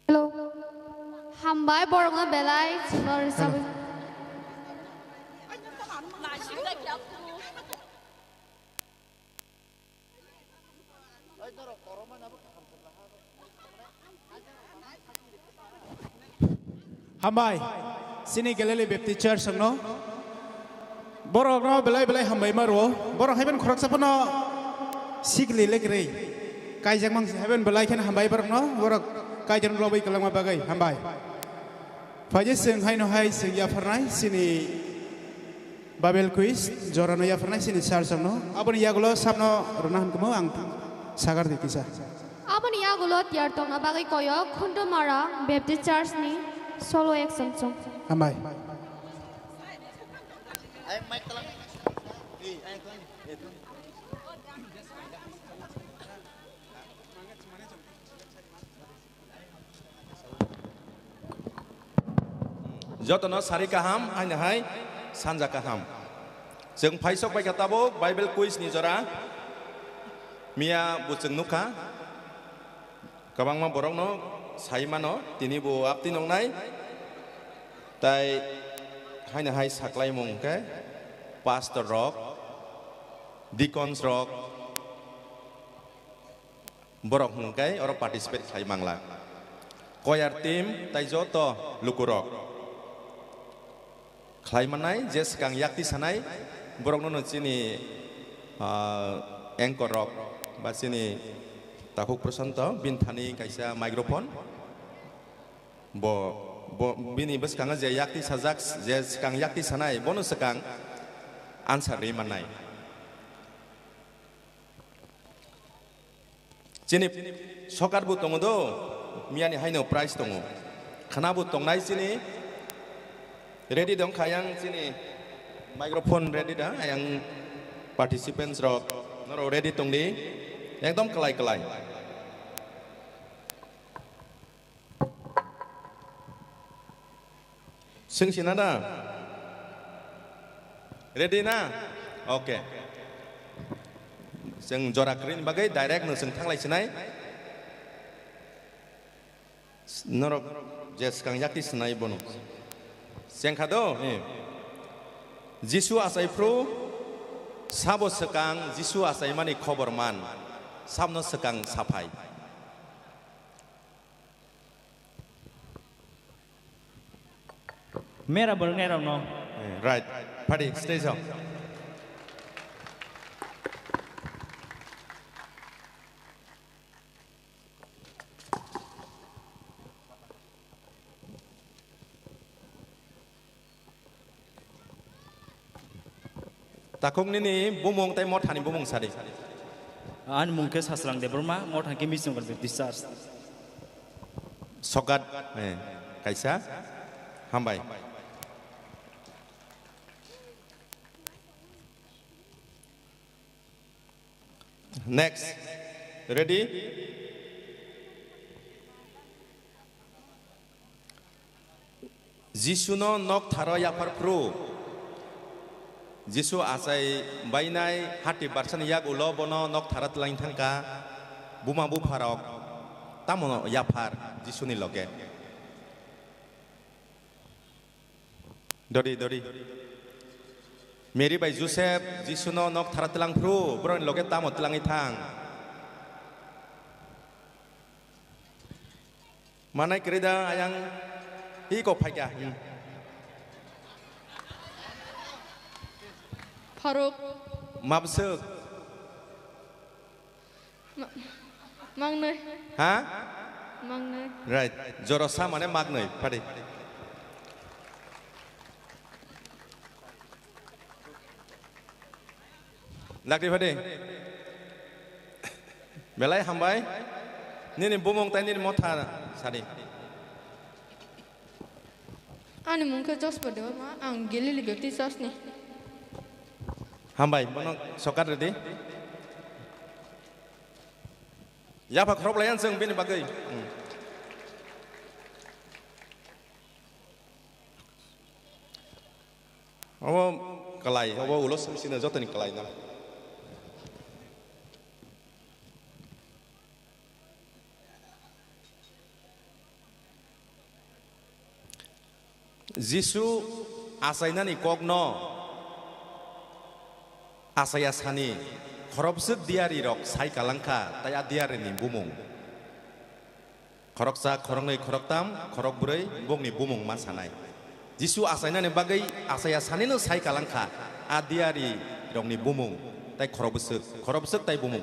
Hello. Hambai borokno belai chwngno rwchapwi. Hambai, chini Galilee Baptist Church wngno. Borokno belai belai hambai ma rwo. Borok haiban khoroksa phano sikli lekrwi. Kaijak mang haiban belai khen hambai borokno. Borok kaijakno lobwi kwlangma bagwi hambai. Phaidi chwng haino hai chwng yapharnai chini Bible quiz jorano yapharnai chini sir songno. Aboni yagulo sabno rwna hwnkumo ang sagar di kisa. Aboni yagulo tiyar tongna bagwi koyo Khuntumara Baptist Church ni solo action song. Hambai. Jotono sari kaham, haino hai sanja kaham. Chwng phaisok bai kha tabuk Bible quiz ni jora. Miya bo chwng nukha. Kwbangma borokno sai mano, tini bo aptwi nongnai. Tai haino hai saklaimung khe pastor rok, deacons rok, borok hwnkhai oro participate khlai mangla. Choir team tai joto lukurok khlai mannai je swkang yakti sanai borokno no chini, ah, anchor rok ba chini takhuk Prashanto bini thani kaisa microphone bo, bo bini bwskango je yakti sajak je swkang yakti sanai bono swkang answer ri mannai. Chini sokar bo tongo do, miyani haino prize tongo. Khana bo tongnai chini. Ready dong kha yang chini microphone ready da, yang participants rok norok ready tong di. Ekdom kwlai kwlai. Swng sina da? Ready na? Okay. Chwng jora kwrwini bagwi direct no chwng thanglai sinai. Norok je swkang yakti sinai bono. Chengkha do? Eh. Jisu achai phru, sabo swkang Jisu achaimani khobor man, sabno swkang saphai. Mera borok nai rok no. Eh, right. Phadi, stage o. Takhuk nini bumung tei mothani bumung sadi. Ani mung khe Sasrang Debbarma, motha khe Missionary Baptist Church. Sokat, eh, kaisa. Hambai. Next. Ready? Jisuno nok tharo yaphar phru. Jisu achai bainai hati barsani yak ulo bono nok thara twlang thangkha. Buma bupharok tamono yaphar Jisuni loge. Dori, dori. Mary bai Joseph Jisuno nok thara twlang phru, borokni loge tamo twlangwi thang. Manai kwrwi da ayang hi kok phaikha. Hmm. Faruk. Mabswk. Ma-, mangnwi. Ha? Mangnwi. Right. Joro sa mane magnwi. Phadi. Lakri phadi. Belai hambai. Nini bumung tai nini motha sadi. Ani mung khe Jospa Debbarma, ang Galilee Baptist Church ni. Hambai, bono sokat redi. Yapha khorok lai ang chwng bini bagwi. Hmm. Obo kwlai, obo ulo simi sino jotoni kwlai na. Jisu achainani kokno achaiya sani khorokbwswk diyarirok sai kalangkha, tai a diyarini bumung khoroksa, khoroknwi, khoroktam, khorokbrwi bokni bumung ma sanai. Jisu achainani bagwi achaiya sanino sai kalangkha a diyarirokni bumung tai khorokbwswk, khorokbwswk tai bumung.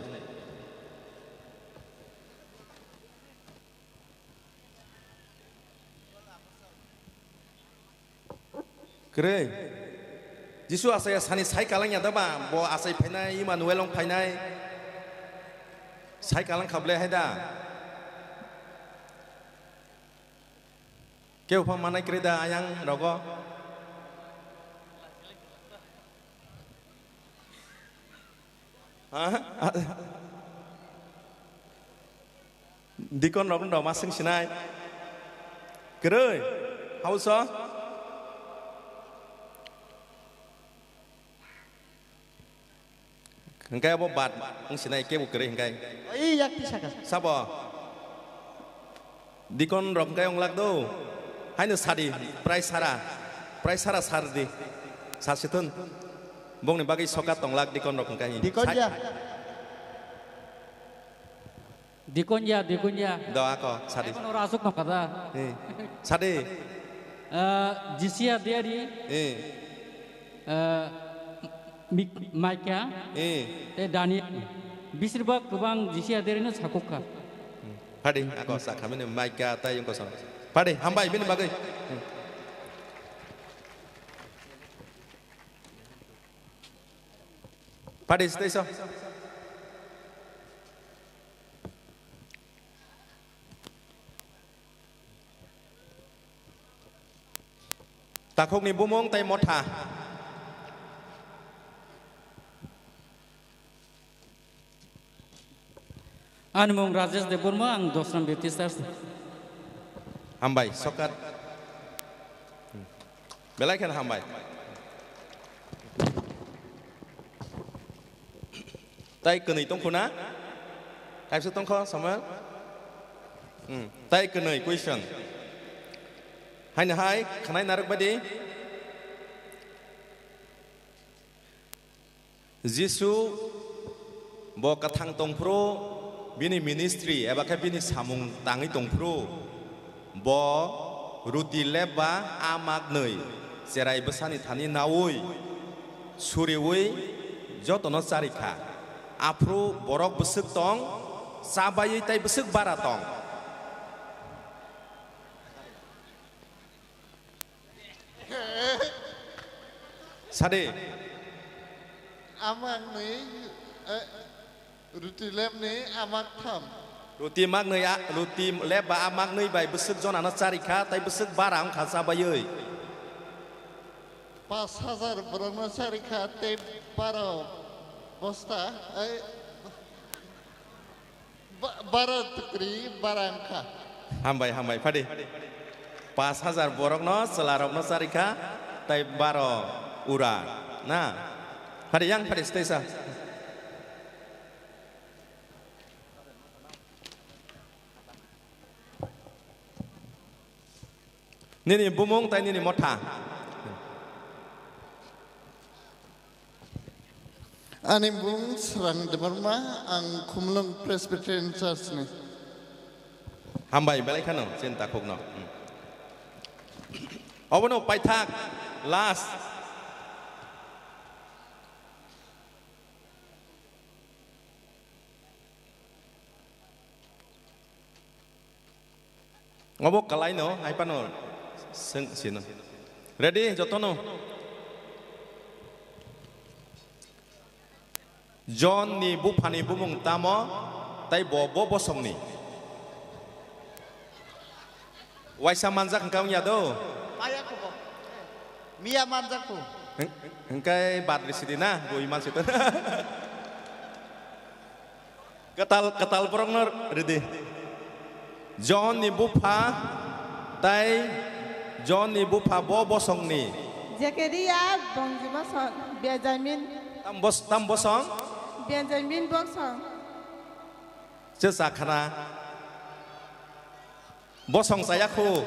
Kwrwi. Jisu achaiya sani sai kalang ya da ba? Bo achai phainai, Immanuel wng phainai. Sai kalang kha ble hai da? Kebo pha manai kwrwi da ayang rogo? Ha? Dikon rok no ma swng sinai. Kwrwi. Hausa? Hingkai abo bad wng sinai kebo kwrwi hingkai. Oi, yak tisa ka. Sabo? Dikon rok hingkai wng lak do. Haino sadi, prai sara. Prai sara sar di. Sar sithun. Bongni bagwi sokat tong lak dikon rok hingkai. Dikon ya. Dikonya, Dikonya. Do ako, sadi. Eko noro asuk no kada. Eh, sadi. Eh, Jisia Diari. Eh. Eh, Mik-, Maika. Eh. Te Daniel. Bisir bak kubang Jisia Diari no sakukha. Padi, ako sakhamini Maika tai yung kosong. Padi, hambai bini bagwi. Hmm. Padi, stay so. Takhukni bumung tai motha. Ani mung Rajesh Debbarma, ang Dosram Baptist Church. Hambai, sokat. Belai khen hambai. Tai kwnwi tongkhu na? Kaisa tongkho, Samuel? Hmm. Tai kwnwi question. Haino hai, khnai narwk badi. Jisu bo kwthang tongphuru, bini ministry eba khe bini samung tangwi tongphuru, bo ruti lep ba a maknwi cherai bwsani thani naui, suriui jotono charikha. Aphuru borok bwswk tong, chabaiwi tai bwswk bara tong. Sadi. Amaknwi, eh, ruti lepni amaktham. Ruti maknwi a, ruti lep ba amaknwi bai bwswk jonano charikha, tai bwswk bara wngkha chabaiwi. Pas hajar borokno charikha, tei baro bosta, eh, Ba-, baro tukri bara wngkha. Hambai, hambai, phadi. Pas hajar borokno, chwlarokno charikha, tai baro ura, na? Phadi, yang phadi, stay sa. Nini bumung tai nini motha. Ani bung Srang Debbarma, ang Khumulwng Presbyterian Church ni. Hambai, belai khano, chinta khukno. Hmm. Obono paithak, last. Obo kwlaino, hai phano swng sino. Ready, jotono? John ni buphani bumung tamo, tai bo, bo bosongni. Waisa manjak hwnkha wngya do? Maya kho bo. Miya manjak kho. Hwng-, hwnkhe bad risi di na, bui mansi to. Kwtal, kwtal borokno ridi. John ni bupha tai John ni bupha bo bosongni. Zekaria bongni bosong, Benjamin. Tam bos-, tam bosong? Benjamin bosong. Che chakhana. Bosong chaya khu.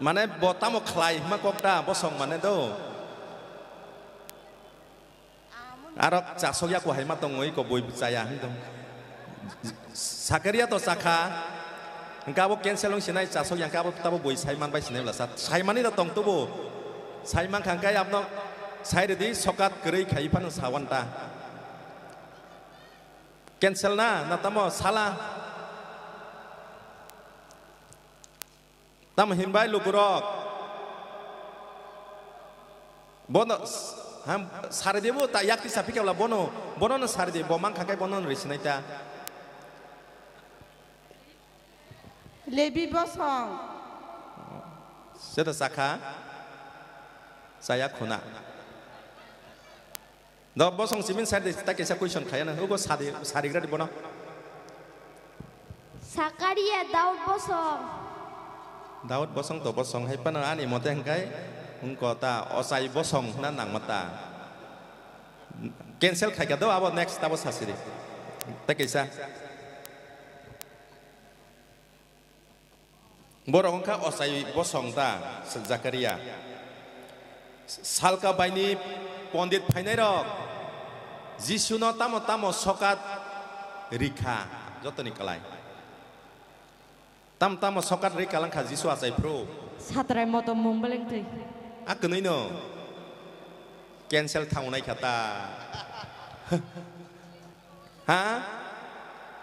Mane bo tamo khlai hima kok ta bosong mane do. Aro chasok ya kuhai ma tongwi ko boi chaya hwn tong. Sakaria to chakha. Hwnkhe abo cancel wng sinai chasok ya hwnkhe abo tabo boi sai man bai sinai bwla sa. Sai mani to tong tubu. Sai man kha hwnkhe abno sai rwdi sokat kwrwi khai phano sawan ta. Cancel na, na tamo sala. Tamo hinbai lukurok. Bono s-, ham, sari de bo ta yakti sapi kabla bono, bono no sari de, bo mang khakai bono no risinai ta. Lebi bosong. Seta sakha, saya khuna. Do bosong simin side de ta kaisa question khaya na. Ugo sadi, sarigra di bono. Sakaria Daud bosong. Daud bosong to bosong hai pano ani mote hwnkhe wngko ta ochai bosong hwna nangma ta. Cancel khaika do abo next abo sasiri. Ta kaisa. Borok wngkha ochai bosong ta Zakaria. Salka baini pondit phainairok Jisuno tamo tamo sokat rikha jotoni kwlai. Tam tamo sokat rikha langkha Jisu achai phuru. Satrai motom mung beleng twi. A kwnwi no cancel thangnai kha ta. Ha?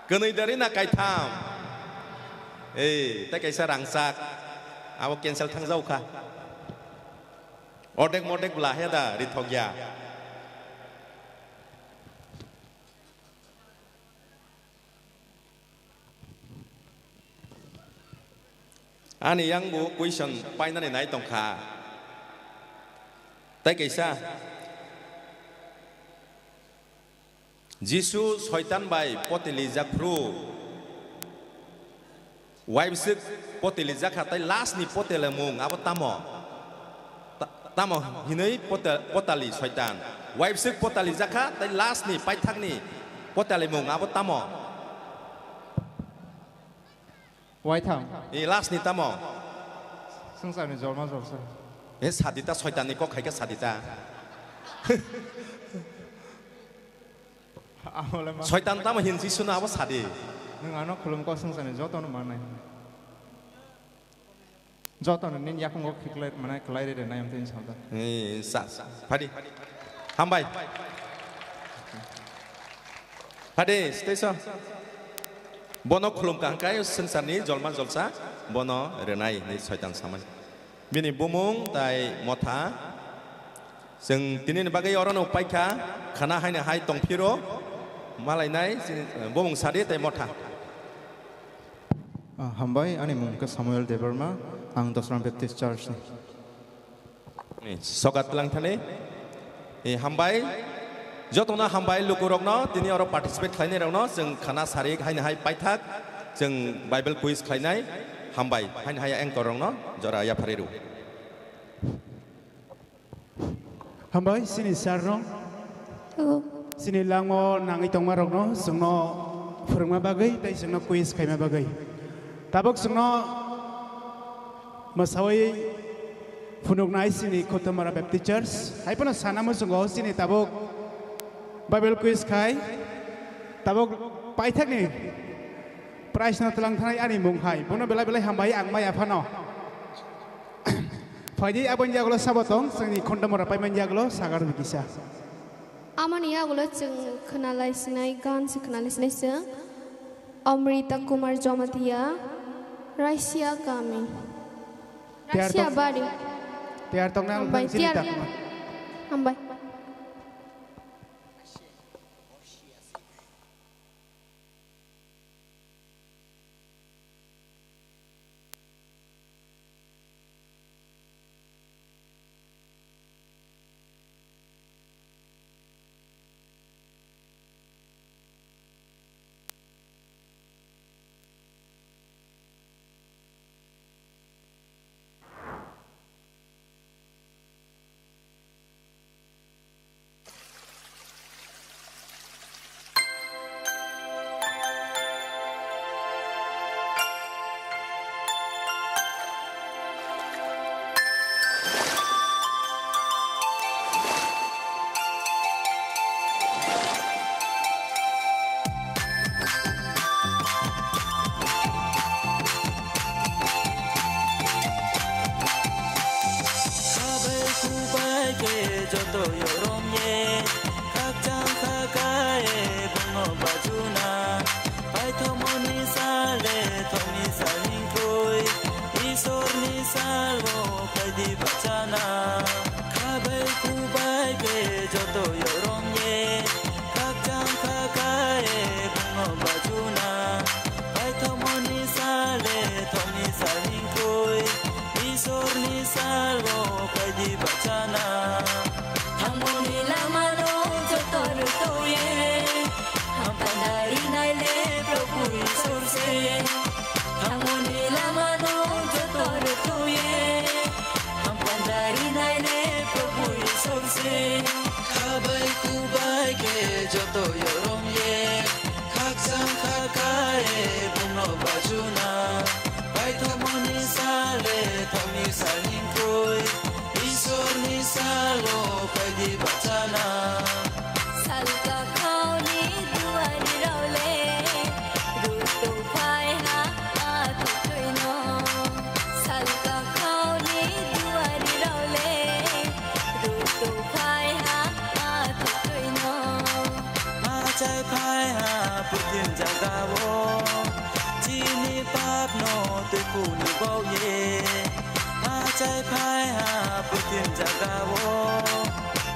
Kwnwi dari na kaitham? Ei, tei kaisa rangchak. Abo cancel thangjao kha. Ordek mordek bla he da rithok ya. Ani yang bo question painani nai tongkha. Tei kaisa, Jisu Soitan bai pote lijak phuru, waibswk pote lijak kha, tei last ni pote lemung abo tamo? Ta-, tamo hinwi pote-, potali Soitan? Waibswk potali jakha, tei last ni paithak ni potali mung abo tamo? Waitham. E last ni tamo? Swngcharni jolma jolsa. E sadita Soitan ni kok khaika sadita. Amole ma. Soitan tamo hin Jisu no abo sadi. Nwng ano khulum kok swngcharni joto no manai. Joto no nini yakungo khiklai manai kwlai rede nai amtwi samda. Ni sa, sa. Phadi. Hambai. Phadi, station. Bono khulum kangkai swngcharni jolma jolsa bono renai ni Soitan samani. Bini bumung tai motha. Chwng tinini bagwi orono paikha, khana haino hai tongphiro, malainai, chini, bumung sadi tei motha. Ah, hambai, ani mung khe Samuel Debbarma, ang Dosram Baptist Church ni. Ni, sokat tlang thani. Eh, hambai, jotono hambai lukurokno, tini oro participate khlainairokno, chwng khana sari haino hai paithak, chwng Bible quiz khlainai, hambai, haino hai anchor rokno, jora yapharwi rw. Hambai, chini sir no. Hello. Chini langmao nangwi tongma rokno, chwngno phwrwngma bagwi, tei chwngno quiz khaima bagwi. Tabuk chwngno mwsawi phunuknai chini Khutamara Baptist Church. Hai phano sana muchungo chini tabuk Bible quiz khai. Tabuk paithakni prize no tlang thanai ani mung hai. Bono belai belai hambai ang maya phano. Phaidi aboni yagulo sabo tong, chwngni khonda mora paimani yagulo sagar bikisa. Amoni yagulo chwng khwnalai sinai, gan se khwnalai sinai chwng. Amrita Kumar Jamatia, Rasia Kami. Tiyar Rasia tok-, Bari. Tiyar toknai ang Hambai, phang sini tiyar. Takma. Hambai. Khabai khubai khe joto yorom ye, khakchang khakaye bongno bajuna. Paithomoni sale thokni salingkoi, Isorni salo phaidi bachana. Khabai khubai khe joto yorom ye, khakchang khakaye bongno bajuna. Paithomoni sale thokni salingkoi, Isorni salo phaidi bachana. Thangmoni lamano joto rwtwi, hampandari naile Prabhu Isor se. Thangmoni lamano joto rwtwi, hampandari naile Prabhu Isor se. Khabai khubai khe joto yorom ye, khakchang khakaye bongno bajuna. Paithomoni sale thokni salingkoi, Isorni salo phaidi bachana. Salka khauni duari raule, rutu phai ha athuino. Salka khauni duari raule, rutu phai ha athuino. Achai phai ha purthim jagao, chini papno tuikhuni baoye. Achai phai ha purthim jagao,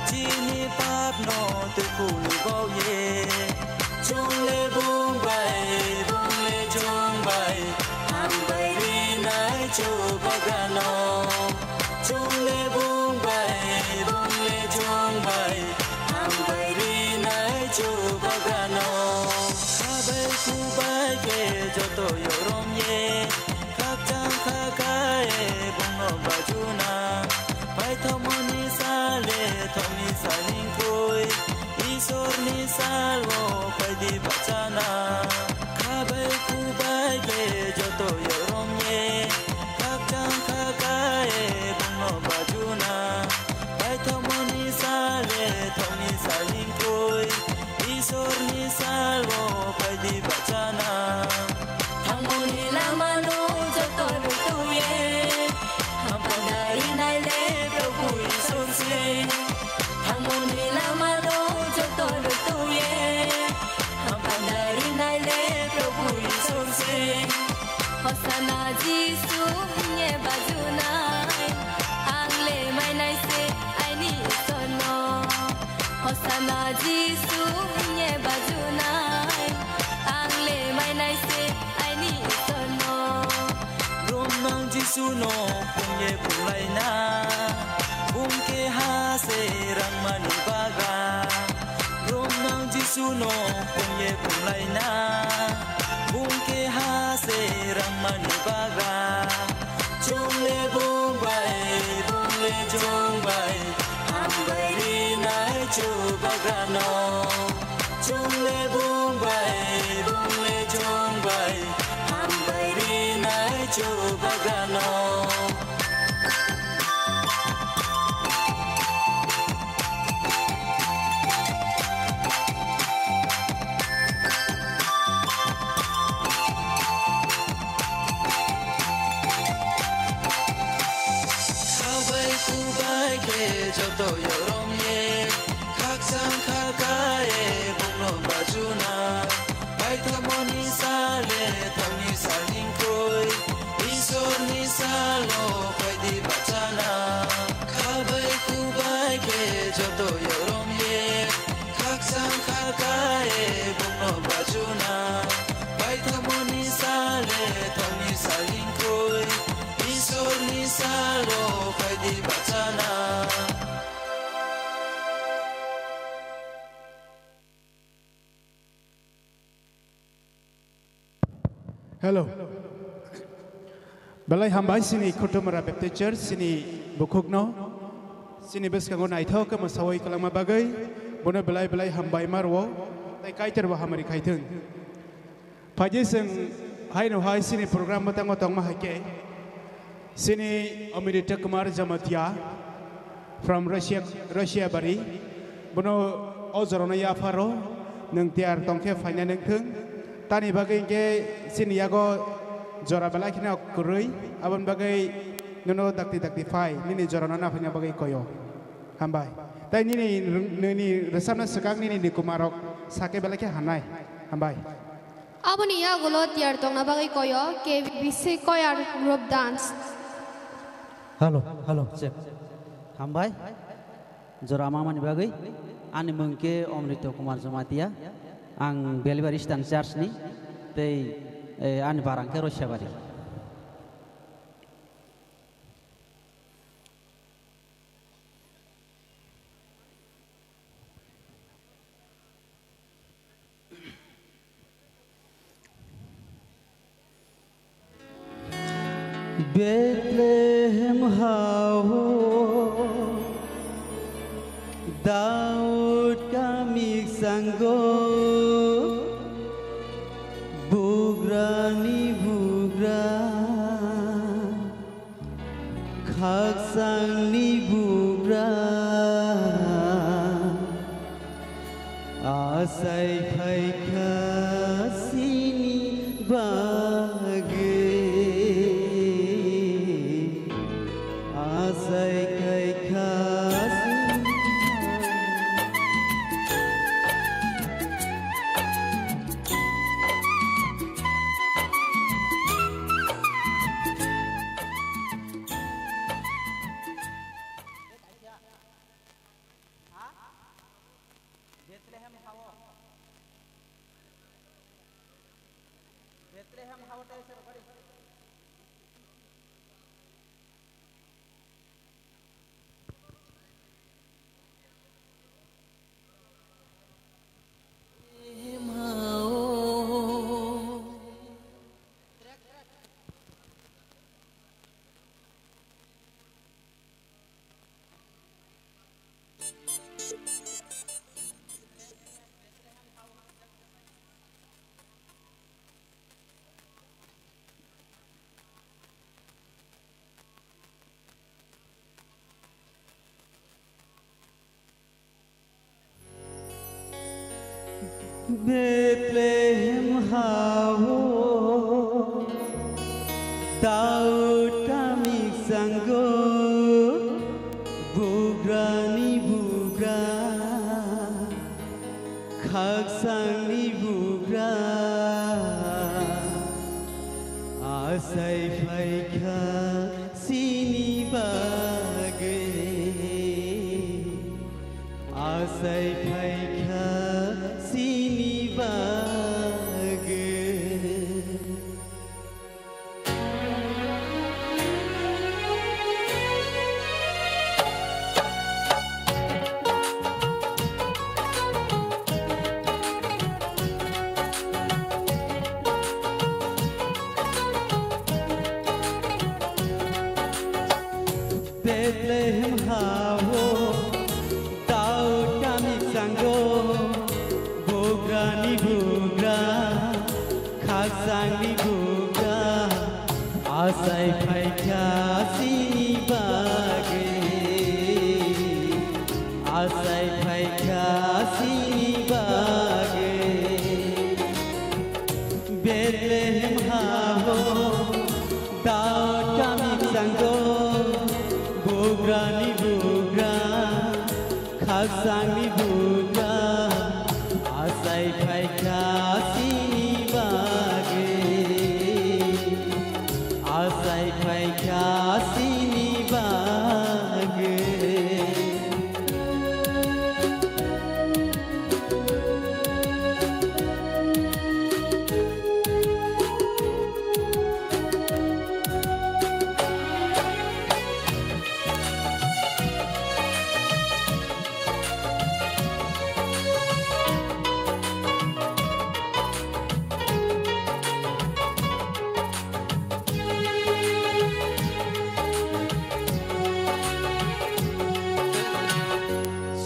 chini papno tuikhuni baoye. Chungle bung bai, bungle chwng bai, hambai rinai Chubagano. Chungle bung bai, bungle chwng bai, hambai rinai Chubagano. Khabai khubai khe joto yorom ye, khakchang khakaye bongno bajuna. Paithomoni sale thokni salingkoi, Isorni salo phaidi bachana. Khabai khubai khe joto yorom ye, khakchang khakaye bongno bajuna. Paithomoni sale thokni salingkoi, Isorni salo phaidi bachana. Thangmoni lamano joto rwtwi ye, hampandari naile Prabhu Isor se. Thangmoni lamano joto rwtwi ye, Jisuno pungye punglaina, bung khe ha se rangmani bagan. Romnang Jisuno pungye punglaina, bung khe ha se rangmani bagan. Chwng le bung bai, bung le chwng bai, hambai rinai Chubagano. Chwng le bung bai, bung le chwng bai, hambai rinai Chubagano. Khabai kubai khe joto yorom ye, khakchang kharkaye bungno bajuna. Paithamoni sale thangni salningkoi, Isorni salo phaidi bachana. Khabai kubai khe joto yorom ye, khakchang kharkaye bungno bajuna. Paithamoni sale thangni salningkoi, Isorni salo phaidi bachana. Hello. Belai hambai chini Khutumara Baptist Church chini bukhukno. Chini bwskango naithok khe mwsawi kwlangma bagwi bono belai belai hambai ma rwo. Tai Kaitor bo hamari khaithwng. Phaidi chwng haino hai chini program mwtango tongma hai khe, chini Amrita Kumar Jamatia from Russia, Russia bari, bono o jorano yapharo nwng tiyar tongkhe phaina nangthwng. Tani bagwi hinkhe chini yago jora belai kheno kwrwi, aboni bagwi nono dakti dakti phai nini jorano naphaina bagwi koyo. Hambai. Tai nini, nini rwchapna swkang nini ni kumarok sakhe belai khe hamnai. Hambai. Aboni yagulo tiyar tongna bagwi koyo K B B C choir group dance. Hello, hello, check. Hambai. Jora mamani bagwi. Ani mung khe Amrita Kumar Jamatia. Ang Belibari Eastern Church ni. Tei, eh, ani barang khe Roisabari. Bethlehem hao, Daud kamiksango, bugrani bugra. Khakchangni bugra achai phaikha chini bagwi, achai khaikha chini bagwi. Bethlehem hao, Daud kamiksango, bugrani bugra, khakchangni bugra, achai phaikha chini bagwi, achai phaikha chini bagwi. Khasangni bugra, asai phaikha chini bagwi, asai phaikha chini bagwi. Bethlehem ha-o, Daud kami sango, bugrani bugra, khasangni bugra, asai phaikha chini bagwi, asai phaikha chini bagwi.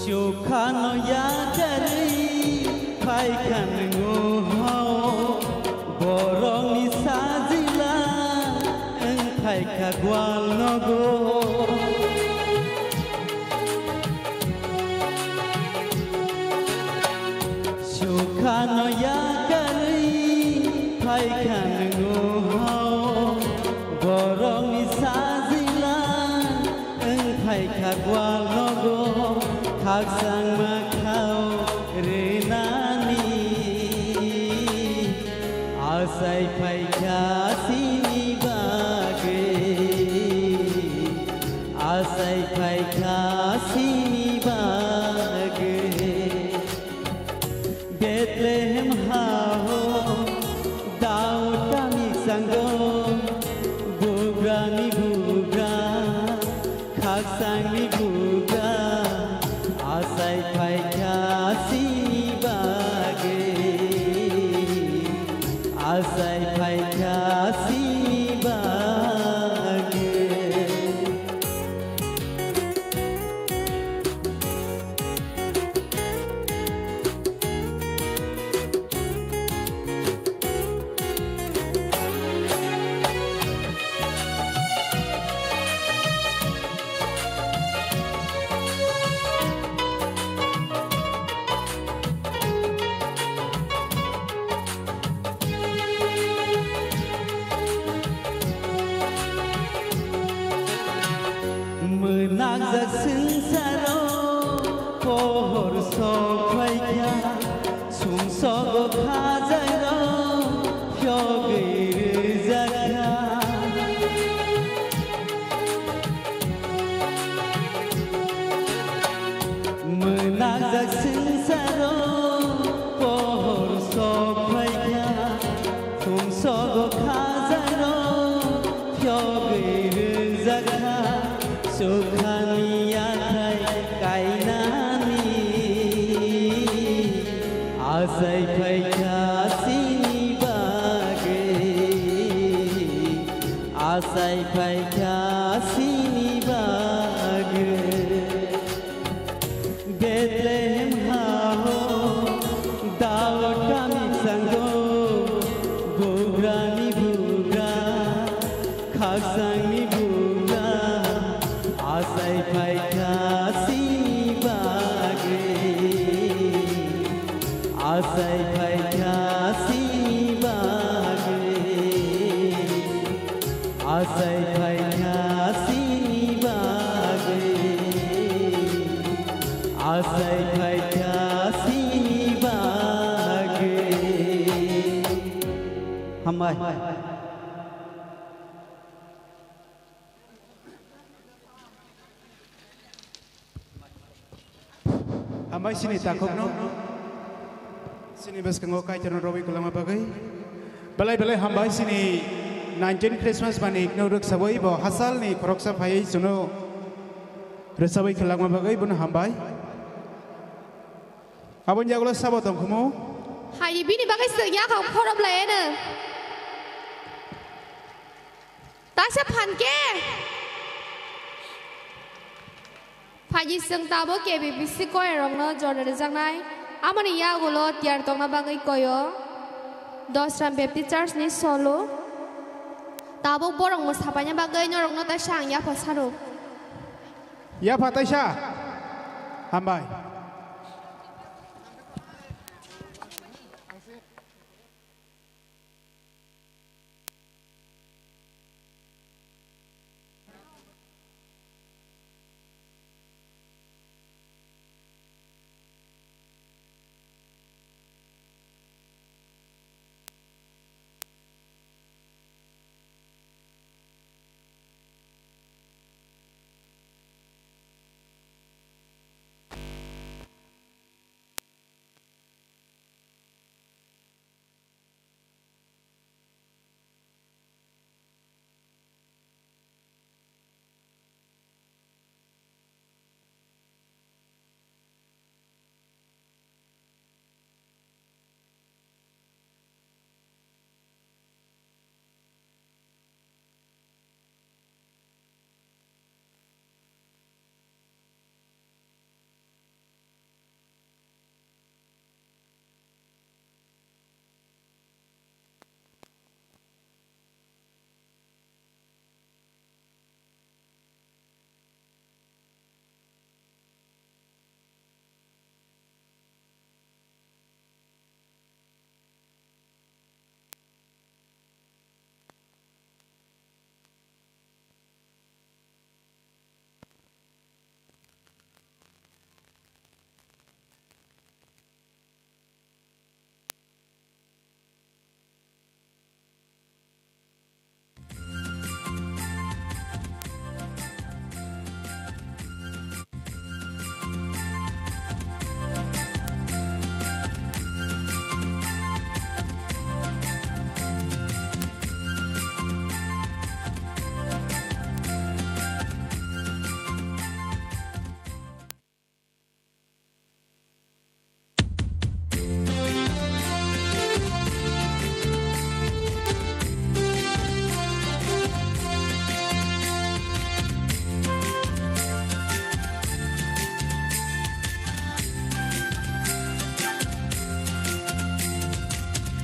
Sukhano yakarwi phaikha nwngo hao, borokni sajila wng phaikha gwal nogo. Sukhano yakarwi phaikha nwngo hao, borokni sajila wng phaikha gwal nogo, khakchangma khao rwnani. Asai phaikha chini bagwi, asai phaikha chini bagwi. Bethlehem ha-o, Daud kami sango, bugrani bugra, khakchangni bugra, asai phaikha chini bagwi, asai phaikha chini bagwi. Mwnakjak swngcharo pohor sok phaikha, sumsogo khajairok phiyogwi rwjakha. Mwnakjak swngcharo pohor sok phaikha, sumsogo khajairok phiyogwi rwjakha. Sukhani yathai kainani asai phaikha chini bagwi, asai phaikha chini bagwi. Bethlehem ha-o, Daud kami sango, bugrani bugra, khakchangni bugra, asai phaikha chini bagwi, asai phaikha chini bagwi. Asai phaikha chini bagwi, asai phaikha chini bagwi. Hambai. Hambai chini takhukno, chini bwskango Kaitorno rowi kwlangma bagwi. Belai belai hambai chini nineteen Christmas bani ikno rwksawi bo hasalni khoroksa phaiwi chwngno rwchawi kwlangma bagwi bono hambai. Aboni yagulo sabo tongkhumu. Hai bini bagwi chwng yakhang phorop lai eno. Taisa phan khe. Phaidi chwng tabuk K B B C choir rokno jorna rwjaknai. Amoni yagulo tiyar tongna bagwi koyo. Dosram Baptist Church ni solo. Tabuk borok mwsapaina bagwi norokno taisa ang yapha saro. Yapha taisa. Hambai.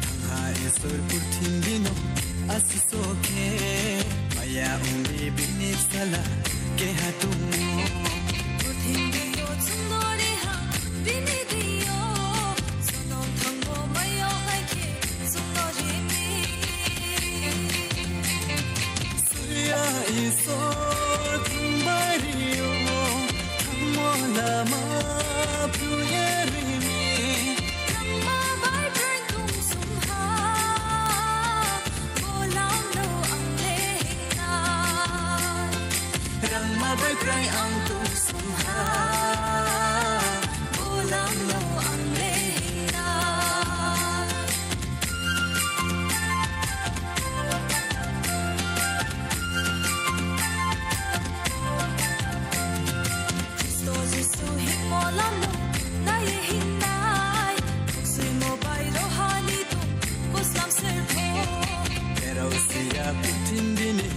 Thangha Isor purthimbi no asiso khe, maya ongwi bini bwsala keha tongmo. Purthimbi o chwngno riha bini dio, jonom thangmo maya hai khe chwngno rimi. Surya Isor thangbai rio, thangmo lama phuye rimi. Thangma bai phrang tong sungha, bolam no ang le hingnai. Rangma bai phrang ang tong sungha, bolam no ang le hingnai. Khristo Jisu himo lamno naiye hingnai, suimo bai rohani tong kuslam serpho. Erau siya putin dini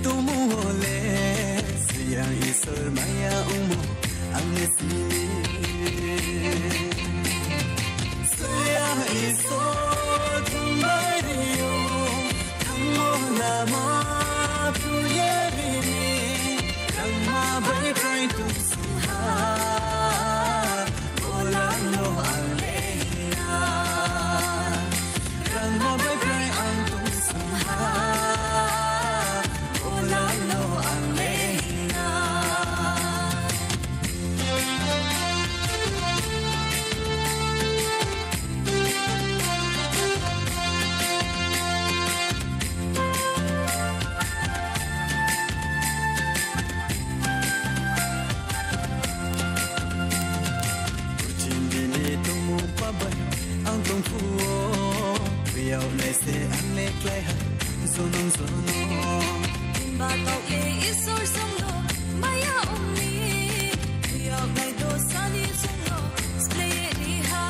tumu ole, siya Isor maya umo ang sini. Surya Isor thangbai rio, thangmo lama phuye rimi. Rangma bai phrang tong sungha, bolam no ang le hingnai. Rangma bai phrang ang tong sungha, bolam no ang le hingnai. Chindini tumu pabai ang tongphuo, biyao naise ang le klaiha. Jonom jonom. Himba tokle Isor songno maya ongni, biyoknai dosani songno splei riha.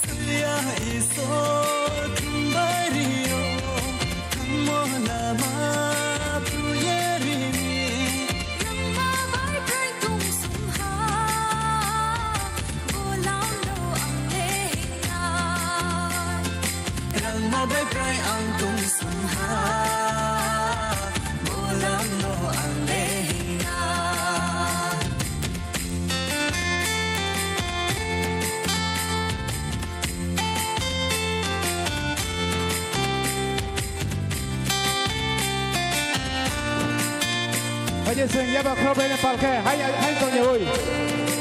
Surya Isor thangbai rio, thangmo lama phuye rimi. Rangma bai phrang tong sungha, bolam no ang le hingnai. Bai prai ang tungsung ha, bulang no ang lehina. Haje seng yaba khrob rene palkhe, hai, hai tongye oi.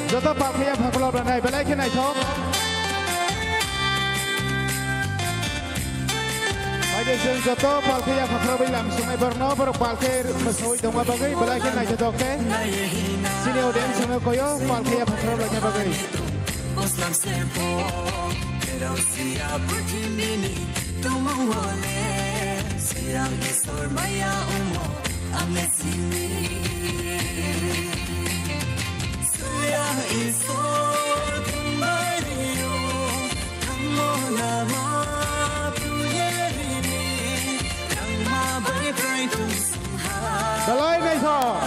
Joto palkhe ya phaklop ranai, belai khe naithok. Haide chwng joto palkhe yapha khorokbai lam swngnai borokno, borok palkhe mwsawi tongma bagwi belai khe naithothok khe chini audience no koyo palkhe yapha khorok laina bagwi. Boslam serpo, pero siya purthimini tumung wole, siyang isor maya umo, amne simi. Siyang isor kumbario, Belai naithok.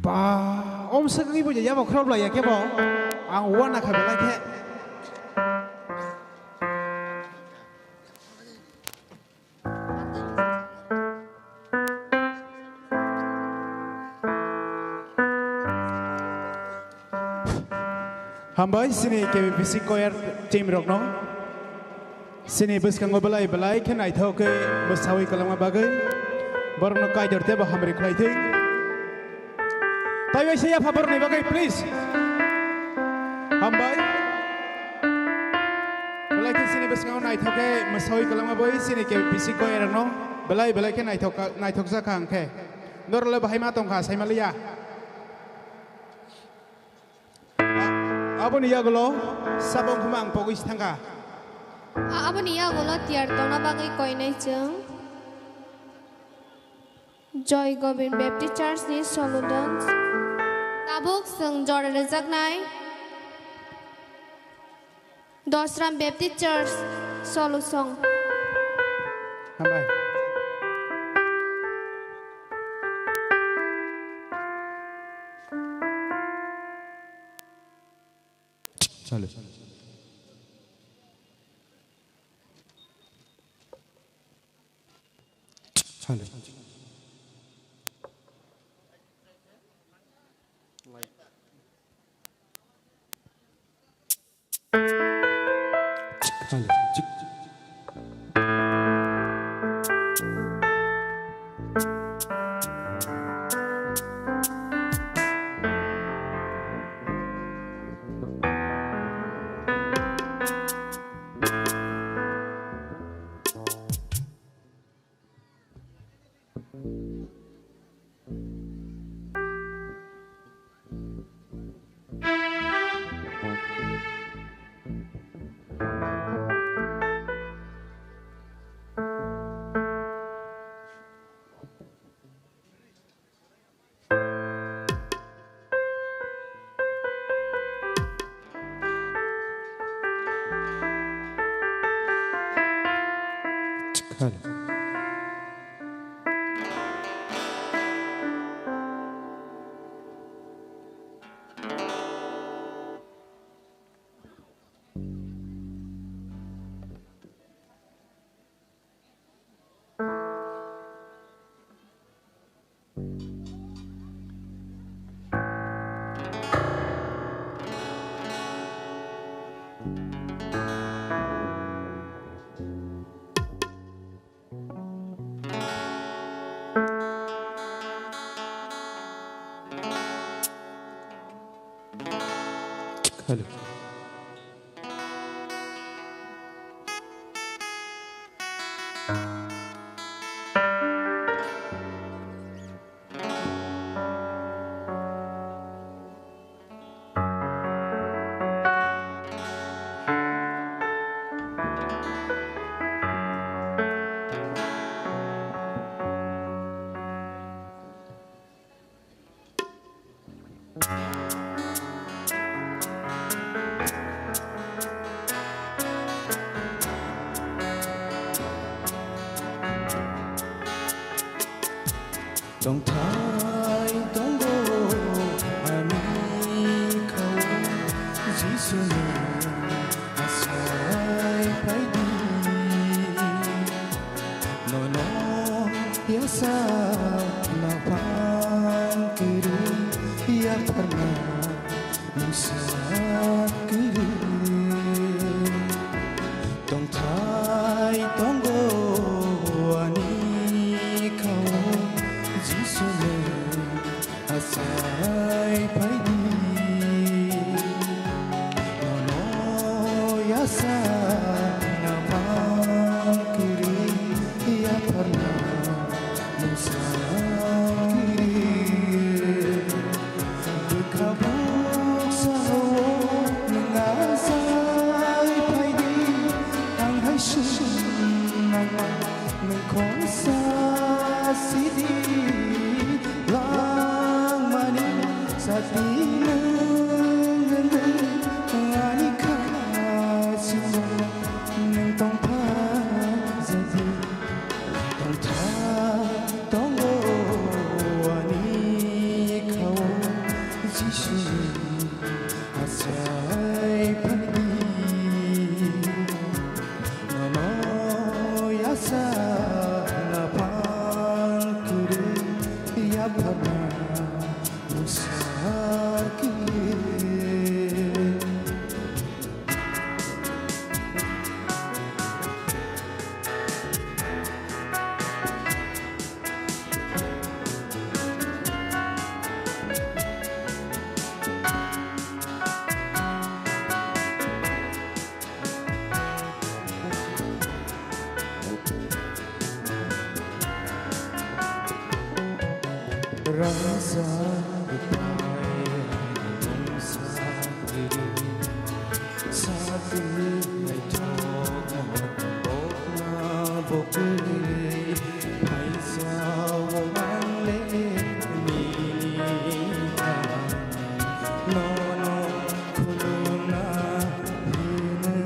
Ba, om swkangni bo yabo khorok lai ya khe bo. Ang uana kha belai khe. Hambai chini K B P C choir team rokno. Chini bwskango belai belai khe naithok khe bwsawi kwlangma bagwi borokno Kaitor teibo hamri khlai thwi. Taibai se yapha borokni bagwi, please. Hambai. Belai khe chini bwskango naithok khe bwsawi kwlangma bagwi chini K B P C choir rokno belai belai khe naithok naithok jakha hwnkhe. Norok le bahai ma tongkha saimaliya. A-, aboni yagulo sabong khuma ang pogwi si thangkha. A-, aboni yagulo tiyar tongna bagwi koinai chwng Joy Govind Baptist Church ni solo dance. Tabuk chwng jora rwjaknai Dosram Baptist Church solo song. Hambai. Chale. Chale. Hello. Tongthai tongo ani khao, Jisu nwng asai phaidi. Nono yasa naphang kwrwi yapharna mungsa kwrwi. Tongthai tongo ani khao, Jisu nwng asai phaidi. Nono yasa naphang kwrwi yapharna mungsa kwrwi. Bwkha buksa o nwng asai phaidi, ang hai swnam nangma nwng khorsa sidi. Langmani sati nwng wngwi ani kha singo nwng tongpha jadi. Tongthai tongo ani khao, Jisu asai phaidi. Nono yasa naphang kwrwi yapharna mungsa kwrwi. Rangsa rwphai ani mungsa kwrwi, sakni naithok mohor bokna bokni phaijao ang le nini thani nono khulumna hwnwi.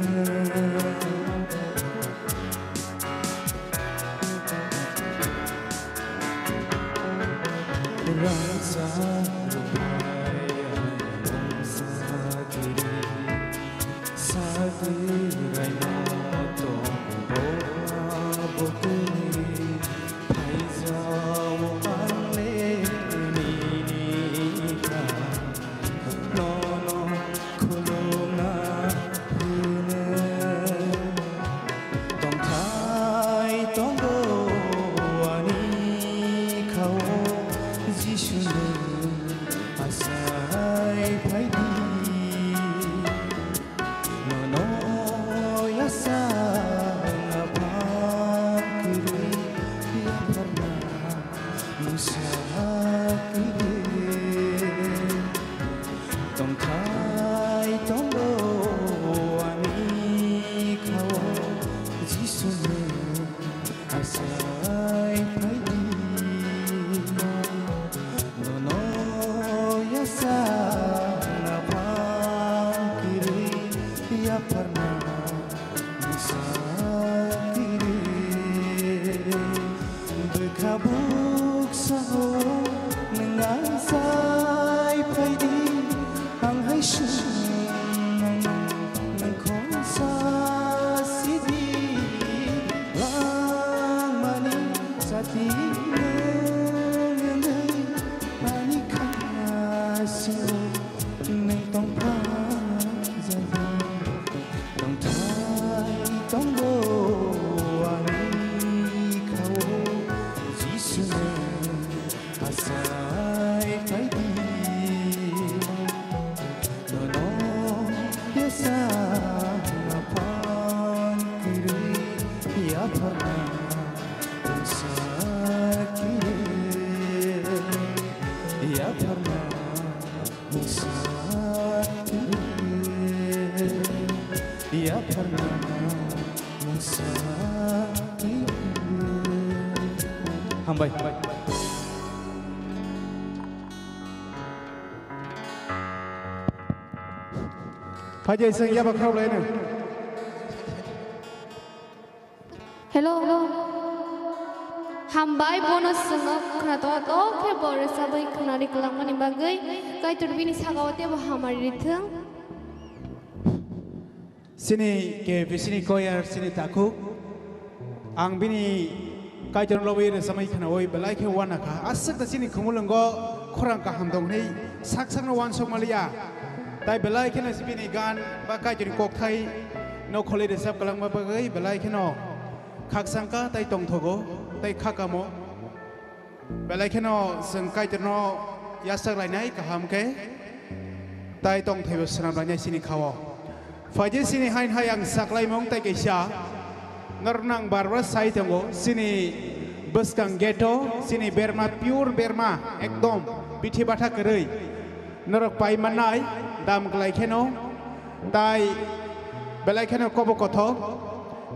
Rangsa rwphai ani mungsa kwrwi, sakni raino tong bokna bokni phaijao ang le nini thani nono khulumna hwnwi. Tongthai tongo ani khao, Jisu nwng asai phaidi. Nono yasa naphang kwrwi yapharna mungsa kwrwi. Tongthai tongo ani khao, Jisu nwng asai phaidi. Nono yasa naphang kwrwi yapharna mungsa kwrwi. Bwkha buksa o nwng asai phaidi, ang hai swnam nangma nwng khorsa sidi. Langmani sati nwng wngwi ani kha singo nwng tongpha jadi. Tongthai tongo ani khao, Jisu nwng asai phaidi. Nono yasa naphang kwrwi yapharna mungsa kwrwi. Yapharna mungsa kwrwi, yapharna mungsa kwrwi. Hambai. Phaidi seng yaba khraulaino. Hello, hello. Hambai, bono chwngno khwnato to khe bo rwchabwi khwnari kwlangmani bagwi Kaitor bini saka-o teibo hamari rithwng. Chini K F C ni choir, chini takhuk, ang bini Kaitor lobwi rwchabwi khwnawi belai khe uanakha. Aswk da chini khumulwngo khorang kaham tong hwnwi sak sakno uansuk maliya. Tai belai kheno bini gan ba Kaitorni kokthai no kholwi rwchap kwlangma bagwi belai kheno khakchangkha tai tongthogo tai khakamo. Belai kheno chwng Kaitorno yachak lainai kaham khe, tai tongthaibo swnam lainai chini khao. Phaidi chini hain hai ang saklaimung tai kaisa, norokno ang bar bar sai tongo, chini bwskang gate-o, chini berma, pure berma, ekdom bithi batha kwrwi. Norok pai mannai, dam kwlai kheno, tai belai kheno kobo kothok,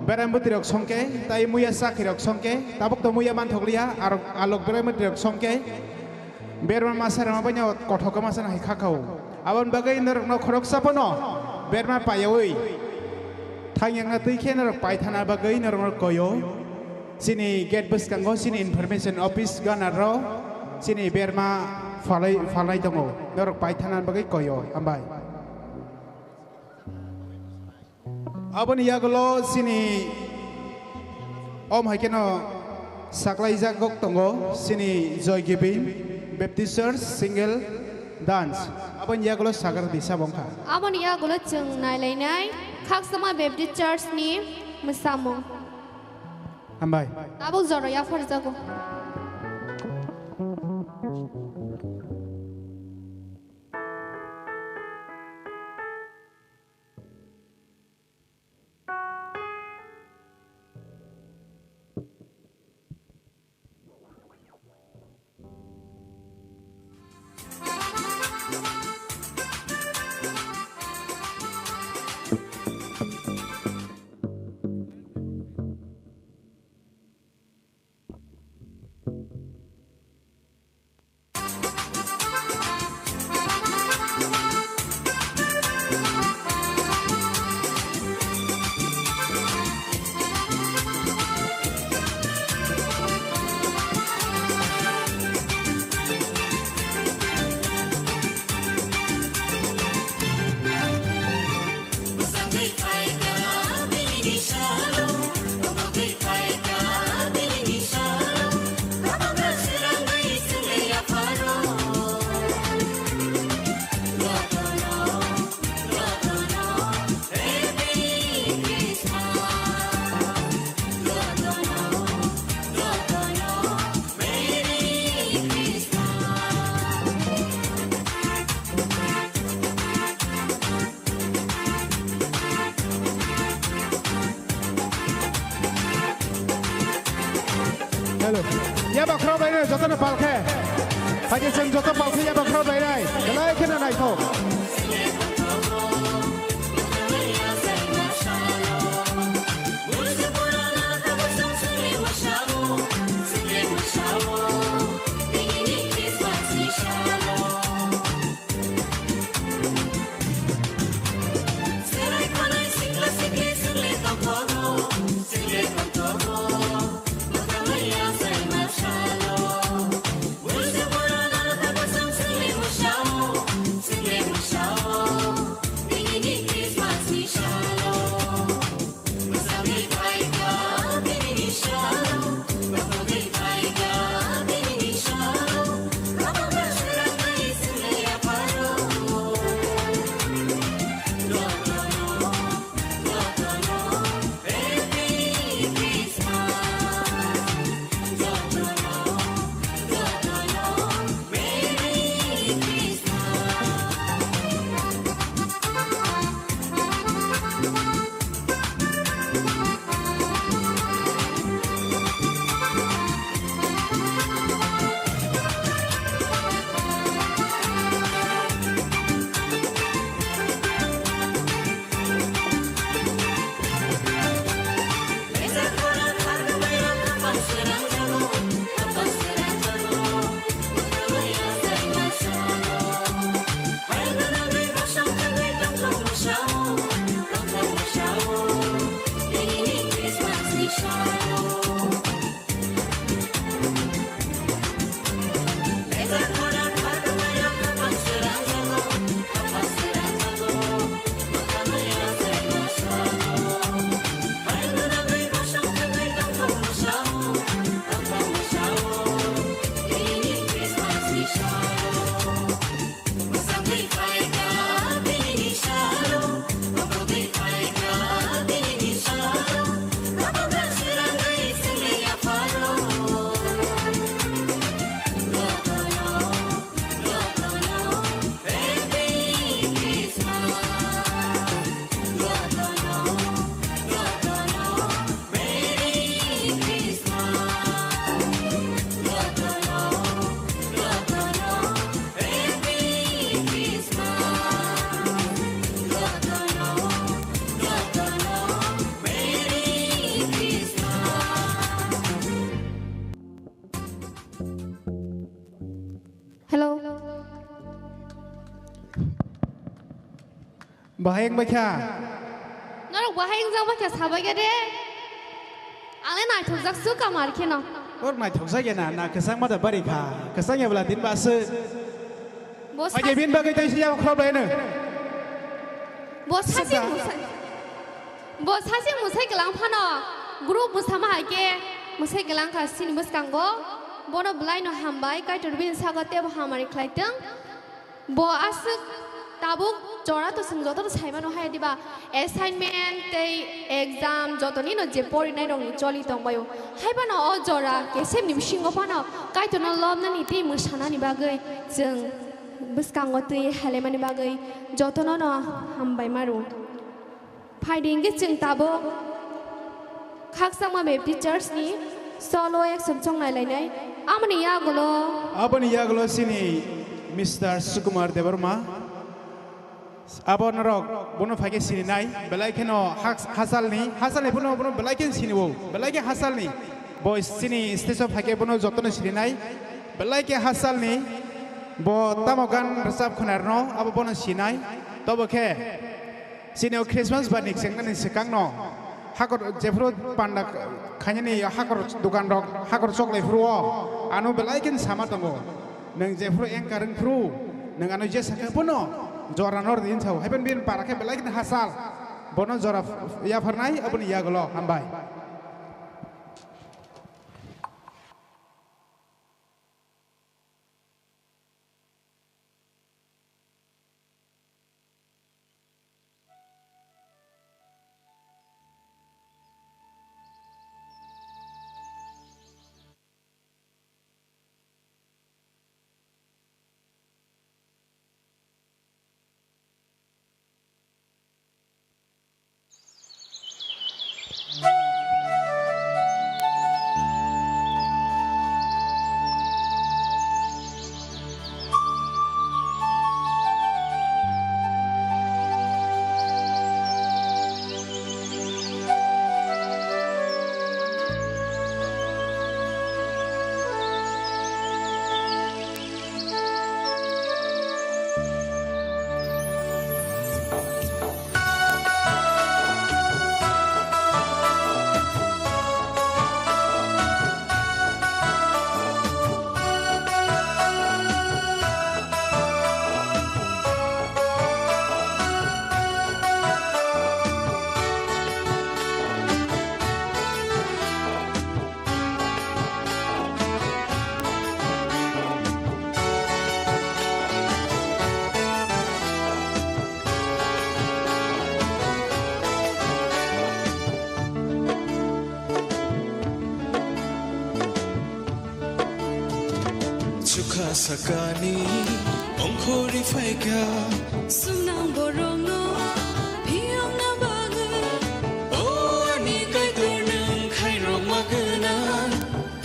beram bwtwi rok songke, tai muya chakhi rok songke, tabuk to muya manthok liya, arok alok beram bwtwi rok songke, berma masa rama banya kothok masa hai khakao. Abon bagwi norok no khorok sapono, berma payawi, thang yang na twi khe norok pai thana bagwi norok no koyo. Chini gate bwskango chini information office gana rok chini berma phalai, phalai tongo. Norok pai thana bagwi koyo. Hambai. Aboni yagulo chini om hai kheno saklaijak gok tongo chini Joy Giving Baptist Church single dance. Aboni yagulo sagar disa bongkha. Aboni yagulo chwng nailainai Khaksama Baptist Church ni mwsamung. Hambai. Tabuk jora yapharjago. Hello. Yaba khoro bai nai, joto no palkhe. Haji chwng joto palkhe yaba khoro bai nai. Belai kheno naithok. Hello. Bahai wng baikha. Norok bahai wngjak baikha sabaikha de. Angle naithokjak su kamar kheno. Norok naithokjak ya na, na kwchangma da bari kha. Kwchang ya bwla din ba se. Bo Pai sasi, bin bagwi tei siya khrob laino. Bo sasi Sasa. musai. Bo sasi musai kelang phano. Group musama hai ke musai kelang kha sini bwskango. Bono bwlaino hambai, Kaitor bini sago tebo hamari khlai tong. Bo aswk tabuk jora to chwng jotono sai mano hai diba, assignment tei exam jotoni no je porinai rokni choli tongbaio. Hai phano o jora kesepni bisingo phano Kaitorno lobnani tei mwsanani bagwi chwng bwskango twi halaimani bagwi jotono no hambai maro. Phaidi hwnkhe chwng tabuk Khakchangma Baptist Church ni solo action song nailainai. Amoni yagulo Aboni yagulo chini Mister Sukumar Debbarma. Abo norok bono phaikhe sininai, belai kheno hak-, hasalni, hasalni bono, bono belai khe siniwo, belai khe hasalni. Bo chini stage o phaikhe bono jotono sininai, belai khe hasalni. Bo tamo gan rwchap khwnarno, abo bono sinai. Tobo khe Chini o Christmas bar ni chengnani swkangno hakor jephuru panda khainani hakor dukan rok hakor choklai phuru o ano belai khe sama tongo. Nwng jephuru engkar wng phuru nwng ano jesa khe bono jora nor din thau. Haiban bin para khe belai khe hasal. Bono jora yapharnai aboni yagulo hambai. Chukha sakani ongkhorwi phaikha. Sumnang borokno phiyokna bagwi. O ani Kaitor, nwng khairokma gwnang.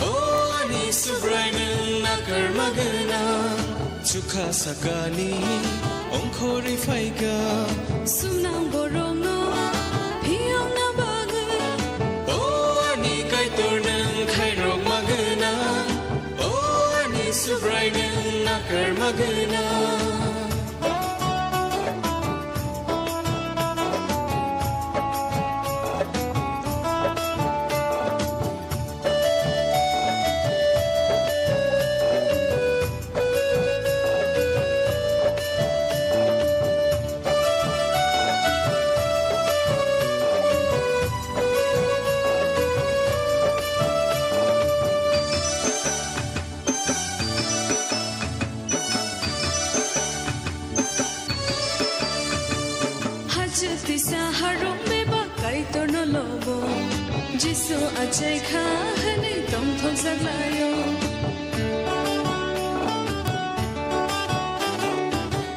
O ani Subrai, nwng nakarma gwnang. Chukha sakani ongkhorwi phaikha. Sumnang borokno phiyokna bagwi. O ani Kaitor, nwng khairokma gwnang. O ani Subrai, nwng nakarma gwnang. Hachwk tisa harong bebak Kaitorno lobo, Jisu achai kha hwnwi tongthokjak lai-o.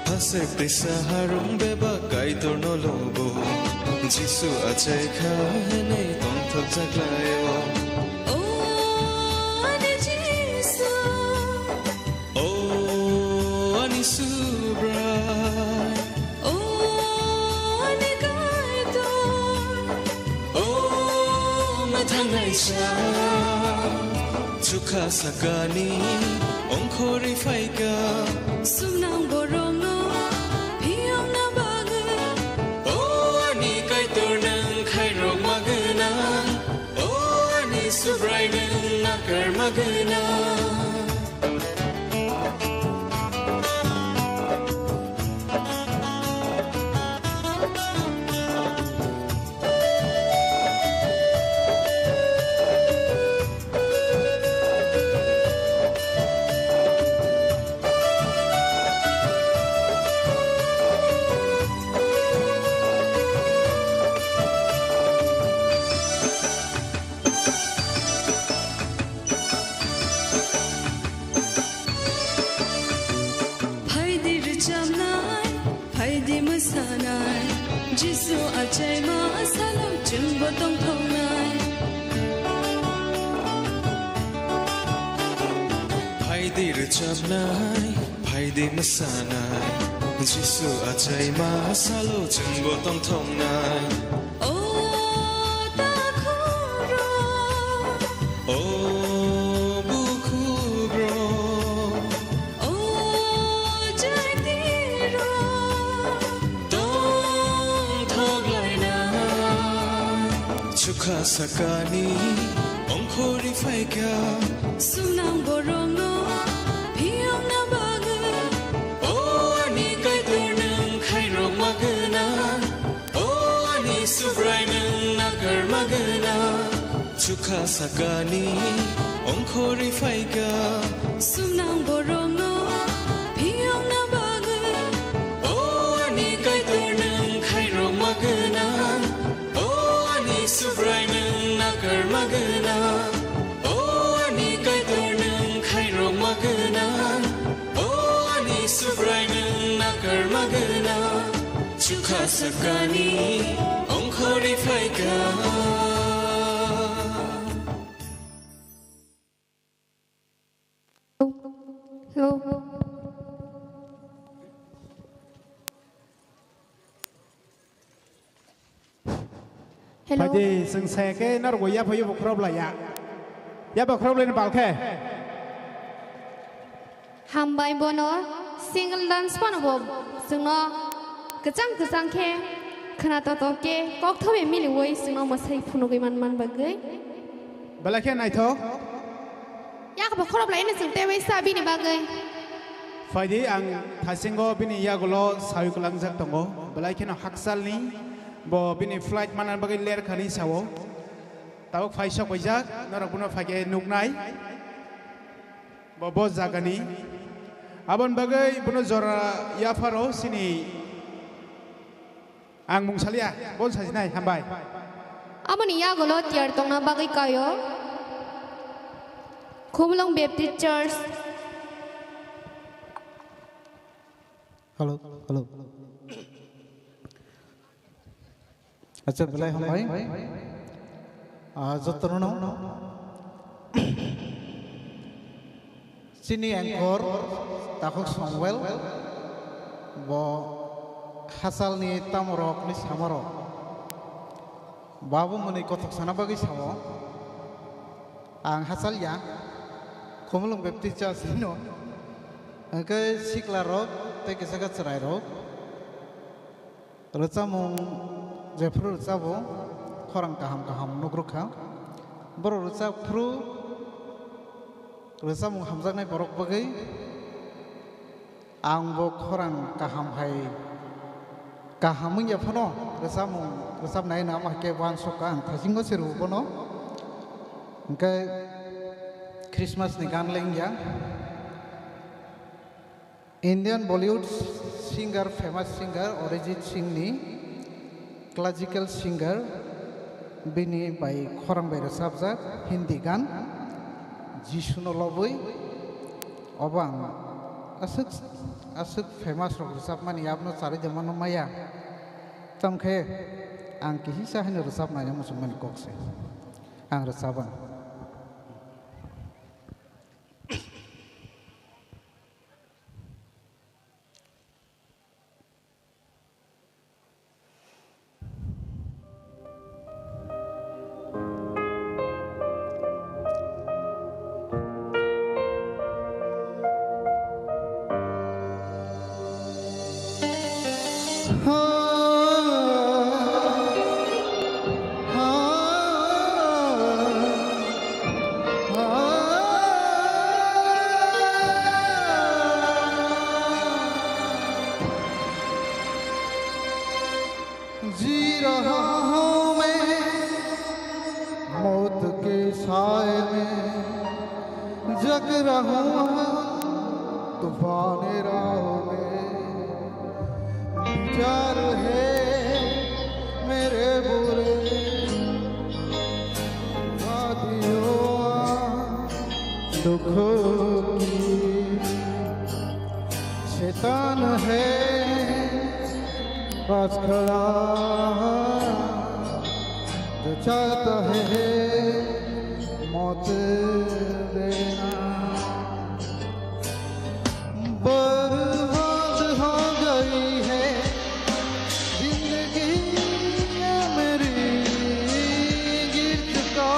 Hachwk tisa harong bebak Kaitorno lobo, Jisu achai kha hwnwi tongthokjak lai-o. O ani Jisu. O ani Subrai. O ani Kaitor. O mwthang naisa. Chukha sakani ongkhorwi phaikha. Phaidi rwchapnai, phaidi mwsanai, Jisu achaima salo chwngbo tongthoknai. Phaidi rwchapnai, phaidi mwsanai, Jisu achaima salo chwngbo tongthoknai. O takhuk rok, o bukhuk rok, o jaiti rok, tongthok lainai. Chukha sakani ongkhorwi phaikha. Sumnang borokno phiyokna bagwi. O ani Kaitor, nwng khairokma gwnang. O ani Subrai, nwng nakarma gwnang. Chukha sakani ongkhorwi phaikha. Sumnang borokno phiyokna bagwi. O ani Kaitor, nwng khairokma gwnang. O ani Subrai, nwng nakarma gwnang. O ani Kaitor, nwng khairokma gwnang. O ani Subrai, nwng nakarma gwnang. Chukha sakani ongkhorwi phaikha. Hello. Hello. Phaidi, chwng saya khe norok bo yapha yapha khoroplaiya. Yapha khoroplaini bal khe. Hambai bono single dance phano bo chwngno kwchang kwchang khe khwna totok khe kokthobe miliwi chwngno mwsai phunugwi man man bagwi. Belai khe naithok. Yakbo khorop lai no chwng tei bai sa bini bagwi. Phaidi, ang thasingo bini yagulo sawi kwlangjak tongo. Belai kheno hakchalni bo bini flight manna bagwi ler khani sao. Tabuk phai sok paijak, norok bono phaikhe nuknai. Bo, bo jagani. Aboni bagwi bono jora yapharo sini. Ang mung salia, bo sajinai, hambai. Aboni yagulo tiyar tongna bagwi kaio Khumulwng Baptist Church. Hello, hello. Acha, belai hambai. Ah, jotono. Chini anchor, Takhuk Samuel, bo hachalni tamorokni samarok. Babu mwnwi kothok sana bagwi sao. Ang hachal ya, Khumulwng Baptist Church ni no. Hwnkhe sikla rok tei kisa khe chwrai rok. Rwchapmung jephru rwchabo, khorang kaham kaham nukrukha. Borok rwchapphru rwchapmung hamjaknai borok bagwi ang bo khorang kaham hai kaham wngya phano rwchapmung rwchapnai no, amo hai khe uansukha ang thasingo se rw bono. Hwnkhe Christmas ni gan le wngya. Indian Bollywood singer, famous singer Arijit Singh ni classical singer, bini bai khorang bai rwchapjak Hindi gan Jisuno lobwi. Obo ang aswk, aswk famous rok rwchapmani, abono charwi de mano maya. Tamkhe ang kihisa haino rwchapnai muchungmani kok se. Ang rwchapang. पाने राहों में विचार है मेरे बुरे, वादियों दुखों की शैतान है पास खड़ा, जो चाहता है मौत देना। बर्बाद हो गई है जिंदगी ये मेरी, गिर चुका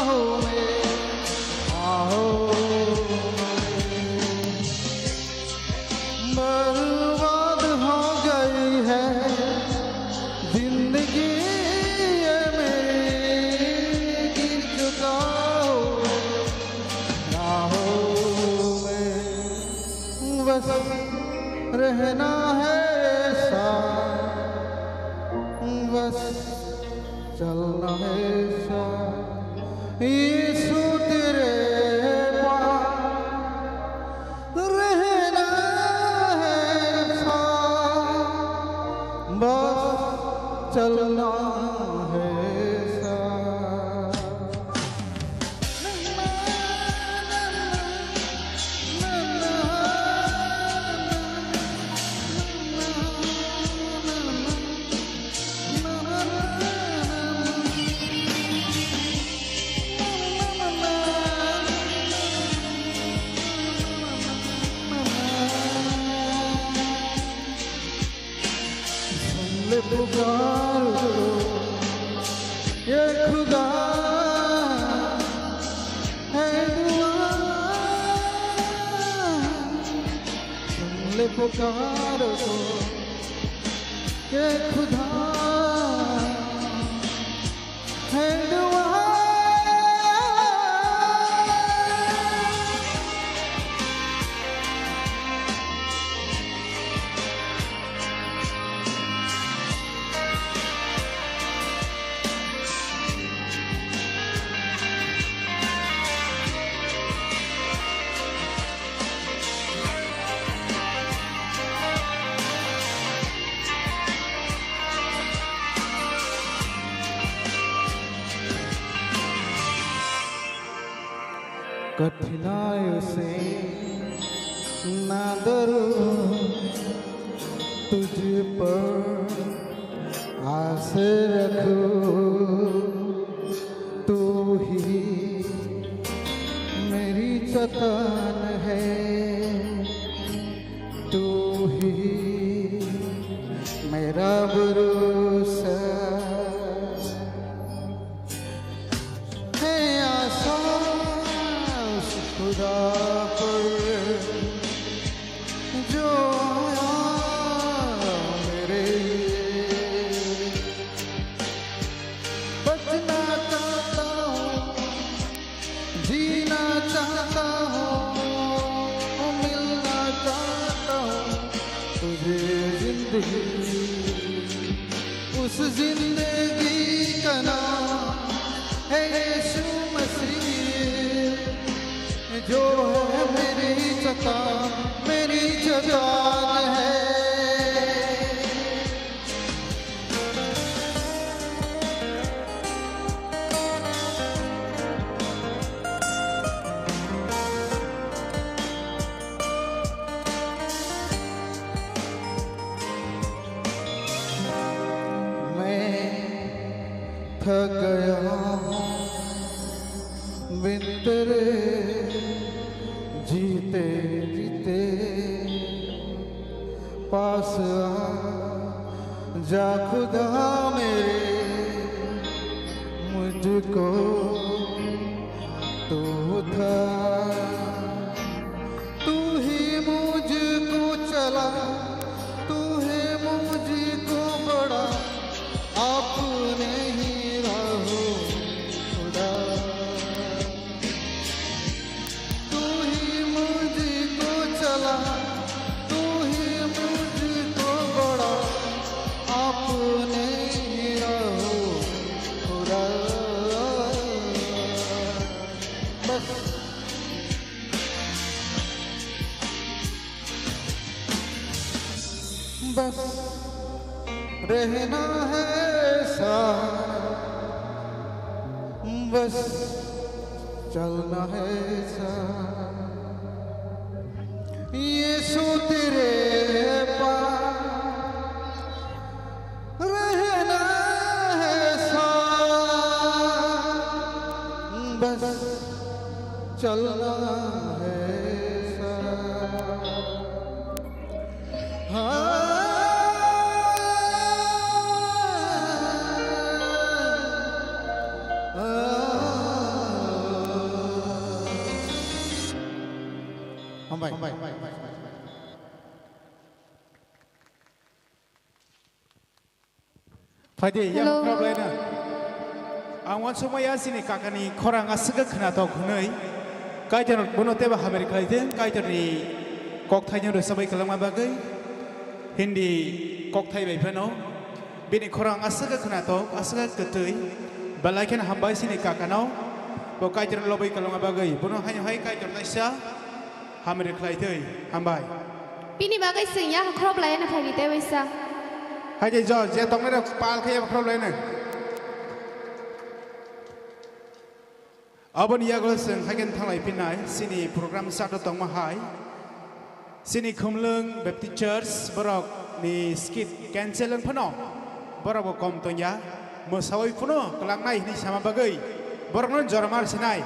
हूँ मैं। आओ, बर्बाद हो गई है जिंदगी ये मेरी, गिर चुका हूँ राहों में। बस रहना है ऐसा, बस चलना है साथ, यीशु तेरे पास रहना है साथ, बस चलना है साथ। सुन ले पुकार को, ये खुदा है दुआ। सुन ले पुकार को, ये खुदा है दुआ। कठिनाइयों से ना डरो, तुझ पर आस रखो, तू ही मेरी चट्टान है, तू ही मेरा भरोसा है। आसा उस खुदा पर जो आया मेरे लिए। बचना चाहता हूँ, जीना चाहता हूँ, मिलना चाहता हूँ तुझे जिंदगी। उस जिंदगी का नाम है यीशु मसीह, जो है मेरी चट्टान, मेरी चट्टान है। मैं थक गया हूँ बिन तेरे जीते जीते। पास आ जा खुदा मेरे, मुझको तू उठा। तू ही मुझको चला, तू ही मुझको बढ़ा, अपने ही राहों खुदा। तू ही मुझको चला, तू ही मुझको बढ़ा, अपने ही राहों खुदा। बस बस रहना है साथ, बस चलना है साथ। यीशु तेरे पास रहना है साथ, बस चलना है साथ। Hambai. Phaidi, yang Hello. Problem na. Ang uansukmaya chini kakani khorang aswk khwnathok hwnwi. Kaitor bono teibo hamari khlaitwng, Kaitorni kokthaino rwchapwi kwlwngma bagwi. Hindi kokthai bai phano. Bini khorang aswk khwnathok, aswk kwtwi. Belai kheno hambai chini kakano. Bo Kaitor lobwi kwlwngma bagwi. Bono haino hai Kaitor naisa hamari khlaitwi. Hambai. Bini bagwi chwng ya khorob lai na phaidi tei waisa. Hai de jo, je tongmani rok pal khe khorob lai na. Aboni yago chwng haikhe thanglai phinnai, chini program start tongma hai. Chini Khumlwng Baptist Church borok ni skit cancel wng phano. Borok bo kom tongya. Mwsawi phano kwlangnai hwnwi sama bagwi borokno jormar sinai.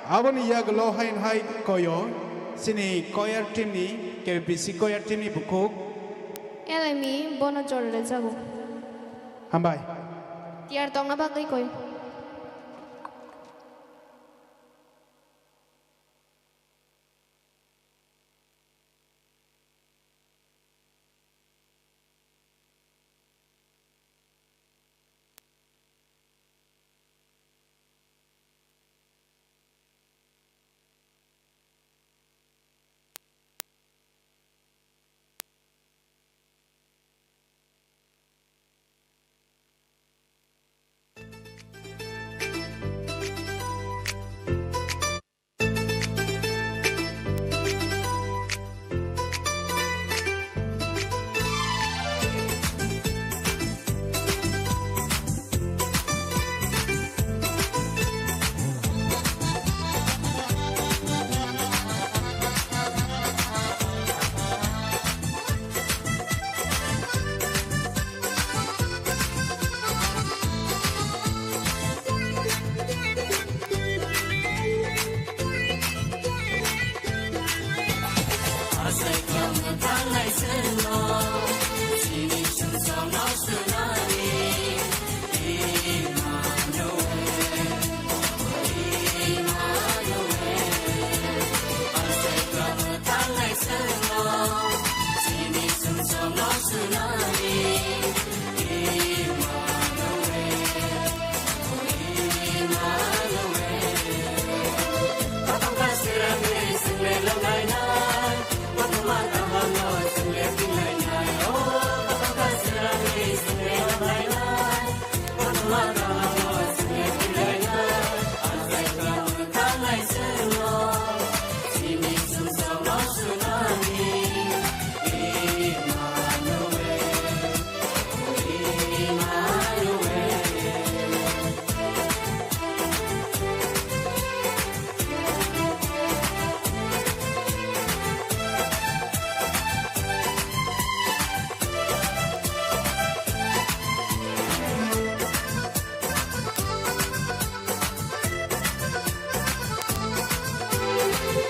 Aboni yagulo hain hai koyo chini choir team ni, K B C choir team ni bukhuk. Elemi bono jor rejago. Hambai. Tiyar tongna bagwi koyo.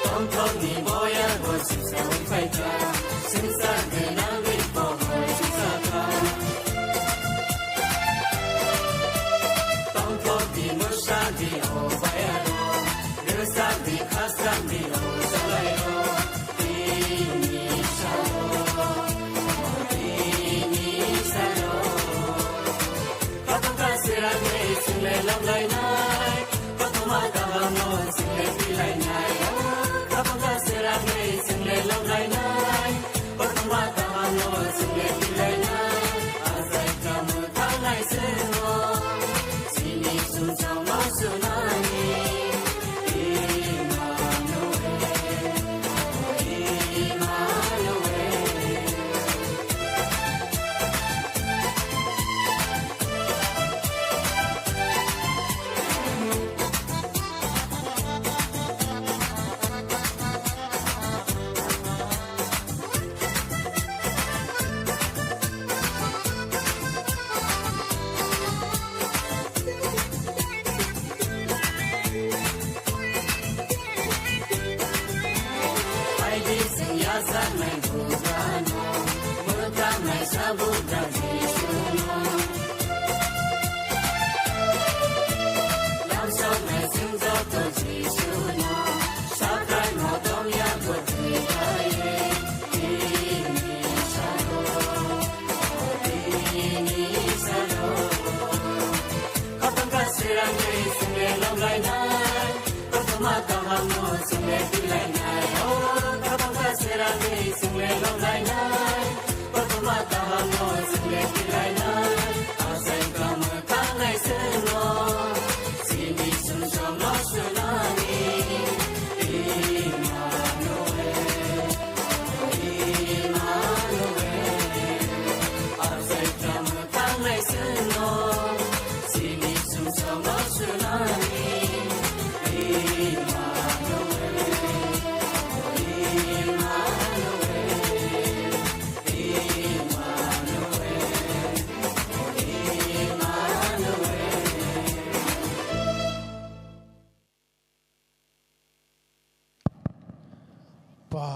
Tongthokni boya bo singsa wngkhaikha, singsa gwnangni pohor singsa kha. Tongthokni mwsadi o bayaro, rwsadi khasrangni o chalairo, tini salo, tini salo. Kothoma kaham no single tilainai. Kothoma kaham no single tilainai. Kothoma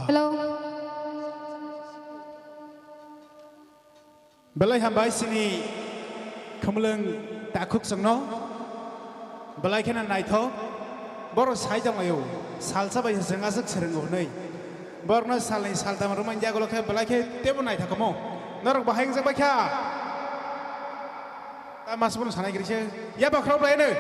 Hello. Belai hambai sini khumlwng takhuk chwngno. Belai kheno naithok. Borok sai tonglaio. Salsa bai se chwng aswk swrwngo hwnwi. Borokno salni saltam rwmani yagulo khe belai khe teibo naithok omo. Norok bahai wngjak bai kha. Ta mas bono sanai kiri se. Ya bakhraw bai no.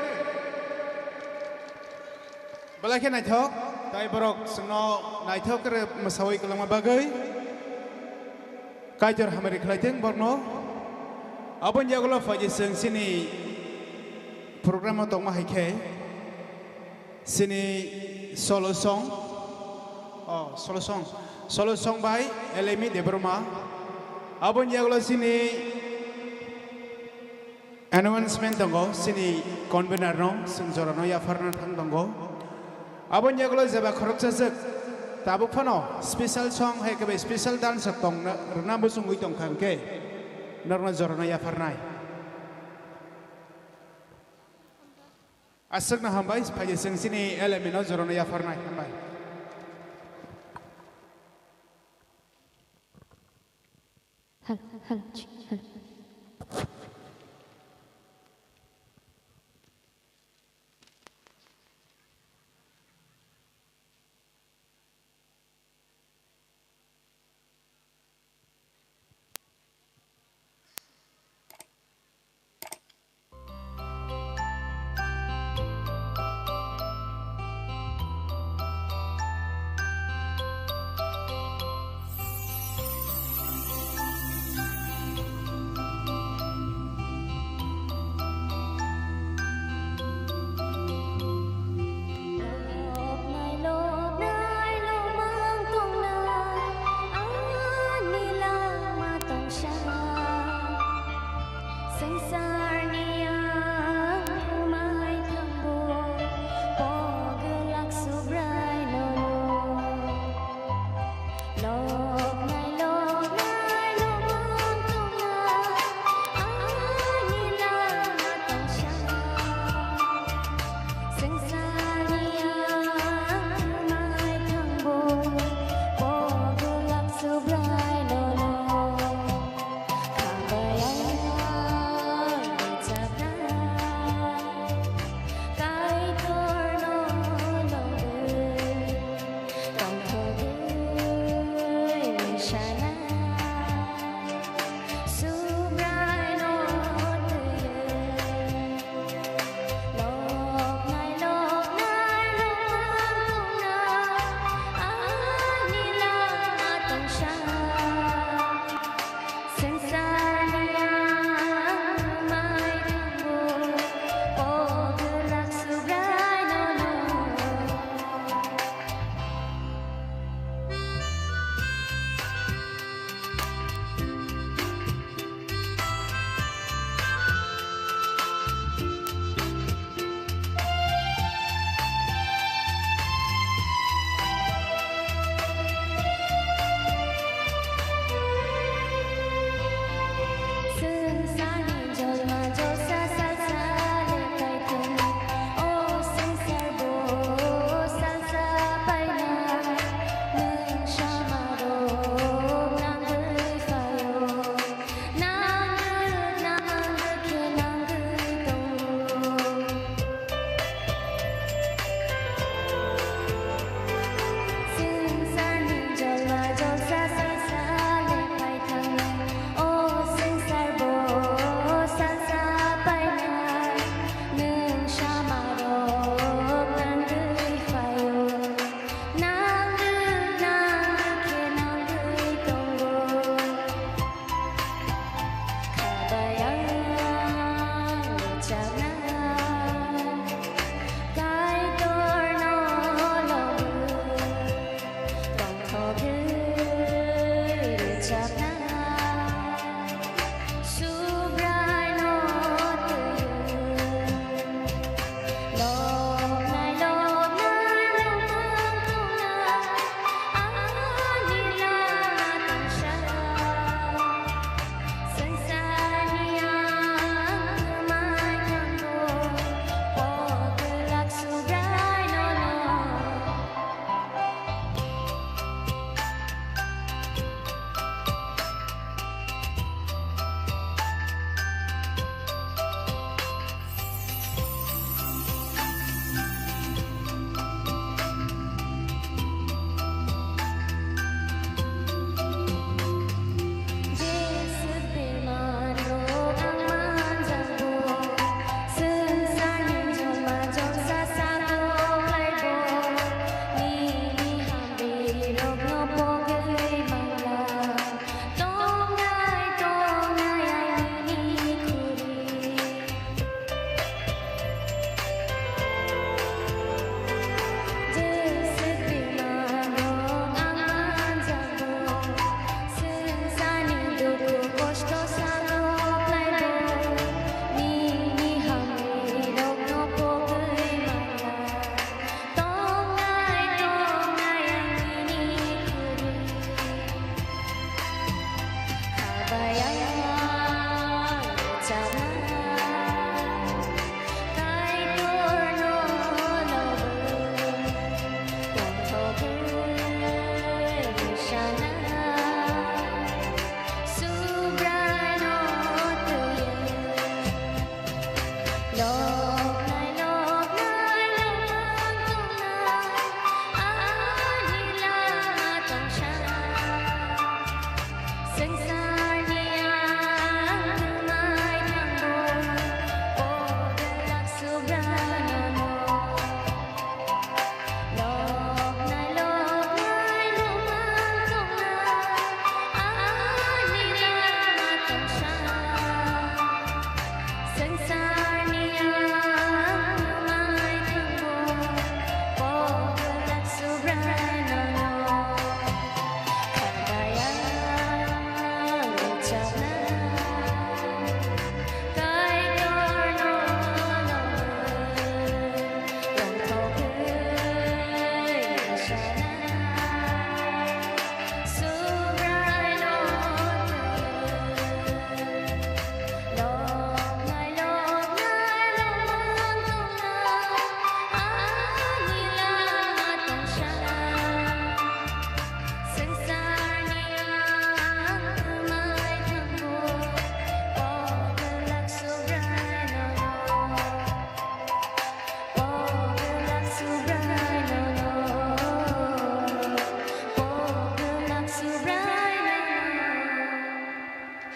Belai khe naithok, tai borok chwngno naithok khe mwsawi kwlangma bagwi Kaitor hamari khlai thung borokno. Aboni yagulo phaidi chwng chini program o tongma hai khe chini solo song, oh, solo song, solo song bai Elemi Debbarma. Aboni yagulo chini announcement tongo, chini convener no chwng jorano yapharna thang tongo. Aboni yagulo jeba khoroksa swk tabuk phano special song hai khe bai special dance rok tong rwna muchungwi tong kha hwnkhe norokno jorano yapharnai. Aswkno hambai, phaidi chwng chini Elemi no jorano yapharnai hambai. Hello, hello, chi, hello. Swngcharni ang mai thango, pogwlak Subraino. Loknai, loknai, lokmang tongna, ani lama tongsa. Swngcharni ang mai thango, pogwlak Subraino.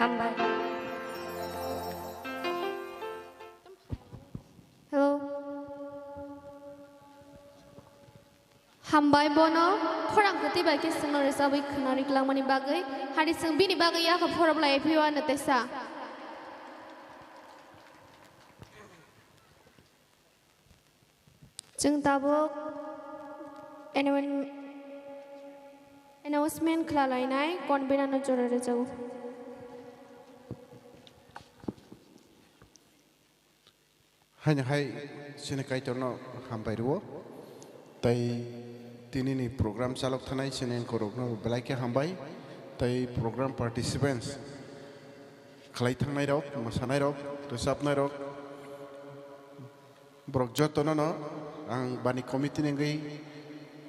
Hambai. Hello. Hambai bono khorang kwtwi bai khe chwngno rwchabwi khwnarwi kwlangmani bagwi. Hari chwng bini bagwi yakha phorop lai phio ano teisa. Chwng tabuk announ-, announcement khwlalainai convener no jora rwjago. Haino hai chini Kaitorno hambai rwo, tei tinini program chalok thanai chini anchorrokno belai khe hambai, tei program participants khlai thangnairok, mwsanairok, rwchapnairok, borok jotono no ang bani committee ni wngwi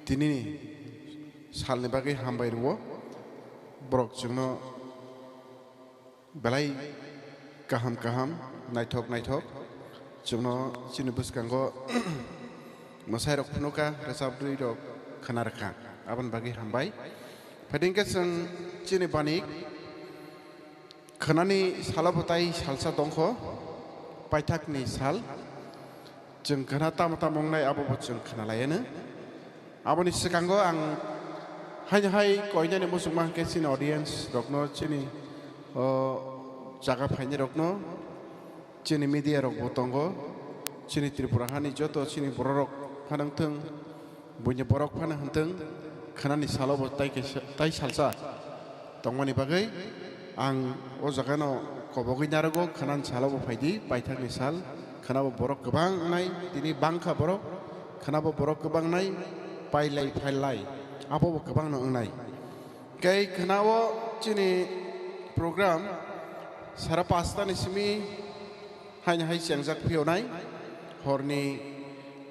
tinini salni bagwi hambai rwo. Borok chwngno belai kaham kaham, naithok naithok chwngno chini bwskango mwsairok phunukha, rwchaptwirok khna rwkha, aboni bagwi hambai. Phaidi hwnkhe chwng chini bani khnani salo bo tai salsa tongkho, paithakni sal. Chwng khna tamo tamo wngnai abo bo chwng khna laiano. Aboni swkango ang haino hai koinani muchungma hwnkhe chini audience rokno, chini o jaga phainai rokno, chini media rok bo tongo, chini Tripura hani joto chini bororok phano wngthwng, buini borok phano hwnthwng, khnani salo bo tai kaisa, tai salsa. tongmani bagwi ang o jagano kobogwi narogo, khwnani salo bo phaidi, paithakni sal, khwnabo borok kwbang wngnai, tini bangkha borok, khwnabo borok kwbang wngnai, pailai phailai, abo bo kwbangno wngnai. Kei khwnao chini program sara pastani simi haino hai chengjak phiyonai, horni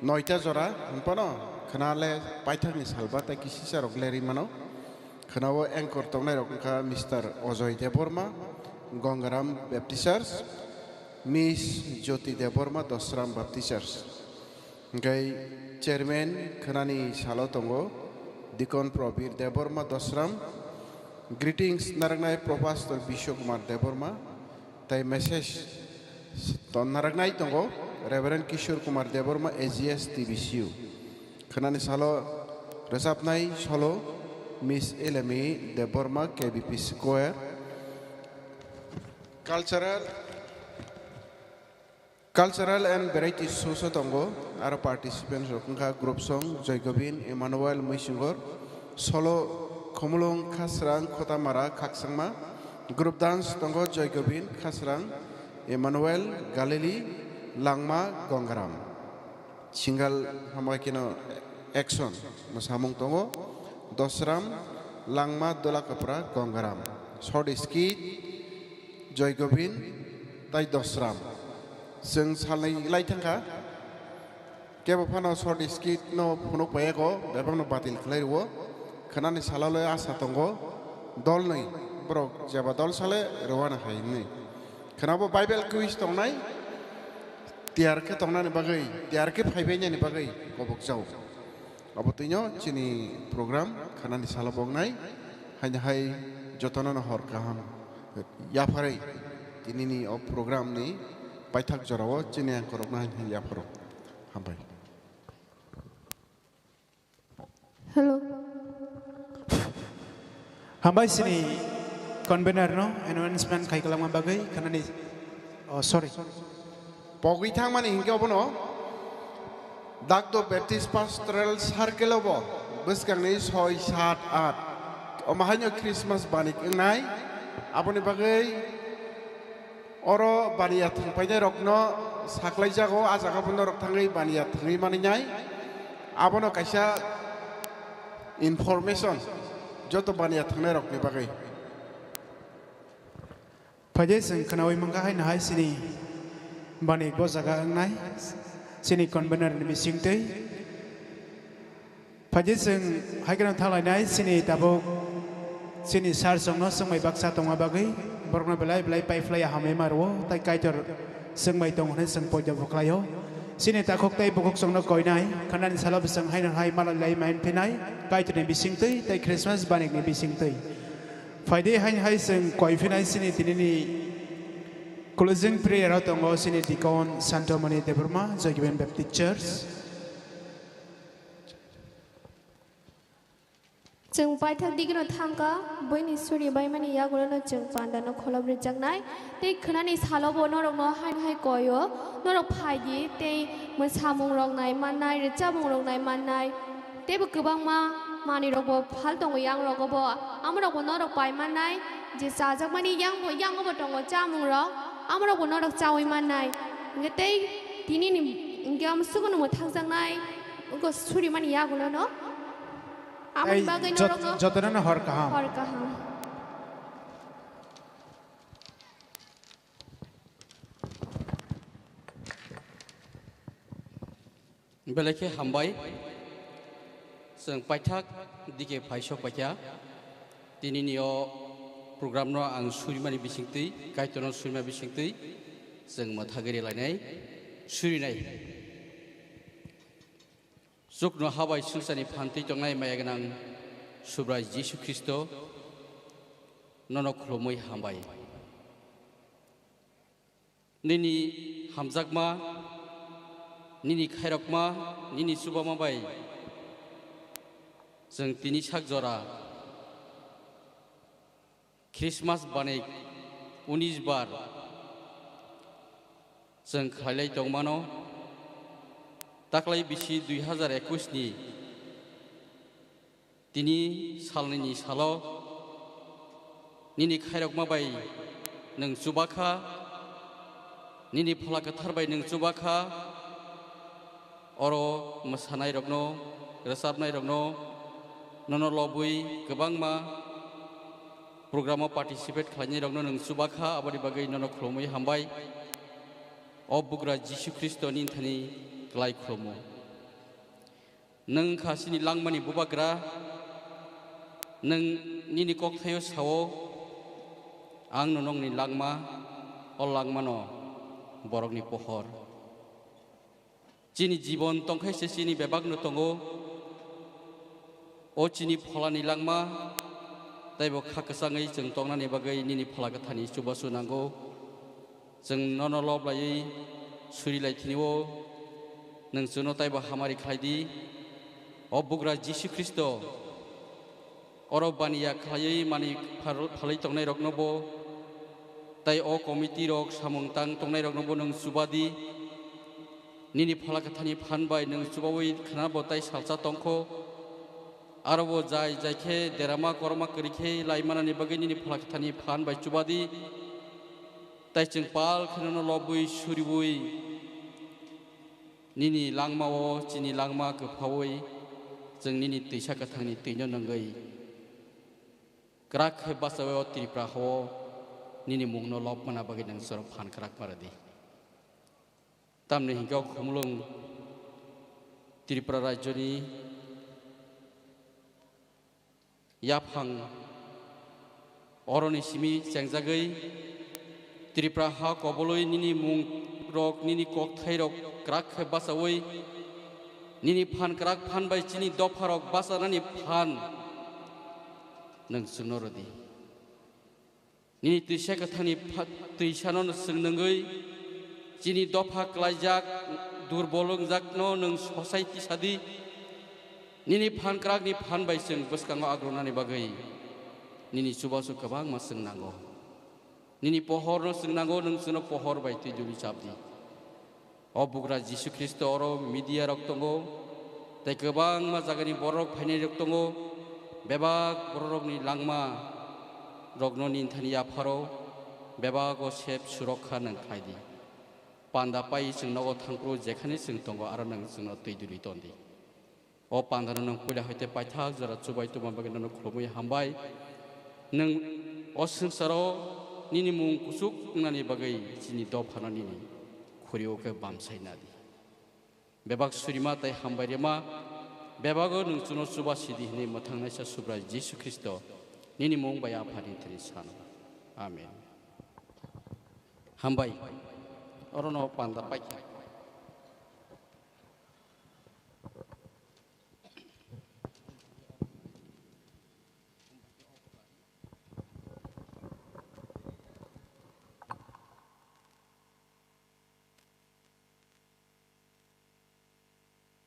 noita jora, hwnphano khwnale paithakni salba tei kisisa rok lerwi mano. Khwnao anchor tongnairok wngkha Mister Ojoy Debbarma, Gangaram Baptist Church, Miss Jyoti Debbarma, Dosram Baptist Church. Hingke chairman khwnani salo tongo Deacon Probir Debbarma, Dosram. Greetings narwknai Pro Pastor Biswa Kumar Debbarma. Tei message ton narwknai tongo Reverend Kishore Kumar Debbarma, A G S T B C U. Khwnani salo rwchapnai solo Miss Elemi Debbarma, K B P Square. Cultural, cultural and variety shows o tongo. Aro participants rok wngkha group song Joy Gobin, Emmanuel Muisingor, solo Khumulwng, Khasrang, Khotamara, Khaksangma. Group dance tongo Joy Gobin, Khasrang, Emmanuel, Galili, Langma, Gongaram. Single hambai kheno action mwsamung tongo, Dosram, Langma, Dolakapra, Gongaram. Short skit, Joy Gobin, tai Dosram. Chwng salnwi lai thangkha, kebo phano short skit no phunuk paiyago, bebakno batil khlai rwo. Khwnani salole asa tongo, dolnwi borok jeba dol sale rwano hai hwnwi. Khwnabo Bible quiz tongnai, tiyar khe tongnani bagwi, tiyar khe phaibainani bagwi kobokjao. Abo twino chini program khwnani salo bo wngnai, haino hai jotono no hor kaham yapharwi tinini o program ni paithak jorao chini angkorokno haino hai yapharo. Hambai. Hello. Hambai sini convener no announcement khai kalangma bagwi khwnani, oh, sorry. Pogwi thangmani hinkhe obono Dakdo Baptist Pastoral Circle obo bwskangni soi, sat, at omo haino Christmas banik wngnai, aboni bagwi oro baniya thwngpainai rokno saklaijago, a jaga bo norok thangwi baniya thwngwi maninai. Abono kaisa information joto baniya thwngnai rokni bagwi. Phaidi chwng khwnawi mankha haino hai chini bani bo jaga wngnai chini convener ni bisingtwi. Phaidi chwng hai kheno thanglainai chini tabuk chini sir chwngno swngbai baksa tongma bagwi borokno belai belai paiphlai hamwi ma rwo tei Kaitor swngbai tong hwnwi chwng poito bo khlaio. Chini takhuk tei bukhuk chwngno koinai khwnani salo bo chwng haino hai malai lai main phinai Kaitorni bisingtwi tei Christmas banikni bisingtwi. Phaidi haino hai chwng koi phinai chini tinini closing prayer o tongo chini Deacon Santomani Debbarma, Joygiven Baptist Church. Chwng paithak digino thangkha, buini suri baimani yagulono chwng pandano kholop rwjaknai. Tei khwnani salobo norokno haino hai koio, norok phaidi tei mwsamungrok nai mannai, rwchamungrok nai mannai. Teibo kwbangma manwirokbo phal tongo yangrogo bo. Amorokbo norok pai mannai, je chajakmani yangbo, yangobo tongo chamungrok, amorokbo norok chaui mannai. Hwnkhe tei tinini hwnkhe amsugunu mwthangjaknai, wngkha surimani yagulono. Amoni bagwi norokno jotono hor kaham. Hor kaham. Belai khe hambai. Chwng paithak dike phaisok paikha. Tinini o program no ang surimani bisingtwi, Kaitorno surima bisingtwi chwng mwthagwi rwlainai, surinai. Chukno habai swngcharni phantwi tongnai maya gwnang Subrai Jisu Khristo, nono khulumwi hambai. Nini hamjakma, nini khairokma, nini chubama bai chwng tini sak jora Christmas banik unis bar chwng khlailai tongmano. Taklai bisi dui hazar ekwis ni tini salnini salo Nini khairokma bai nwng chubakha, nini Phola Kwthar bai nwng chubakha. Oro mwsanairokno, rwchapnairokno, nono lobwi kwbangma program-o participate khlainairokno nwng chubakha, aboni bagwi nono khulumwi hambai. O Bugra Jisu Khristo nini thani klai khulumo. Nwng wngkha chini langmani bubagra, nwng nini kokthaio sao, "Ang no nokni langma, o langmano borokni pohor." Chini jibon tongkhe se chini bebakno tongo. O chini pholani langma, taibo kha kwchangwi chwng tongnani bagwi nini Phola Kwthani chubachu nango. Chwng nono lob laiwi suri lai thinio, nwng chwngno taibo hamari khlai di. O Bugra Jisu Khristo, oro baniya khlaiwi mani phar-, phalwi tongnairoknobo, tai o committee rok samung tang tongnairoknobo nwng chuba di. Nini Phola Kwthani phan bai nwng chubawi khwnabo tai salsa tongkho. Arobo jai jai khe derama korma kwrwi khe lai manani bagwi nini Phola Kwthani phan bai chuba di. Tai chwng pal khe nono lobwi suriwi nini langmao chini langma kwphawi chwng nini twisa kwthangni twino nungwi kwrak khe bachawi o Tripura hao nini mungno lob mana bagwi nwng chwrok phan kwrak ma rwdi. Tamni hinkhe o khumulwng Tripura rajyoni yaphang oroni simi chengjagwi Tripura ha kobolwi nini mungrok, nini kokthairok kwrak khe bachawi, nini phan kwrak phan bai chini dopharok bachanani phan nwng chwngno rwdi. Nini twisa kwthangni pha-, twisano chwng nungwi chini dopha klaijak, durbol wngjakno nwng sochai tisadi. Nini phan kwrakni phan bai chwng bwskango agrunani bagwi nini chubachu kwbangma chwng nango. Nini pohorno chwng nango, nwng chwngno pohor bai twi duli chapdi. O Bugra Jisu Khristo, oro media rok tongo, tei kwbangma jagani borok phainai rok tongo, bebak bororokni langma rokno nini thani yapharo, bebak o sep surokha nwng khlai di. Panda pai chwng nogo thangphuru jekhani chwng tongo, aro nwng chwngno twi duli ton di. O pandano nwng puila hai tei paithak jora chubai tongma bagwi nono khulumwi hambai. Nwng o swngcharo nini mung kuchuk wngnani bagwi chini dophano nini khuri-o khe bamsai nadi. Bebak surima tei hambai rima, bebago nwng chuno chuba sidi hwnwi mwthangnaisa Subrai Jisu Khristo nini mung bai Aphani thani sano. Amen. Hambai. Orono panda paikha.